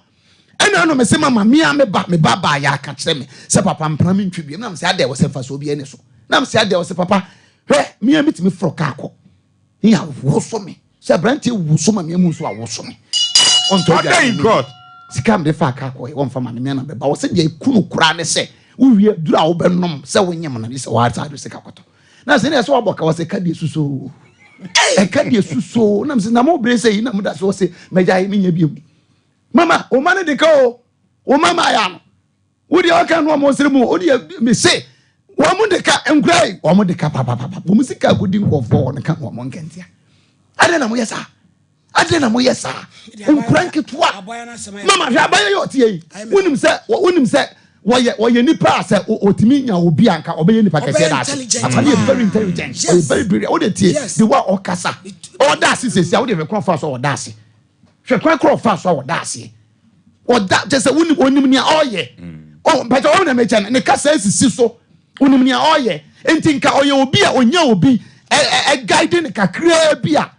Ɛna ano me se mama me a me ba me ba baa yɛ aka kyerɛ me sɛ papa mpena me ntwe biem na me sɛ adɛ wɔ sɛ mfasoɔ bi ɛne so na me sɛ adɛ wɔ sɛ papa hwɛ me a metumi forɔ kaa kɔ Ne a woso me sɛ aberanteɛ woso ma me amu nso a woso me. Ɔntɔ aduane in court. Sika mede faa kaa kɔɛ wɔmfa ma me me ana bɛba wɔ sɛ deɛ ɛku no koraa ne sɛ wowie aduru a wobɛnom sɛ wonyem no ne sɛ wɔasa de sika kɔtɔ na sɛ ne ɛsɛ wabɔ ka wɔ sɛ ka deɛ susoo ɛka deɛ susoo na mesɛ na mo bere sɛ yi na moda so wɔ sɛ magyae menyɛ biom mama wo ma no de ka o wo ma ma ya no Wo deɛ ɔka no ɔmo sere mu o deɛ me se wɔn de ka nkura yi wɔn de ka papapapa wɔn sika akodi nkurɔfoɔ wɔn ka wɔn nkɛntia adɛn na mo yɛ saa adɛn na mo yɛ saa nkura nketewa mama hwɛ abayɛ yɛ ɔteɛ yi wonim sɛ wonim sɛ. Wɔyɛ wɔyɛ nipa a sɛ otumi nya obi a nka ɔbɛyɛ nipa kɛseɛ daakye. Akwadaa no yɛ very intelligent. Ɔyɛ very brilliant. Wode tie the way a ɔkasa. Ɔda ase sɛsi a wode hwɛ kwan ɔfa so a ɔda ase. Hwɛ kwan korɔ ɔfa so a ɔda aseɛ. Ɔda kyɛ sɛ wonim onim nea ɔyɛ. Ɔ mpɛkyɛ wɔn na mekyɛ no ne kasa esisi so. Onim nea ɔyɛ. Nti nka ɔyɛ obi a onya obi ɛ ɛ guide no kakraa bi a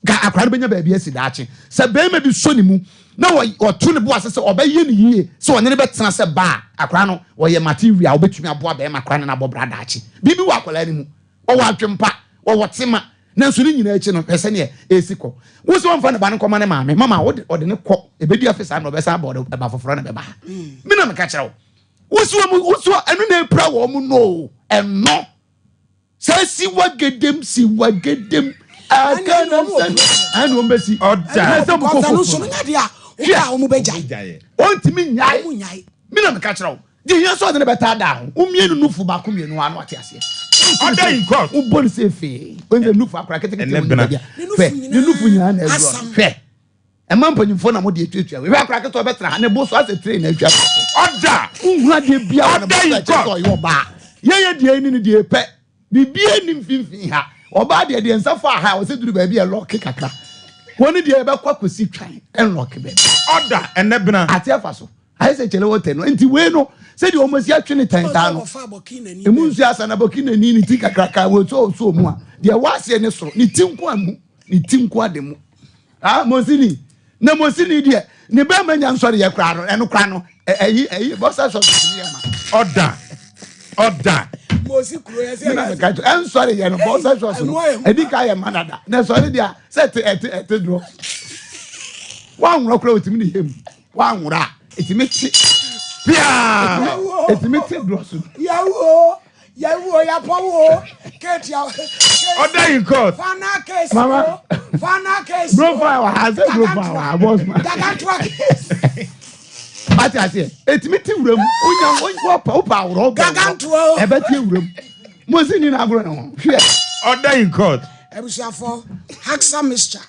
Ka akwadaa no bɛnya baabi asi daakye. Sɛ barima bi sɔ ne mu na ɔto ne bo ase sɛ ɔbɛyɛ no yie, sɛ ɔne no bɛtena sɛ ba a, akwadaa no, ɔyɛ material a ɔbɛtumi aboa barima koraa ne no abɔ bra daakye. Biribi wɔ akwadaa no mu. Ɔwɔ adwempa, ɔwɔ tema, nanso ne nyinaa akyi no, hwɛ sɛdeɛ ɛresi kɔ. Wo sɛ ɔmfa ne ba no nkɔma ne maame, mama wode ɔde no kɔ, ɛbɛdi afe saa na ɔbɛsan aba, ɔde ba foforɔ na ɛbɛba ha. Me na meka kyerɛ wo. Wo sɛ wɔn, wo sɛ ɛno na ɛpira wɔn no o, ɛno. Sɛ siwa gedem siwa gedem aka na sɛ ɛna wɔn bɛsi. Ɔda. Ɛna sɛ mokɔ Kɔfɛ no nso no nyɛ deɛ a woka a wɔn bɛgyae. Ɔntumi nyae. Wɔn nyae. Mi na meka kyerɛ wo. Deɛ hia sɛ ɔde ne bɛtaa daa ho. Womie no nufu baako mmienu ano ate aseɛ. Ɔda in court. Wobɔ no sɛ fee. Wɔn sɛ nufu akora ketekete Ɛnɛ wɔn bena. baabi a. Ne nufu Hwɛ ne nufu nyinaa na awura asam. Hwɛ. Ɛma mpanyinfoɔ na mo deɛ tuatua wei. Hwɛ akora ketewa bɛtena ha ne bo so asɛ train na atwa so. Ɔda. Wohunu adeɛ biara wɔ ne bo Ɔda so in ɛkyɛ sɛ court. ɔyɛ ɔbaa. Yɛyɛ deɛ ɛni ne deɛ pɛ. Biribiara nni mfimfini ha. Ɔbaa deɛ deɛ nsa fa ha a ɔsɛ duru baabi a ɛlɔke kakra. Wɔn deɛ ɛbɛkɔ akɔsi twan ɛnlɔke baabi. Ɔda ɛnɛ bena. Ate afa so. Ayɛ sɛ kyɛlɛ wɔtɛ no. Nti wei no sɛdeɛ wɔn asi atwe ne tɛn saa no. Emu nsuo asa na Burkina ni ne ti kakraka wɔ so ɔso mu a deɛ ɛwɔ aseɛ ne soro ne ti nko a mu ne ti nko a de mu. Ah Mosini na Mosini deɛ ne bɛrima nya nsɔre yɛ koraa no ɛno koraa no ɛyi ɛyi bɔsa sɔs tumi yɛ ma. Ɔda ɔda. Mosi kuro yɛ sɛ ɛna meka kyerɛ ɛnsɔre yɛ no bɔsa sɔs no ɛdi ka yɛ ma dada na ɛsɔre deɛ sɛ ɛte ɛte ɛte dorɔ wanworɔ koraa otumi ne yɛ mu wanworɔ a ɛtumi te piaa ɛtumi te dorɔ so. Yawuo. Yɛwu o, yɛapɔ wo o, Kate ya. Order in court. Final case Mama. o. Final case o. Profile wɔ ha, sɛ profile wɔ ha, boss man. Gargantua case. Ate aseɛ, ɛtumi te wura mu, wonya wopa wopa aworɔ wopɛ aworɔ, Gargantua o. ɛbɛte wura mu. Mo si ni na agorɔ ne ho, hwɛ. Order in court. Abusuafo, Haxa mixture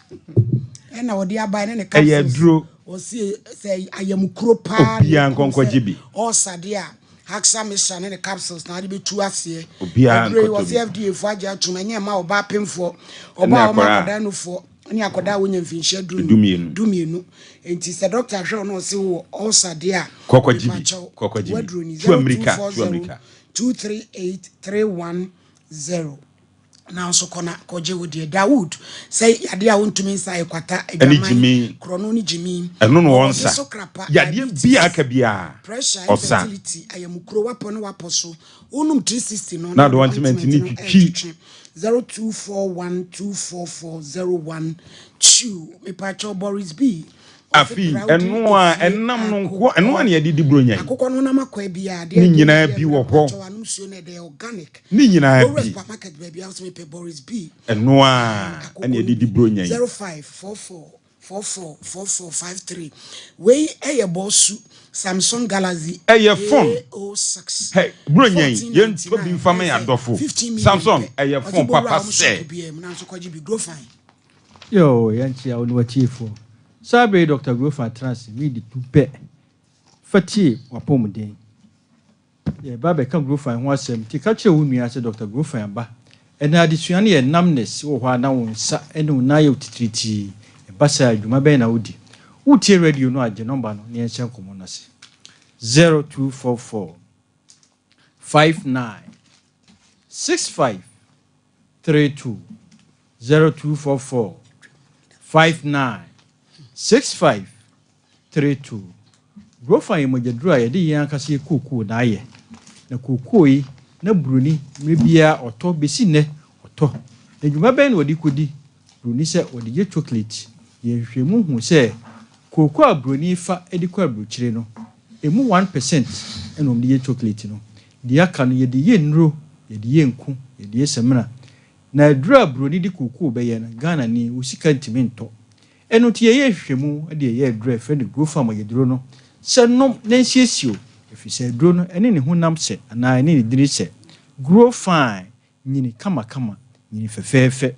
ɛna wɔde aba ɛne ne Ɛyɛ capsules. aduro. Wɔsi sɛ ayamukuro paa. Obiara nkɔnkɔgye bi. Ɔɔsadeɛ a Haxa mixture ne ne capsules na ade bɛtu aseɛ. Obiara Aduro yi nkɔtɔ wɔsi bi. FDA foɔ agye atom ɛnyɛ mma ɔbaa pemfoɔ, Ɛne ɔbaa a ɔma akwadaa. akwadaa nufoɔ ne akwadaa a wɔnya mfinhyia du 12. 12. Nti sɛ dɔkta hwɛ wo na ɔse wowɔ ulcer deɛ a, Kɔkɔgye bi. mepakyɛw, Kɔkɔgye bi. w'aduro ni Tu amirika, tu 0240 amirika. 238 310. Nanso kɔ na kɔgye wo deɛ. Dawood, sɛ yadeɛ a wontumi nsa yɛ kwata, Ɛne adwaman, gyimi. korɔno ne gyimi. Ɛno na Ɔwɔ ɔnsa. so krapa, Yadeɛ diabetes, bi a aka biara, pressure, ɔsa. infertility, ayamukuro, wapɔ ne wapɔ so. Wonom 360 no, Na na de wode ointment ointment ne no twitwi. ɛretwetwe. 0241244012. Mepakyɛw Boris B. Ɔse Afei, proudly ɛno a efie ɛnam no nko, ɛno a na yɛde di buronya yi. Akokɔ no nam akɔ biara, adeɛ Ne a ɛdi nyinaa mu bi deɛ wɔ hɔ. mepakyɛw anom nsuo no ɛdɛ organic. Ne nyinaa Owura bi. supermarket baabi a wosɛ mepɛ Boris B. Ɛno a ɛna yɛde di buronya yi. 0544444453. Wei ɛyɛ bɔsu Samsung Galaxy Ɛyɛ phone. A06. Hey, buronya yi, yɛntɔ bi mfa ma yɛn adɔfo. 15 million Samsung, pɛ. ɛyɛ Ɔte phone bɔwura papa a wɔn shop sɛ. biara mu nanso kɔgye bi. Grow fine. Yo, yɛnkyea wo ne w'atiefoɔ. Saa bere yi Dr. Grofa atena ase redi tu pɛ fa tie w'apɔmuden. Yɛreba abɛka Grofan ho asɛm nti ka kyerɛ wo nua sɛ Dr. Grofan aba. Ɛnnɛ adesua no yɛ numbness, wowɔ hɔ a na wo nsa ne wo nan ayɛ wo titiritii. Ɛba saa a, dwuma bɛn na wodi? Woretie radio no a, gye nɔmba no na yɛnhyɛ nkɔmmɔ no ase. 0244 59 65 32 0244 59 65 32. Grofa yɛ mogyaduro a yɛde yɛn ankasa yɛ kookoo na ayɛ. Na kookoo yi, na buroni mmerɛ biara ɔtɔ, bɛsi nnɛ ɔtɔ. Na dwuma bɛn na ɔde kɔdi? Buroni sɛ ɔde yɛ chocolate. Yɛn nhwehwɛmu huu sɛ kookoo a buroni fa de kɔ aburokyire no, ɛmu 1% na wɔde yɛ chocolate no. Deɛ aka no, yɛde yɛ nnuro, yɛde yɛ nku, yɛde yɛ samina. Na aduro a buroni de kookoo bɛyɛ no, Ghanani, wo sika ntumi ntɔ. Ɛno nti yɛyɛɛ nhwehwɛmu de yɛyɛɛ aduro a yɛfrɛ no Grofam aduro no sɛ nom na nsiesie wo, ɛfiri sɛ aduro no ɛne ne honam sɛ anaa ɛne ne dini sɛ. Grow fine, nyini kamakama, nyini fɛfɛɛfɛ.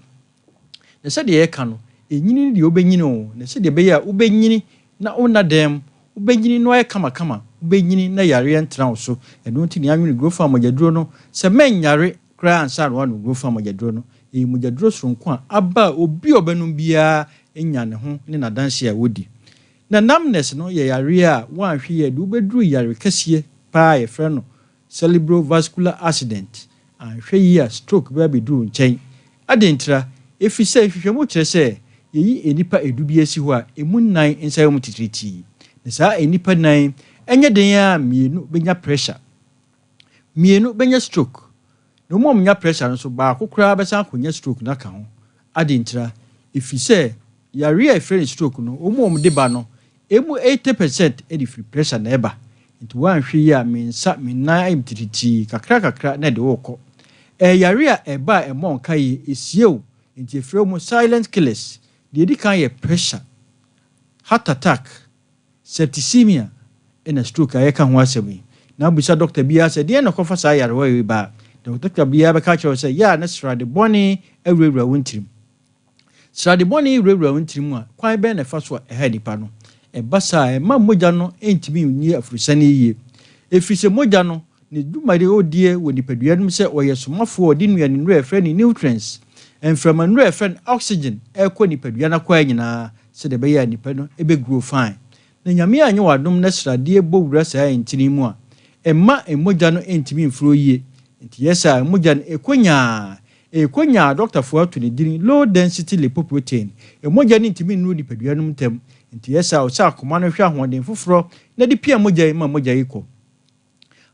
Na sɛdeɛ yɛka no, ɛnyini no deɛ wobɛnyini o, na sɛdeɛ ɛbɛyɛ a wobɛnyini na wonna dɛm, wobɛnyini na woayɛ kamakama, Wobɛnyini na yareɛ ntena wo so. Ɛno nti na yɛanwene Grofan mogyaduro no sɛ mɛnyare koraa ansa na woanom Grofan mogyaduro no. Ɛyɛ mogyaduro soronko a aba a obi a ɔbɛnom biara nya ne ho ne n'adanseɛ a ɔdi. Na numbness no yɛ yareɛ a woanhwɛ yie a ɛde wo bɛduru yare kɛseɛ paa a yɛfrɛ no cerebrovascular accident, anhwɛ yie a stroke bɛba abɛduru wo nkyɛn. Adɛn ntira? Ɛfiri sɛ nhwehwɛmu kyerɛ sɛ yɛyi nnipa edu bi asi hɔ a, ɛmu nnan nsa yɛ wɔn titiritii. Na saa nnipa nnan yi, ɛnyɛ den ara a mmienu bɛnya pressure, mmienu bɛnya stroke. Na wɔn a wɔnya pressure no nso, baako koraa bɛsan akɔnya stroke no aka ho. Adɛn ntira? Ɛfiri sɛ yareɛ a yɛfrɛ no stroke no, wɔn a wɔde ba no, ɛmu 80 percent de firi pressure na ɛba. Nti woanhwɛ yie a, me nsa, me nan ayɛ me titiritii, kakra kakra na ɛde wo rekɔ. Ɛyɛ yare a ɛba a ɛmmɔ wo nkaeɛ, ɛsie wo, nti yɛfrɛ wɔn silent killers. Deɛ ɛdi kan yɛ pressure, heart attack, septicemia ɛna stroke a yɛreka ho asɛm yi. Na wobisa dɔkta biara sɛ deɛn na ɛkɔfa saa yarewa wei ba a, dɔkta biara bɛka akyerɛ wo sɛ yɛ a na srade bɔne awurawura wo ntirim. Srade bɔne wurawura wo ntini mu a, kwan bɛn na ɛfa so a ɛha nipa no? Ɛba saa a, ɛmma mogya no ntumi nni aforosiane yiye. Efiri sɛ mogya no, ne dwumadi a ɔdie wɔ nipadua no mu sɛ ɔyɛ somafoɔ a ɔde nnuane nnuro a yɛfrɛ no nutrients, mframa nnuro a yɛfrɛ no oxygen rekɔ nipadua no akwaa nyinaa sɛdeɛ ɛbɛyɛ a nipa no bɛ grow fine. Na Nyame anyɛ wo adom na sradeɛ bɔ wura saa ntini mu a, ɛmma mogya no ntumi mforo yie. Nti yɛ saa a, mogya no ɛkɔ nyaa. Ɛkɔ nyaa a dɔktafoɔ ato ne dini low density lipoprotein. Mogya no ntumi nnuru nipadua no mu ntɛm. Nti yɛ saa a, ɔsɛ akoma no hwɛ ahoɔden foforɔ na de pia mogya yi ma mogya yi kɔ.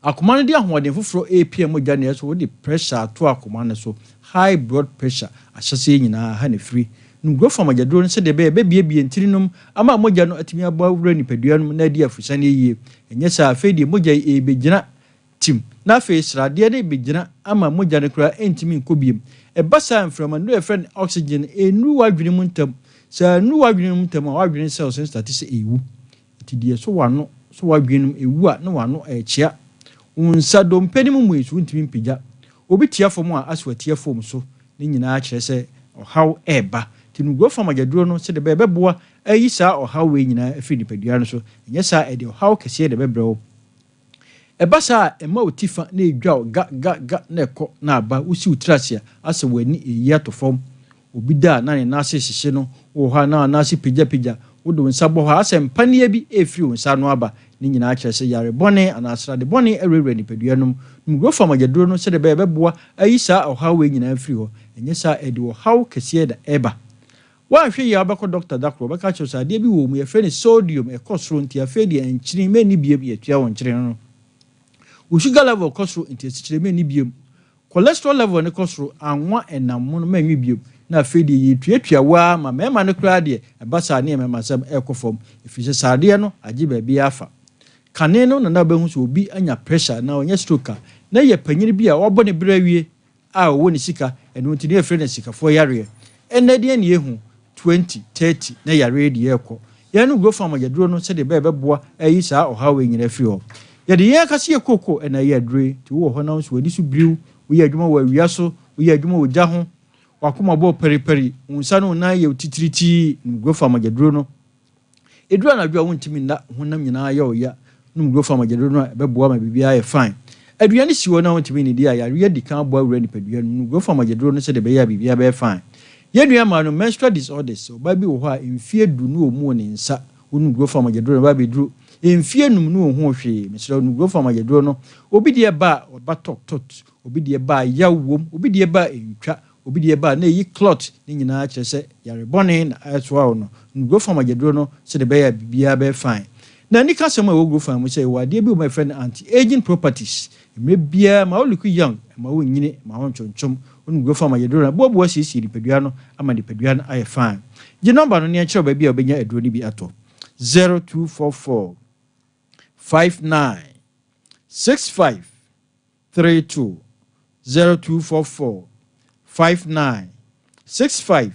Akoma no de ahoɔden foforɔ repia mogya no so, wode pressure ato akoma no so, high blood pressure, ahyɛaseɛ nyinaa ha na ɛfiri. Nom Grofam agyaduro no sɛdeɛ ɛbɛyɛ ɛbɛbuebue ntini no mu ama mogya no atumi abɔ awura nipadua no mu na adi aforosiane yie. Ɛnyɛ saa a, afei deɛ mogya yi ɛrebɛgyina tim, na afei sradeɛ no rebɛgyina ama mogya no koraa ɛntumi nkɔ biom. Ɛba saa a, mframa nnuro a yɛfrɛ no oxygen no ɛnnuru w'adwene mu ntɛm. Sɛ annuru w'adwene mu ntɛm a, w'adwene cells no starte sɛ ɛrewu. Enti deɛ ɛsɔ w'ano sɔ w'adwene no mu, ɛwu a na w'ano rekyea. Wo nsa dompe no mu mmue so wontumi mpagya. Obi tia fam a, asɛ watia fam so. Ne nyinaa kyerɛ sɛ ɔhaw reba. Enti no guafam agyaduro no sɛdeɛ ɛbɛyɛ ɛbɛboa ayi saa ɔhaw wei nyinaa afiri nipadua no so. Ɛnyɛ saa a, ɛde ɔhaw kɛseɛ na ɛbɛbrɛ wo. Ɛba saa a, ɛma wo ti fa na ɛdwa wo ga ga ga na ɛkɔ na aba. Wosi wo tiri ase a, asɛ w'ani reyi ato fam. Obi da a na ne nan ase rehyehye no, wowɔ hɔ a na w'anan ase pagyapagya, wode wo nsa bɔ hɔ a asɛ mpaneɛ bi refiri wo nsa ano aba. Ne nyinaa kyerɛ sɛ yare bɔne anaa srade bɔne awurawura nipadua no mu. Nom Grofam agyaduro no sɛdeɛ ɛbɛyɛ ɛbɛboa ayi saa ɔhaw wei nyinaa afiri hɔ. Ɛnyɛ saa a ɛde ɔhaw kɛseɛ na ɛba. Woanhwɛ yie a wobɛkɔ dɔkta da koro ɔbɛka akyerɛ wo sɛ adeɛ bi wɔ wo mu yɛfrɛ no sodium ɛkɔ soro nti afei deɛ nkyene mɛnni biom yɛtua wo nkyene no. Wo sugar level kɔ soro nti asikyire mɛnni biom. Cholesterol level no kɔ soro, anwa ɛnam mono mɛnwe biom, na afei deɛ yɛtuatua wo ara ma mmarima no koraa deɛ ɛba saa ne mmarimasɛm ɛrekɔ fam ɛfiri sɛ sradeɛ no agye baabiara afa. Kane no na na wobɛhu sɛ obi anya pressure anaa wanya stroke a, na ɛyɛ panyini bi a wabɔ ne berɛ awie a ɔwɔ ne sika, ɛno nti na yɛfrɛ no asikafoɔ yareɛ. Ɛnnɛ deɛn na yɛhu? 20, 30 na yareɛ yi deɛ ɛrekɔ. Yɛn no Grofam agyaduro no sɛdeɛ ɛbɛyɛ ɛbɛboa ayi saa ɔhaw wei nyinaa afiri hɔ. Yɛde yɛn ankasa yɛ kooko na ɛyɛ aduro yi, nti wowɔ hɔ na wo nso w'ani so biriw, woyɛ adwuma wɔ awia so, woyɛ adwuma wɔ gya ho, w'akoma bɔ paripari, wo nsa ne wo nan yɛ wo titiritii, nom Grofam agyaduro no. Ɛduru anadwo a wontumi nna, wo honam nyinaa yɛ wo ya, nom Grofam agyaduro no a ɛbɛboa ma biribiara ayɛ fine. Aduane si hɔ na wontumi nnidi a, yareɛ adi kan abɔ awura nipadua no mu, nom Grofam agyaduro no sɛdeɛ ɛbɛyɛ a biribiara bɛyɛ fine. Yɛn nua maa no menstrual disorders, ɔbaa bi wɔ hɔ a mfeɛ du no ɔmmuo ne nsa, wonom Grofam agyaduro no ɛba abɛduru mfeɛ num no ɔnhuu hwee, mesrɛ wo nom Grofam agyaduro no, obi deɛ ba a ɔba tɔk tot, obi deɛ ba a yaw wom, obi deɛ ba a ɛntwa, Obi deɛ ba a, na ɛyi clot, ne nyinaa kyerɛ sɛ yare bɔne na ɛretoa wo no. Nom Grofam agyaduro no sɛdeɛ ɛbɛyɛ a biribiara bɛyɛ fine. Na anikasɛm a ɛwɔ Grofam mu sɛ ɛwɔ adeɛ bi wɔ mu a yɛfrɛ no anti-aging properties. Mmerɛ biara ɛma wo look young, ɛma wo nyini, ɛma wo ntwontwom. Wonom Grofam agyaduro no a, ɛboaboa siesie nipadua no ama nipadua no ayɛ fine. Gye nɔmba no na yɛnkyerɛ wo baabi a wobɛnya aduro no bi atɔ. 0244 59 65 32 0244 59 65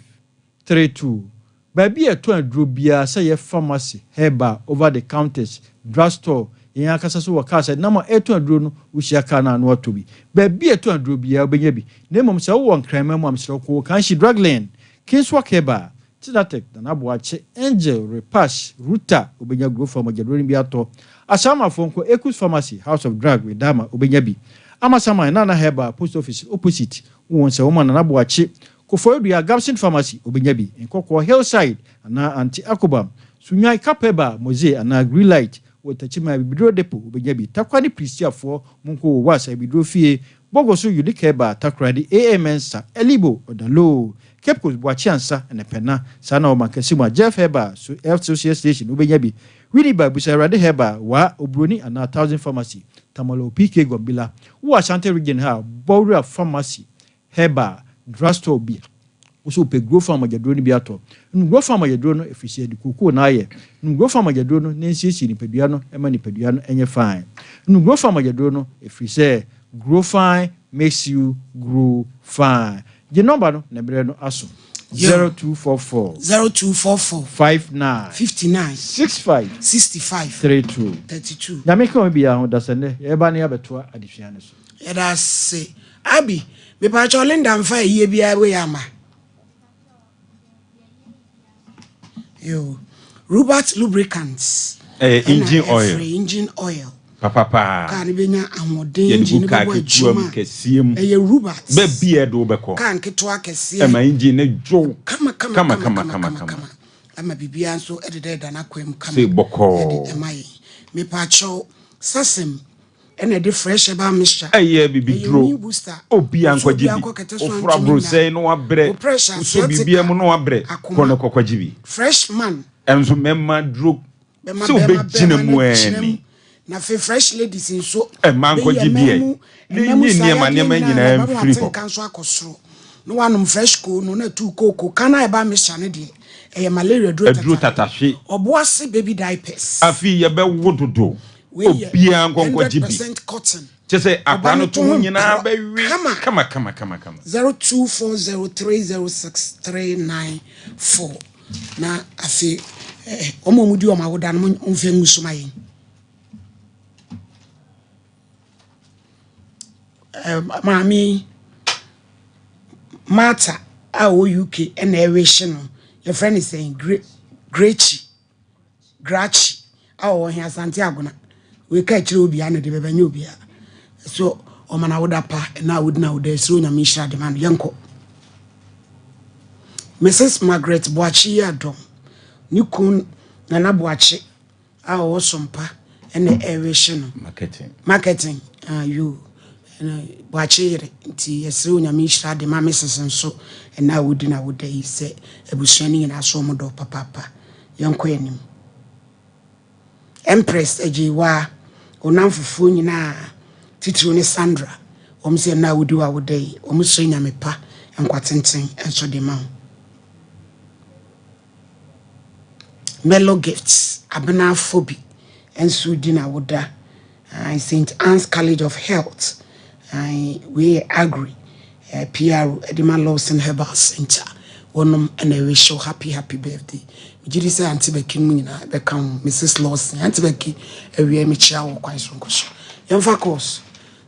32 Baabi a yɛtɔn aduro biara, sɛ ɛyɛ pharmacy, herbal, over the counters, drug store, yɛn ankasa nso wɔ cars a yɛde nam a ɛretɔn aduro no, wohyia car no a na woatɔ bi. Baabi a yɛtɔn aduro biara, wobɛnya bi. Na mmom sɛ wowɔ Nkranman mu a, mesrɛ wo kɔ Kanshi Drug Lane, Kingswalk Herbal, Tinatek, Nana Boakye, Angel, Repash, Ruta, wobɛnya Grofa mogyaduro no bi atɔ. Ahyɛnmafoɔ nkɔ Ekus Pharmacy, House of Drug, Wedama, wobɛnya bi. Amasaman, Nana Herbal, Post Office opposite, wowɔ Nsawam a Nana Boakye, Koforidua, Gabson Pharmacy, wobɛnya bi. Nkɔkɔɔ, Hillside anaa Aunty Akobam, Sunyani, Kapeba, Moze anaa Greenlight, wɔ Techiman, Abibiduro Depot, wobɛnya bi. Tarkwa ne Prisiafoɔ, monkɔ wɔ Was Abibiduro Fie, Bogoso, Unique Herbal, Takoradi, AA Mensah, Elibo, Odaloo, Cape Coast, Boakye Ansah, ne Pɛna. Saa na wɔ Mankessim a Jeff Herbal, so Health Social Station, wobɛnya bi. Winneba, Busa Awurade Herbal, Waa, Oburoni anaa Thousand Pharmacy, Tamale OPK Gombila. Wowɔ Ashanti Region ha a, Bɔwura Pharmacy, Herbal, Drugstore bi a wo sɛ wopɛ Grow Farm mogyaduro no bi atɔ. Nom Grow Farm mogyaduro no ɛfiri sɛ yɛde kookoo na ayɛ. Nom Grow Farm mogyaduro no na ɛnsiesie nipadua no ma nipadua no nyɛ fine. Nom Grow Farm mogyaduro no ɛfiri sɛ Grow Fine makes you grow fine. Gye nɔmba no na berɛ no aso. Yo. 0244. 0244. 59. 59. 65. 65. 32. 32. Nyame nka wɔn biara ho, dasɛ nnɛ yɛbɛba na yɛabɛtoa adesua no so. Yɛda ase. Abby, mepaakyɛw Linda mfa ayie biara wei ama. Yo. Rubert lubricants. Ɛyɛ Ɛna engine oil. ɛfrɛ engine oil. Papa paa. Kaa no bɛnya ahoɔden, Yɛde engine gu no kaa bɛbɔ ketewa mu, adwuma. kɛseɛ mu. Ɛyɛ Rubert. Baabi a ɛde wo bɛkɔ. Kaa nketewa kɛseɛ. Ɛma engine no dwo. Kama kama Kama kama kama kama kama kama kama. kama. Ama biribiara nso ɛdeda ɛda n'akwan mu kama. Sei bɔkɔɔ. Ɛde ɛma yɛn. Mepaakyɛw, Sasem ɛna ɛde fresh herbal mixture. Ɛyɛ Ɛyɛ bibiduro. new booster. Obiara Nso nkɔgye obiara bi. nkɔ kɛtɛ so Woforo antumi nna. abrosɛe na wabrɛ. Wo pressure, Wosɔ sciatica, biribiara mu na wabrɛ. Kɔ akoma. na kɔkɔgye bi. Fresh man. Ɛnso mmarima duro Bɛma sɛ bɛrima wobɛgyina bɛrima mu no gyina ɛni. mu. Na afei fresh ladies nso. Mmaa Bɛyi nkɔgye bi ɛmmaa ɛ. mu, Ne ɛmmaa mu nyi saa nneɛma yadeɛ nneɛma nyinaa nyinaa na ɛbɛma mfiri hɔ. w'atenka nso akɔ soro. Na wanom fresh koo no na atu kooko. Kan a ɛba mixture no deɛ, ɛyɛ malaria duro Aduro tatahwe. tatahwe. Ɔboase baby diapers. Afei yɛbɛwo dodo. Wei yɛ Obiara nkɔ nkɔgye bi. 100% cotton. Kyɛ sɛ Ɔba akwadaa no no to to ho ho nyinaa mporɔ. bɛwe Kama. kama kama kama kama. 0240306394 na afei eh, wɔn a wɔdi wɔn awoda no momfa ngu so ma yɛn. Eh, maame yi, Martha a ɔwɔ UK ɛna ɛrehye no, yɛfrɛ no sɛn? Grechi. Grachi a ɔwɔ he Asante Agona. Wei ka kyerɛ obiara na de bɛbɛ nyɛ obiara. So ɔma na woda pa na wodi na woda ɛsrɛ Onyame nhyira de ma no. Yɛnkɔ. Mrs. Margaret Boakye yi adɔm ne kun Nana Boakye a ɔwɔ Sompa ɛna ɛrehye no. Marketing. Marketing. Ah, yo. Ɛna Boakye yere nti yɛsrɛ Onyame nhyira de ma Mrs. nso ɛna a wodi na woda yi sɛ abusua no nyinaa so ɔmo dɔ papaapa. Yɛnkɔ anim. Empress Agyewa, onam fufuo nyinaa titiriw ne Sandra, wɔn sɛ ɛna a wodi wɔ awoda yi, wɔn srɛ Nyame pa nkwa tenten nso de ma wo. Melo Gifts, Abena Fobi nso di n'awoda. St. Anne's College of Health, wei yɛ Agri, PRO, ɛde ma Lawson Herbal Center. Wɔnom ɛna ɛwish wo happy happy birthday. Megye di sɛ Auntie Becky no mu nyinaa ɛbɛka ho. Mrs. Lawson, Auntie Becky, awie mekyia wo kwan so nkɔ so. Yɛmfa calls.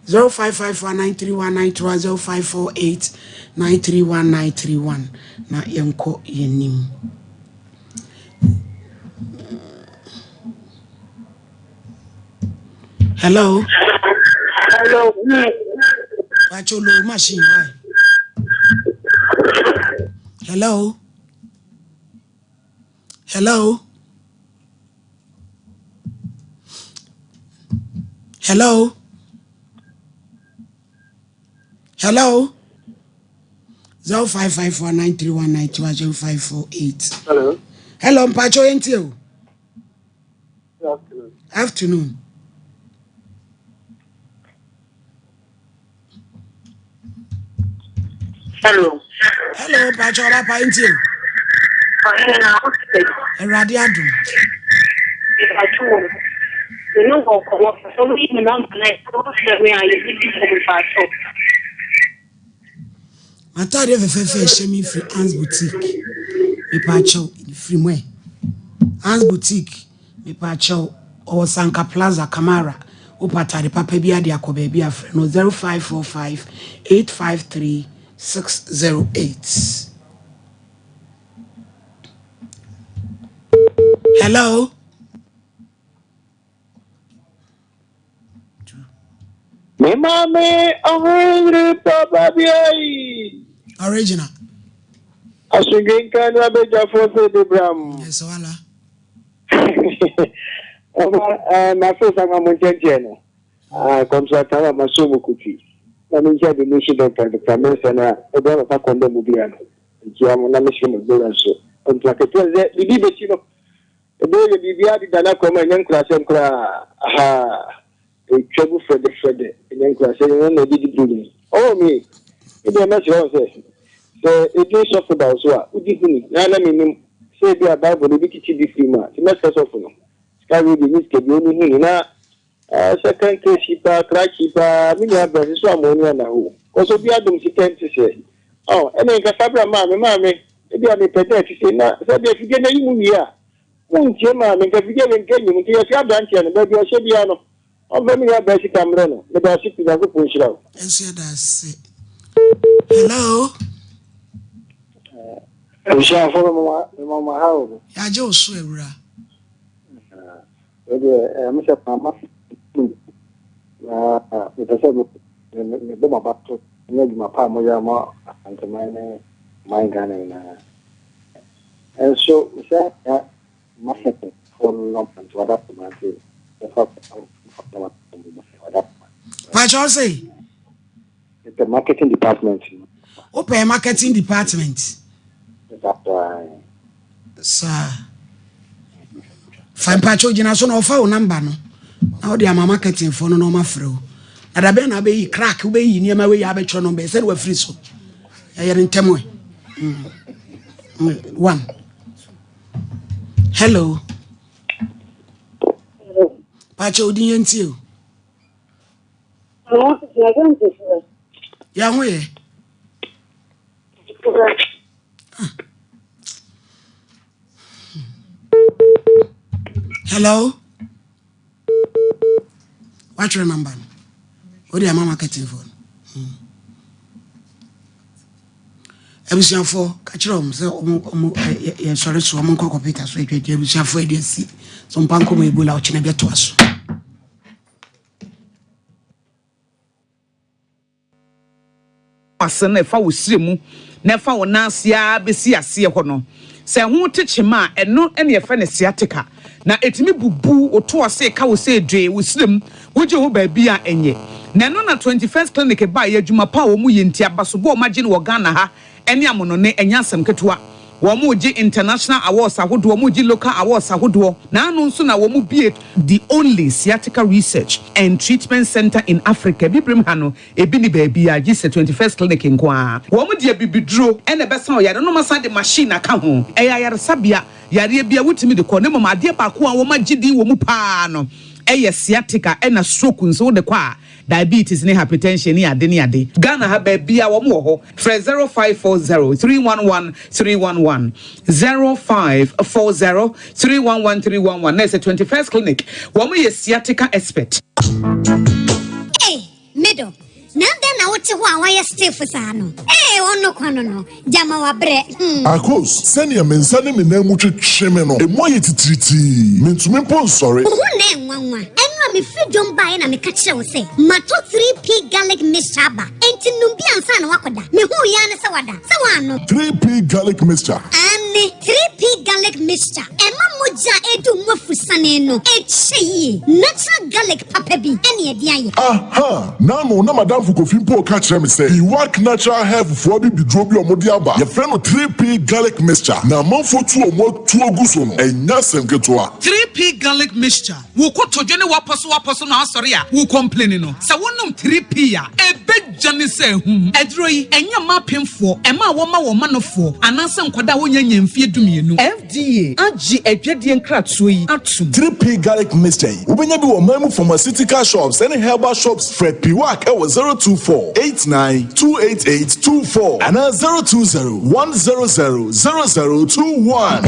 0554931931 0548931931 na yɛnkɔ yɛnim. Hello. Hello. Pacho low machine why? Hello. Hello. Hello. Hello. 0554931931 0548. Hello. Hello, Mpacho yɛntie o. Good afternoon. Afternoon. Hello. Hello, Mpacho ɔba yɛntie o. Ɔhene na wote Awurade adom. Mpacho wɔ. Me ne wɔ nkɔmmɔ sɛ woyi me nɔmba na wofrɛ me a yɛbɛdi nkɔmmɔ mpacho. M'ataadeɛ fɛfɛɛfɛ a ɛhyɛ me firi Ans Boutique. Mepaakyɛw, firi mu ɛ. Ans Boutique, mepaakyɛw, ɔwɔ Sanka Plaza, Kamara. Wopɛ ataade papa bi ade akɔ baabi a frɛ no 0545 853 608. Hello. Me maame ɔhene papa bi ayi. Original. Asomdwe nka no abadwafoɔ sɛ bebram. Yes, wala. Ɔba ɛɛ mafe sa ma mo nkyɛnkyɛn no. Ah, kɔmsa tara ma so mu kuti. Na me nkyɛn de ne si dɔkta dɔkta Mensah na ɛbɛn papa kɔndɔ mu bia no. Nkyia mo na mesrɛ mo gbera nso. Ɔntra ketewa sɛ biribi bɛsi no. Ɛbɛyɛ yɛ biribiara deda n'akwan mu a ɛnyɛ nkurasɛm koraa. Ahaa. Ɛtwa gu frɛdɛfrɛdɛ, ɛnyɛ nkurasɛm, ɛno na ɛde di buronya. Oh me, me deɛ mɛsrɛ wo sɛ, sɛ edin sɔfo da wo so a, wodi ho ni. Na na mennim sɛ ebia Bible no ebi tete bi firi mu a, nti mɛsrɛ sɔfo no. Sika wei deɛ ɛnyɛ sika bi, ɔnni ho ni. Na eh, second case yi paa, krakye yi paa, me nua brɛ, so ama w'ani anna hɔ o. Kɔsɛ obi adom sika nti sɛ, oh, ɛne nka fa bra maame, maame, ebia mepɛ dɛ ɛte sei, na sɛ deɛ afidie no ayi mu wie a, Montie maa me, nka fidie wei nka nnim, nti yɛfrɛ abranteɛ no, baabi a ɔhyɛ biara no, ɔmfa me nua baa sika mmerɛ no, meda ase pii, Nyankopɔn nhyira wo. Nso yɛda ase. Hello. Abusuafo mema mo ha o. Yɛagye wo so awura. Wei deɛ ɛyɛ me sɛ mama na mepɛ sɛ mebɔ m'aba so ne adwuma pa a moyɛ ama Asanteman ne man Ghana nyinaa. Nso sɛ ya marketing foɔ no nɔma nti wada koma nti yɛfa nɔma wada koma. Pakyɛ ɔse. Mepɛ marketing department no. Wopɛ marketing department? Saa. Fa mpakyɛ ogyina so na ɔfa wo namba no na wode ama marketing foɔ no na ɔma frɛ wo. Na dabɛn na wobɛyi crack wobɛyi nneɛma wei abɛtwerɛ nɔmba sɛ ne wafiri so. Ɛyɛ no ntɛm ɛ. One. Hello. Pakyɛ odin yɛ ntie o. Yɛn ho yɛ. Hello. Watwerɛ number no. Wode ama marketing foɔ no. Abusuafoɔ ka kyerɛ wɔn sɛ wɔn wɔn yɛsɔre so wɔn nkɔ kɔmputa so atwatwa abusuafoɔ adi asi so mpa nkɔmɔ ebola ɔkyena bɛtoa so. Ase no, ɛfa wo srɛ mu na ɛfa wo nan ase ara bɛsi aseɛ hɔ no. Sɛ ɛho te kyema a, ɛno na yɛfrɛ no sciatica, na ɛtumi bubu wo to ase ka wo sɛ dwee wo srɛ mu, wogye ho baabi a ɛnyɛ. Na ɛno na 21st Clinic baeɛ, adwuma pa a wɔyɛ nti, abasobɔ a wɔagye no wɔ Ghana ha ne amonone, ɛnyɛ asɛm ketewa. Wɔregye international awards ahodoɔ, wɔregye local awards ahodoɔ, na ano nso na wɔbue the only sciatica research and treatment centre in Africa, Abibirem ha no, ebi nni baabiara gye sɛ 21st Clinic nko ara. Wɔde abibiduro na ɛbɛsa ɔyare no na wɔasan de machine aka ho. Ɛyɛ ayaresabea, yareɛ biara wotumi de kɔ, na mmom adeɛ baako a wɔagye din wɔ mu pa ara no yɛ sciatica ɛna stroke nso wode kɔ a, diabetes ne hypertension ne ade ne ade. Ghana ha baabiara wɔn wɔ hɔ. Frɛ 0540 311 311, 0540 311 311 na ɛsɛ 21st Clinic. Wɔn yɛ sciatica expert. Ei, me dɔ, na adɛn na wote hɔ a woayɛ stiff saa no? Ei, ɔno kwa no no, gyama wabrɛ, hmm. Akos, sɛnea me nsa ne me nan mu twetwe me no, emu ayɛ titiritii. Mintumi mpo nsɔre. Wo ho nnɛ nwanwa. Ɛno a mefiri dwom baeɛ na meka kyerɛɛ wo sɛ matɔ 3P garlic mixture aba. Enti nom bi ansa na woakɔda. Mehuu yi ara ne sɛ wada. Sɛ woannom. 3P garlic mixture. Aane, 3P garlic mixture. Ɛma mogya a ɛredi wo mu afusane no kyɛ yie. Natural garlic papa bi ne ɛde ayɛ. Aha! N'ano na m'adamfo Kofi mpo reka kyerɛ me sɛ Iwak Natural Health foɔ abibiduro bi a wɔde aba, yɛfrɛ no 3P Garlic Mixture, na amanfoɔ tu wɔn atuo gu so no, ɛnyɛ asɛm ketewa. 3P Garlic Mixture, Wo kotodwe ne w'apɔsowapɔso na asɔre a wo complaini no, sɛ wonom 3P a, ɛbɛdwane sɛ ahum. Aduro yi, ɛnyɛ mma apemfoɔ, ɛma a wɔma wɔn manofoɔ, anaasɛ nkwadaa a wɔnnya nnya mfeɛ dumienu. FDA agye adwadie nkratoɔ yi atom. 3P Garlic Mixture yi, wobɛnya bi wɔ ɔman mu pharmaceutical shops ne herbal shops. Frɛ Piwak wɔ 024 89 288 24 anaa 020 100 0021.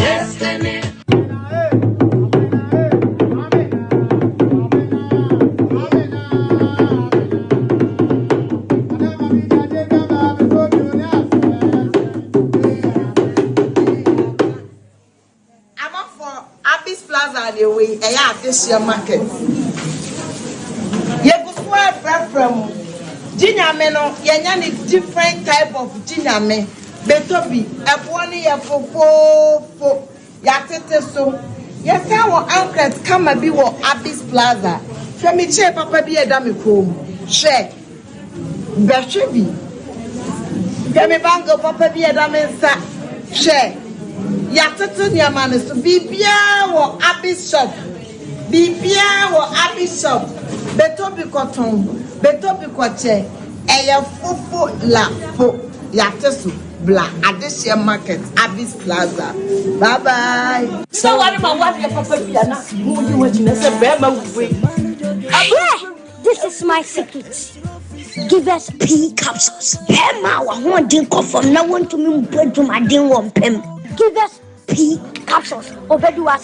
Amanfoɔ, Abby's. Adehyeɛ Market. Yɛgu so ara frɛfrɛ mo. Gye Nyame no, yɛanya no different type of Gye Nyame. Bɛtɔ bi, ɛboɔ no yɛ fofoofo. Yɛatete so. Yɛsan wɔ ankret kama bi wɔ Abis Plaza. Hwɛ me chain papa bi a ɛda me kɔn mu. Hwɛ. Bɛhwɛ bi. Hwɛ me bangle papa bi a ɛda me nsa. Hwɛ. Yɛatoto nneɛma no so. Biribiara wɔ Abis shop. Biribiara wɔ Abis shop. Bɛtɔ bi kɔtɔn. Bɛtɔ bi kɔkyɛ. Ɛyɛ fofo la fo. Yɛate so. Bla Adehyeɛ Market, Abis Plaza. Bye bye. Sɛ ware ma wadeɛ papa bi a na mo yi wagyina sɛ bɛrima wei. Hwɛ! This is my secret. Give us pee capsules. Bɛrima a wahoɔden kɔ fam na wɔntumi mbɔ adwumaden wɔ mpam. Give us pee capsules. Obedi w'asɛm.